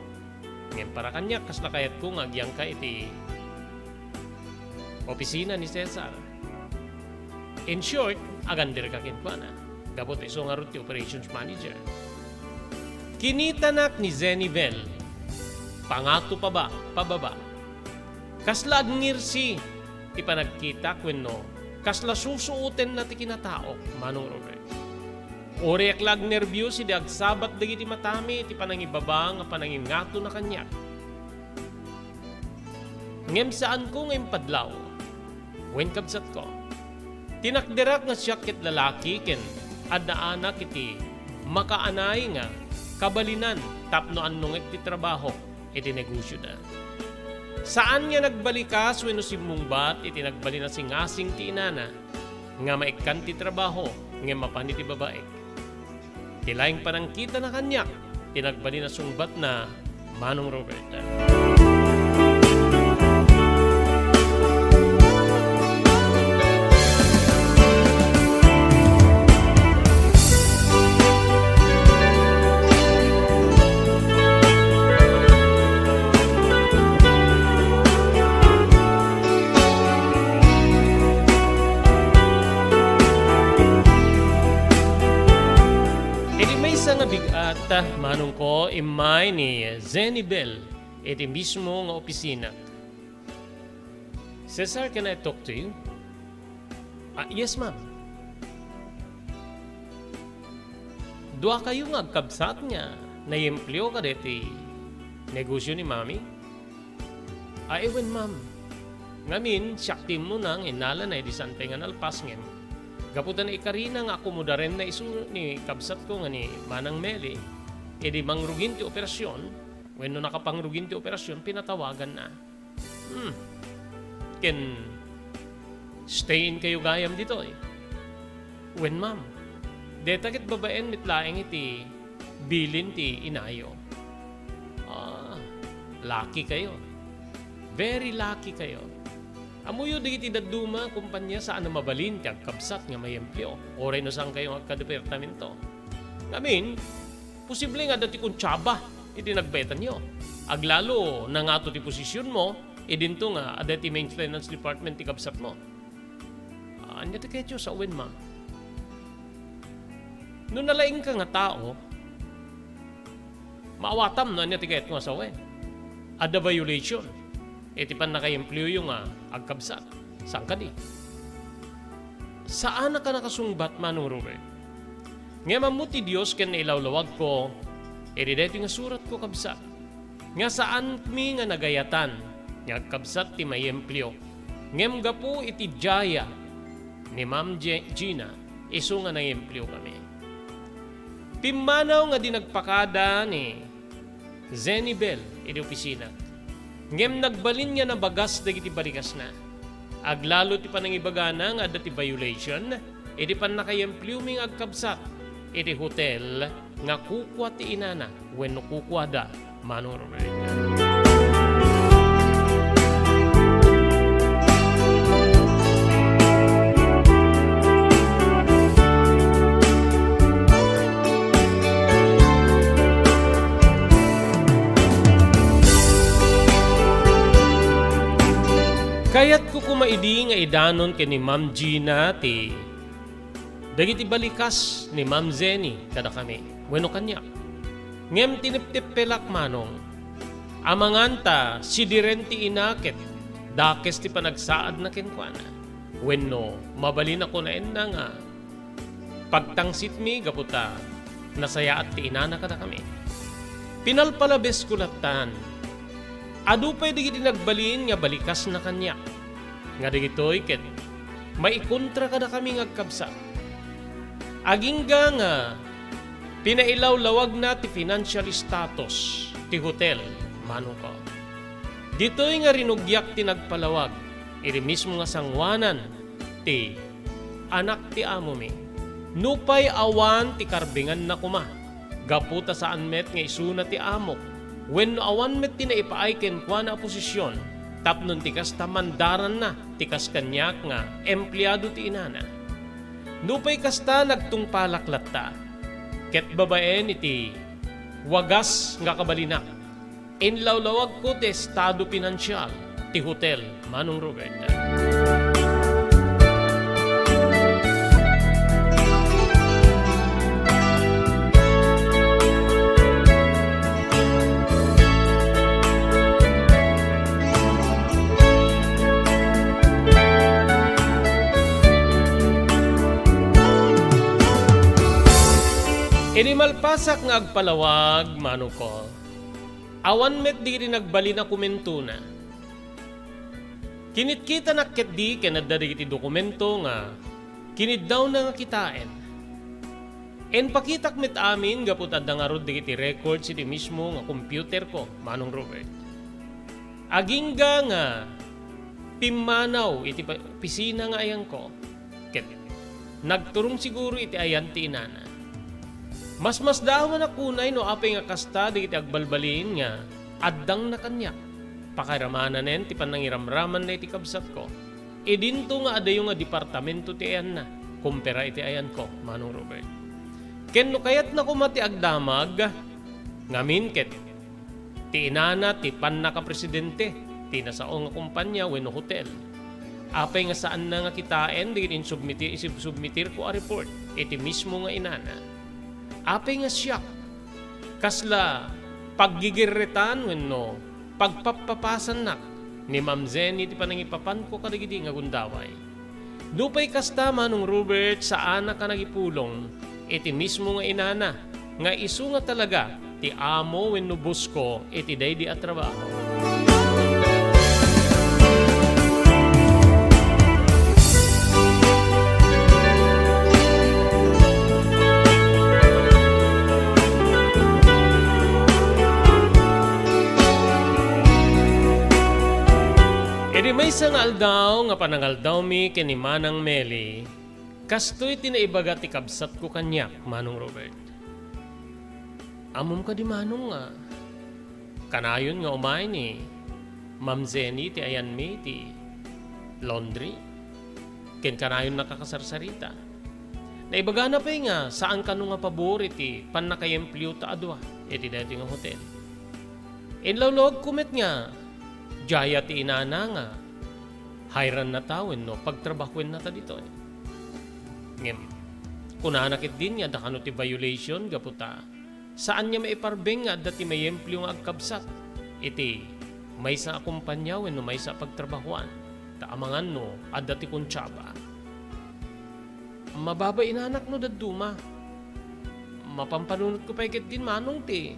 Ngem para kaniak, kasla kayatko nga agyangka iti opisina ni Cesar. In short, aganderka kenkuana, gapu ta isu ngarud ti operations manager. Kinitanak ni Zenny Bell, pangato paba-, pababa. Kasla agngirsi ti panagkitak wenno kasla susuotenna ti kinataok, Manong Robert. Uriak la agnerbios idi agsabat dagiti matami iti panangibaba nga panangingatona kaniak. Ngem saanko nga impadlaw. Wen, kabsatko, tinakderak nga siak ket lalaki ken adda anak iti makaanay nga kabalinan tapno annongek ti trabaho iti negosioda. Saan nga nagbalikas wenno simmungbat iti nagbalin a singasing ti inana nga maikkan ti trabaho ngem mapan iti babaek. Ti laeng panangkitana kaniak ti nagbalin a sungbatna, Manong Robert. Ta, manongko, immay ni Zenny Bell iti mismo nga opisina. "Cesar, can I talk to you?" "Ah, yes, ma'am." "Duakayo nga agkabsat nga naiempleo kadagiti negosio ni Mami?" "Ay, wen, ma'am. Ngamin, siak ti immuna nga innalana idi saan pay nga nalpas ngem gapu ta naikarina nga akomodarenna isu ni kabsatko nga ni Manang Meli, idi mangrugin ti operasion, wenno nakapangrugin ti operasion, pinatawaganna." "Hmm. Ken stay in kayo gayam ditoy?" "Wen, ma'am. Deta ket babaen met laeng iti bilin ti inayo." "Ah, lucky kayo. Very lucky kayo. Ammoyo dagiti dadduma a kompania, saan a mabalin ti agkabsat nga maiempleo, uray no saan kayo nga agkadepartamento. Ngamin, posible nga adda ti kontsaba iti nagbaetanyo. Aglalo, nangato ti posisionmo, idinto nga adda ti maintenance department ti kabsatmo." "Ah, ania ti kayatyo a sawen, ma'am?" "No nalaingka nga tao, maawatam no ania ti kayatmo a sawen. Adda violation iti pannakaiempleoyo nga agkabsat. Saan kadi?" "Saanak a nakasungbat, Manong Robert. Ngem ammo ti Dios ken nailawlawagko iti daytoy nga suratko, kabsat, nga saanmi nga nagayatan nga agkabsat ti maiempleo, ngem gapu iti diaya ni Ma'am Je-, Gina, isu nga naiempleokami." Pimmanaw nga di nagpakada ni Zenny Bell iti opisina, ngem nagbalin nga nabagas dagiti balikasna. Aglalo ti panangibagana nga adda ti violation iti pannakaiempleomi nga agkabsat iti hotel nga kukua ti inana wenno kukuada, Manong Robert. Kayatko koma idi nga idanon ken ni Ma'am Gina ti dagiti balikas ni Ma'am Zenny kadakami wenno kaniak. Ngem tinepteppelak, Manong. Amangan ta sidiren ti ina ket dakes ti panagsaadna kenkuana. Wenno, mabalin a kunaenna nga pagtangsitmi gapu ta nasayaat ti inana kadakami. Pinalpalabesko lattan. Adu pay dagiti nagbalin nga balikasna kaniak, nga dagitoy ket maikontra kadakami nga agkabsat. Agingga nga pinailawlawagna ti financial status ti hotel, manongko. Ditoy nga rinugiak ti nagpalawag iti mismo nga sangoanan ti anak ti amomi. Nupay awan ti karbenganna koma, gapu ta saan met nga isuna ti amok, wenno awan met ti naipaay kenkuana a posision, tapno ti kasta mandaranna ti kas kaniak nga empleado ti inana. Nupay kasta, nagtungpalak latta, ket babaen iti wagas nga kabalinak, inlawlawagko ti estado pinansial ti hotel, Manong Robert. Idi malpasak nga agpalawag, manongko, awan met dagiti nagbalin a komentona. Kinitkitanak ketdi ken adda dagiti dokumento nga kiniddawna nga kitaen. Impakitak met amin gapu ta adda ngarud dagiti records iti mismo nga computerko, Manong Robert. Agingga nga pimmanaw iti pa-, opisina nga ayanko, ket nagturong siguro iti ayan ti inana. Masmasdaawanak unay no apay nga kasta dagiti agbalbalin nga addangna kaniak. Pakaramananen ti panangiramramanna iti kabsatko. Idinto nga adayo nga departamento ti ayanna, kumpara iti ayanko, Manong Robert. Ken no kayatna koma ti agdamag, ngamin ket ti inana ti pannakapresidente ti nasao nga kompania wenno hotel. Apay nga saanna nga kitaen dagiti insubmiti-, isubmitirko a report iti mismo nga inana? Apay nga siak Kasla paggigirretan wenno pagpappapasannak ni Ma'am Zenny ti panangipapanko kadagidi nga gundaway. Nupay kasta, Manong Robert, saanak a nagipulong iti mismo nga inana nga isu nga talaga ti amo wenno boss ko iti daydi a trabaho. Idi maysa nga aldaw nga panangaldawmi ken ni Manang Meli, kastoy ti naibaga ti kabsatko kaniak, Manong Robert. Ammom kadi, Manong, nga kanayon nga umay ni Ma'am Zenny ti ayanmi ti laundry ken kanayonna a kasarsarita. Naibagana pay nga saan kano nga pabor iti pannakayempleo ta a dua iti daytoy nga hotel. Inlawlawagko met nga diay ti inana nga hayrannata wenno pagtrabahuennata ditoy. Ngem, kunana ketdin nga adda kano ti violation gapu ta saanna maiparbeng nga adda ti mayempleo nga agkabsat iti maysa a kompania wenno maysa a pagtrabahuan, ta amangan no adda ti kontraba. Mababa inanak no dadduma. Mapampanunotko pay ketdin, Manong, ti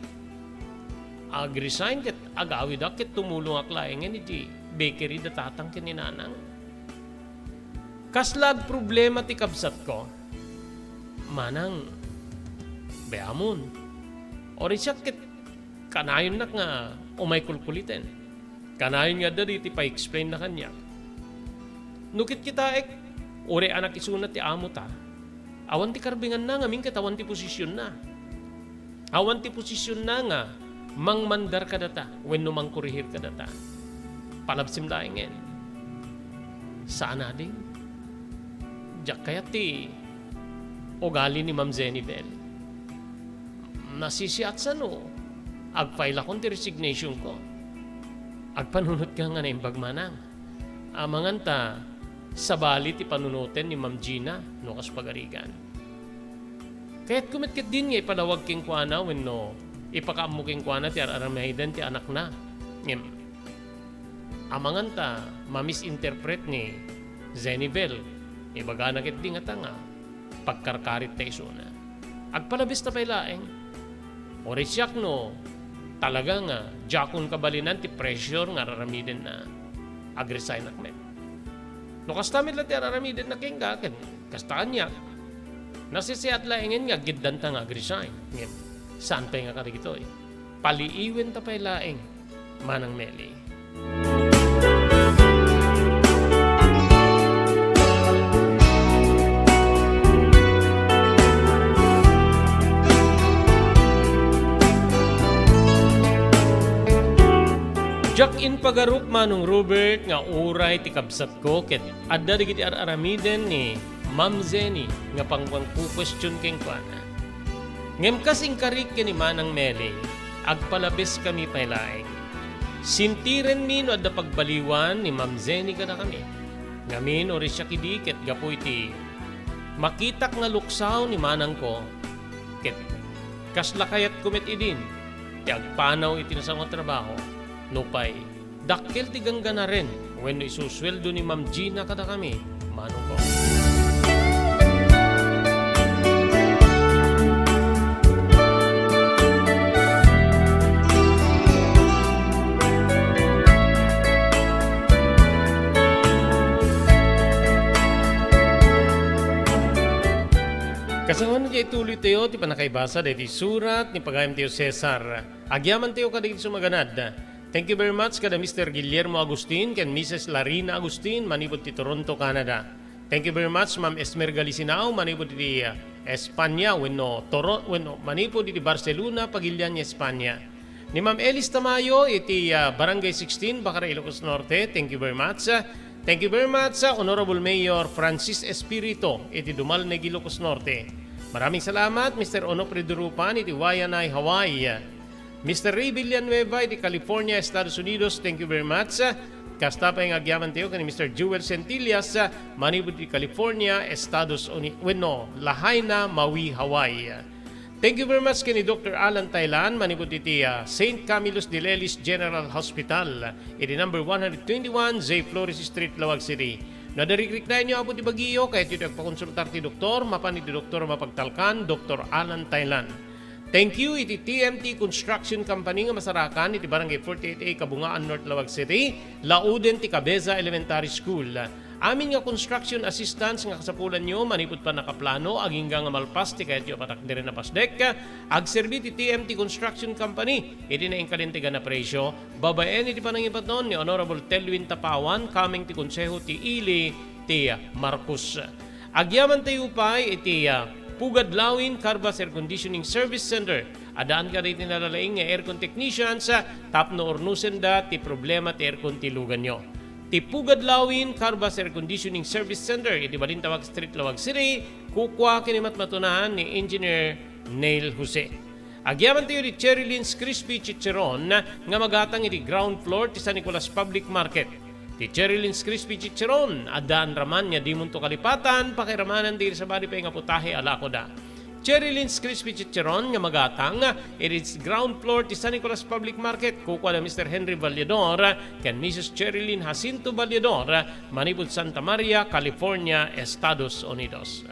ag-resign ket agawidak ket tumulongak laengen iti bakery da tatang ken ni nanang. Kasla agproblema ti kabsatko, Manang, bayamon. Uray siak ket kanayonnak nga umay kulkuliten. Kanayon nga adda daydi pa-explain na kaniak. No kitkitaek, uray anak isuna ti amota. Awan ti karbenganna ngamin ket awan ti posisionna. Awan ti posisionna nga mangmandar kadata wenno mangkorehir kadata. Palabsim laengen. Saan a ding? Diak kayat ti ugali ni Ma'am Zenny Bell. Nasisiatsa no agfailakon ti resignationko. Agpanunotka nga naimbag, Manang. Amangan ta sabali ti panunoten ni Ma'am Gina no kas pagarigan. Kayatko met ketdin nga ipalawag kenkuana wenno ipakaammo kenkuana ti ar-aramiden ti anakna. Ngem, amangan ta ma-misinterpret ni Zenny Bell, ibagana ketdi ngata nga pagkarkarit ta isuna. Agpalabis ta pay laeng. Uray siak no talaga nga diakon kabalinan ti pressure nga ar-aramidenna, ag-resignak met. No kasta met la ti ar-aramidenna kenka, ken kasta kaniak, nasisiat laengen nga aggeddanta nga ag-resign. Ngem, saan pay nga kadagitoy. Paliiwenta pay laeng. Manang Meli. Diak impagarok, Manong Robert, nga uray ti kabsatko ket adda dagiti ar-aramiden ni Ma'am Zenny nga pangpangkukuestion kenkuana. Ngem kas inkarik ken ni Manang Meli, agpalabiskami pay laeng. Sintirenmi no adda pagbaliwan ni Ma'am Zenny kadakami. Ngamin, uray siak idi ket gapu iti makitak nga luksaw ni manangko, ket kasla kayatko met idin ti agpanaw iti nasao nga trabaho, nupay dakkel ti gangganaren wenno isusueldo ni Ma'am Gina kadakami, manongko. Kasangoan nga ituloytayo ti pannakaibasa daytoy surat ni pagayamtayo Cesar. Agyamantayo kadagiti sumaganad. Thank you very much kada Mister Guillermo Agustin ken Missus Larina Agustin manipud ti Toronto, Canada. Thank you very much, Ma'am Esmer Galisinao, manipud iti, ah, Espanya wenno Toro-, wenno manipud iti Barcelona, Pagilian, Espanya. Ni Ma'am Elis Tamayo iti, ah, Barangay sixteen, Bacara, Ilocos Norte. Thank you very much. Thank you very much, ah, Honorable Mayor Francis Espiritu iti Dumalneg, Ilocos Norte. Maraming salamat, Mister Onofre Durupan iti Waianae, Hawaii. Mister Ray Villanueva iti California, Estados Unidos, thank you very much. Kasta pay nga agyamantayo ken ni Mister Jewel Centillas, manipud iti California, Estados Unidos, wenno, Lahaina, Maui, Hawaii. Thank you very much ken ni Doktor Alan Taylan manipud iti, ah, Saint Camillus de Lelis General Hospital, iti number one hundred twenty-one J Flores Street, Laoag City. No adda rikriknaenyo, Apo, ti bagiyo, kayatyo ti agpakonsultar ti doktor, mapan iti doktor a mapagtalkan, Doktor Alan Taylan. Thank you iti T M T Construction Company nga masarakan iti Barangay forty-eight A, Kabungaan, North Laoag City, lauden ti Cabeza Elementary School. Amin nga construction assistance nga kasapulanyo manipud pannakaplano agingga nga malpas ti kayatyo a patakderen a pasdek, agserbi ti T M T Construction Company iti naingkalintegan a presio, babaen iti panangibaton ni Honorable Telwin Tapawan, kameng ti Konseho ti Ili ti Marcos. Agyamantayo pay iti, ah, Pugad Lawin Carbas Air Conditioning Service Center. Addaan kadagiti nalalaing nga aircon technicians, ah, tapno urnosenda ti problema ti aircon ti luganyo. Ti Pugad Lawin Carbas Air Conditioning Service Center iti Balintawak Street, Laoag City, kukua ken ni matmatunan ni Engineer Neil Jose. Agyamantayo ti Cherry Lynn's Crispy Chicharon nga magatang iti ground floor ti San Nicolas Public Market. Ti Cherry Lynn's Crispy Chicharon, addaan raman nga dimonto kalipatan, pakiramanan dagiti sabali pay nga putahe a lakoda. Cherry Lynn's Crispy Chicharon nga magatang iti ground floor ti San Nicolas Public Market, kukua da Mister Henry Valledor ken Missus Cherry Lynn Jacinto Valledor, manipud Santa Maria, California, Estados Unidos.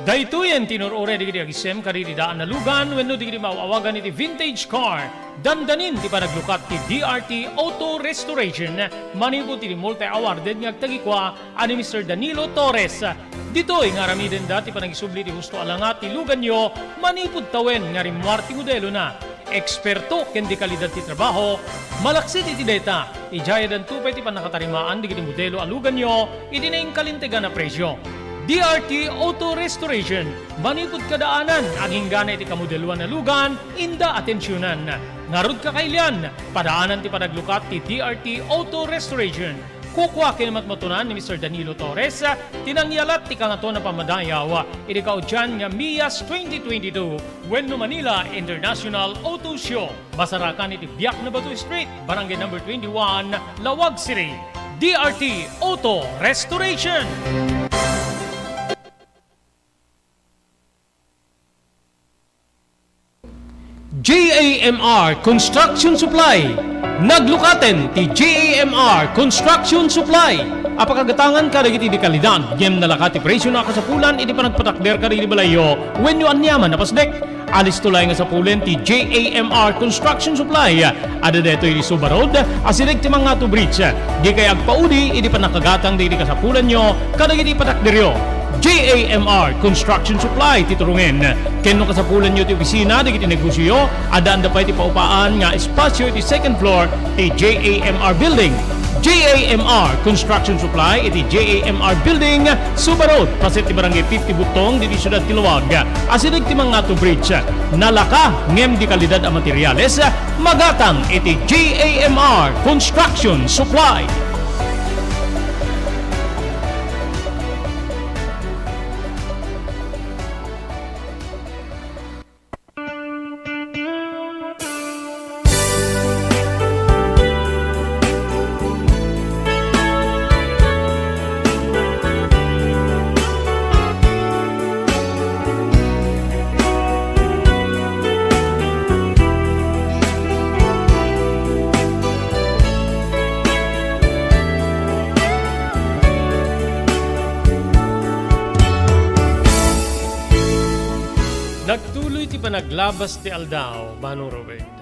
Daytoyen ti inur-uray dagiti agisem kadagiti daan a lugan wenno dagiti maaw-awagan iti vintage car. Dandanin ti panaglukat ti D R T Auto Restoration manipud iti multi-awarded nga agtagikua a ni Mister Danilo Torres. Ditoy nga aramidenda ti panagisubli ti husto a langa ti luganyo manipud tawen nga rimmuar ti modelona. Eksperto ken de kalidad ti trabaho, malaksid iti dayta, idiayadanto pay ti pannakatarimaan dagiti modelo a luganyo iti naingkalintegan a presio. D R T Auto Restoration, manipud kadaanan, aginggana iti kamodeloan a lugan, inda atensionan. Ngarud kakailian, padaanan ti panaglukat ti D R T Auto Restoration. Kukua ken ni matmatunan ni Mister Danilo Torres ti nangyalat ti Kangatoan a Pammadayaw iti kaudian nga MIAS twenty twenty-two wenno Manila International Auto Show. Masarakan iti Biak na Bato Street, Barangay Number twenty-one, Laoag City. D R T Auto Restoration. J A M R Construction Supply. Naglukaten ti J A M R Construction Supply a pakagatangan kadagiti de kalidad ngem nalaka ti presio a kasapulan iti panagpatakder kadagiti balayyo wenno aniaman a pasdek. Alisto laeng nga sapulen ti J A M R Construction Supply. Adda daytoy iti Suba Road, asideg ti Mangatu Bridge. Dikay agpaudi iti pannakagatang dagiti kasapulanyo kadagiti patakderyo. J A M R Construction Supply ti turongen. Ken no kasapulanyo ti opisina dagiti negosioyo, addaanda pay ti paupaan nga espasio iti second floor ti J A M R Building. J A M R Construction Supply iti J A M R Building, Suba Road, paset ti Barangay fifty Butong, ditoy siudad ti Laoag. Asideg ti Mangatu Bridge. Nalaka ngem de kalidad a materiales, magatang iti J A M R Construction Supply. Nagtuloy ti panaglabas ti aldaw, Manong Robert.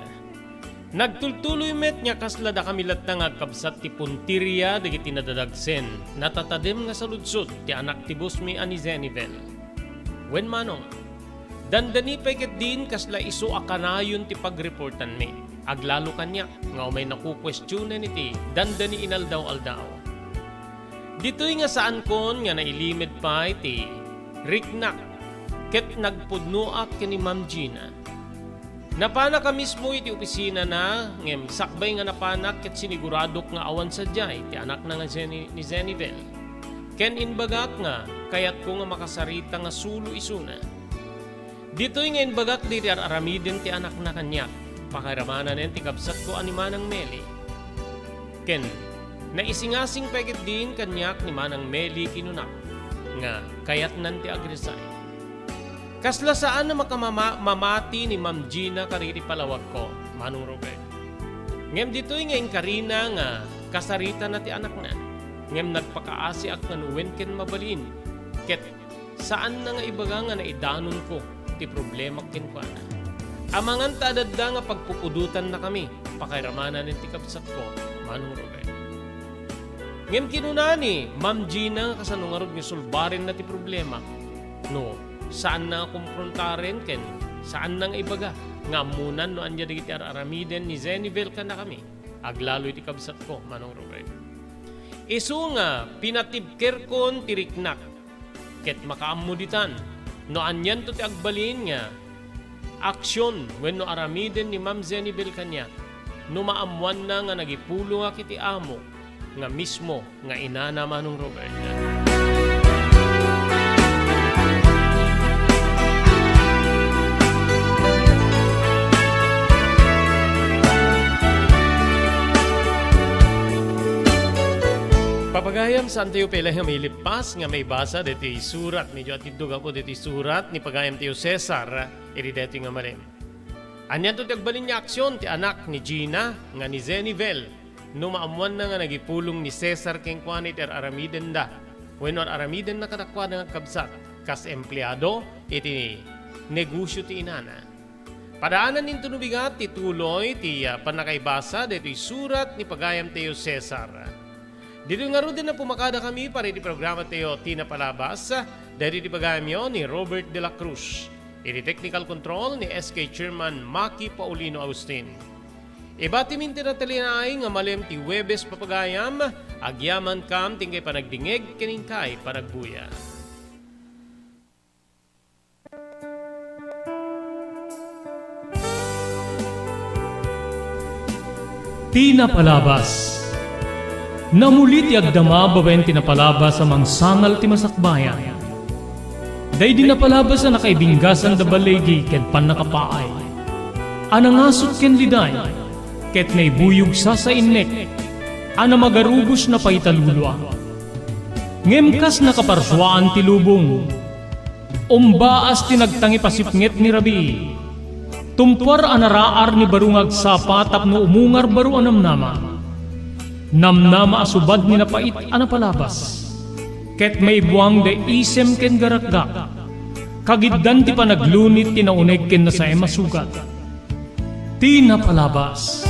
Nagtultuloy met nga kasla dakami latta nga agkabsat ti puntirya dagiti nadadagsen, natatadem nga saludsod ti anak ti bosmi a ni Zenivel. Wen, Manong, dandani pay ketdin kasla isu a kanayon ti pagreportanmi. Aglalo kaniak nga umay nakukuestionen iti dandani inaldaw-aldaw. Ditoy nga saankon nga nailimed pay ti riknak ket nagpudnoak ken ni Ma'am Gina. Napanak a mismo iti opisinana, ngem sakbay nga napanak ket siniguradok nga awan sadiay ti anakna nga Zeni-, ni Zenivel. Ken imbagak nga kayatko nga makasarita nga sulo isuna. Ditoy nga imbagak diti ar-aramiden ti anakna kaniak, pakaramananen ti kabsatko a ni Manang Meli. Ken Naisingasing pay ketdin kaniak ni Manang Meli, kinuna, nga kayatnan ti agresign. Kasla saan a makamama-, mamati ni Ma'am Gina kadagiti palawagko, Manong Robert. Ngem ditoy nga inkarina nga kasaritana ti anakna, ngem nagpakaasiak nga no wen ken mabalin, ket saanna nga ibaga nga naidanonko ti problema kenkuana. Amangan ta adda nga pagpupudotannakami, pakairamanen ti kabsatko, Manong Robert. Ngem kinuna ni Ma'am Gina nga kasano ngarud nga sulbarenna ti problema no saanna nga komprontaren ken saanna nga ibaga nga ammonan no ania dagiti ar-aramiden ni Zenivel kadakami, aglalo iti kabsatko, Manong Robert. Isu nga pinatibkerkon ti riknak ket makaammo ditan no anianto ti agbalin nga aksion wenno aramiden ni Ma'am Zenivel kaniak no maammoanna nga nagipulongak iti amok nga mismo nga inana, Manong Robert. Papagayam, saantayo pay laeng a mailippas nga maibasa daytoy surat. Medyo atiddog gapu daytoy surat ni pagayamtayo Cesar iti daytoy nga malem. Anianto ti agbalin nga aksion ti anak ni Gina nga ni Zenivel no maammoanna nga nagipulong ni Cesar kenkuana iti ar-aramidenda wenno ar-aramidenna kadakuada nga agkabsat kas empleado iti negosio ti inana? Padaananto no bigat ti tuloy ti, ah, pannakaibasa daytoy surat ni pagayamtayo Cesar. Ditoy ngaruden a pumakadakami para iti programatayo ti napalabas, daytoy ti pagayamyo ni Robert de la Cruz. Iti technical control ni S K Chairman Maki Paulino Agustin. Ibatimin ti natalian nga malem ti Huwebes, papagayam, agyamankam ti inkay panagdingeg ken inkay panagbuya. Ti napalabas. Namuli ti agdama babaen ti napalabas a mangsangal ti masakbayan. Daydi napalabas a nakaibinggasan da baligi ken pannakapaay, a nangasut ken liday, ket naibuyog sasainnek, a namagarubos napaita lulua. Ngem kas nakaparsuaan ti lubong, umbaas ti nagtangipasipnget ni rabii. Tumpuar a naraar ni baro nga agsapa tapno umungar baro a namnama. Namnama a subad ni napait a napalabas. Ket maibuang da isem ken garakgak. Kagiddan ti panaglunit ti nauneg ken nasaem a sugat. Ti napalabas.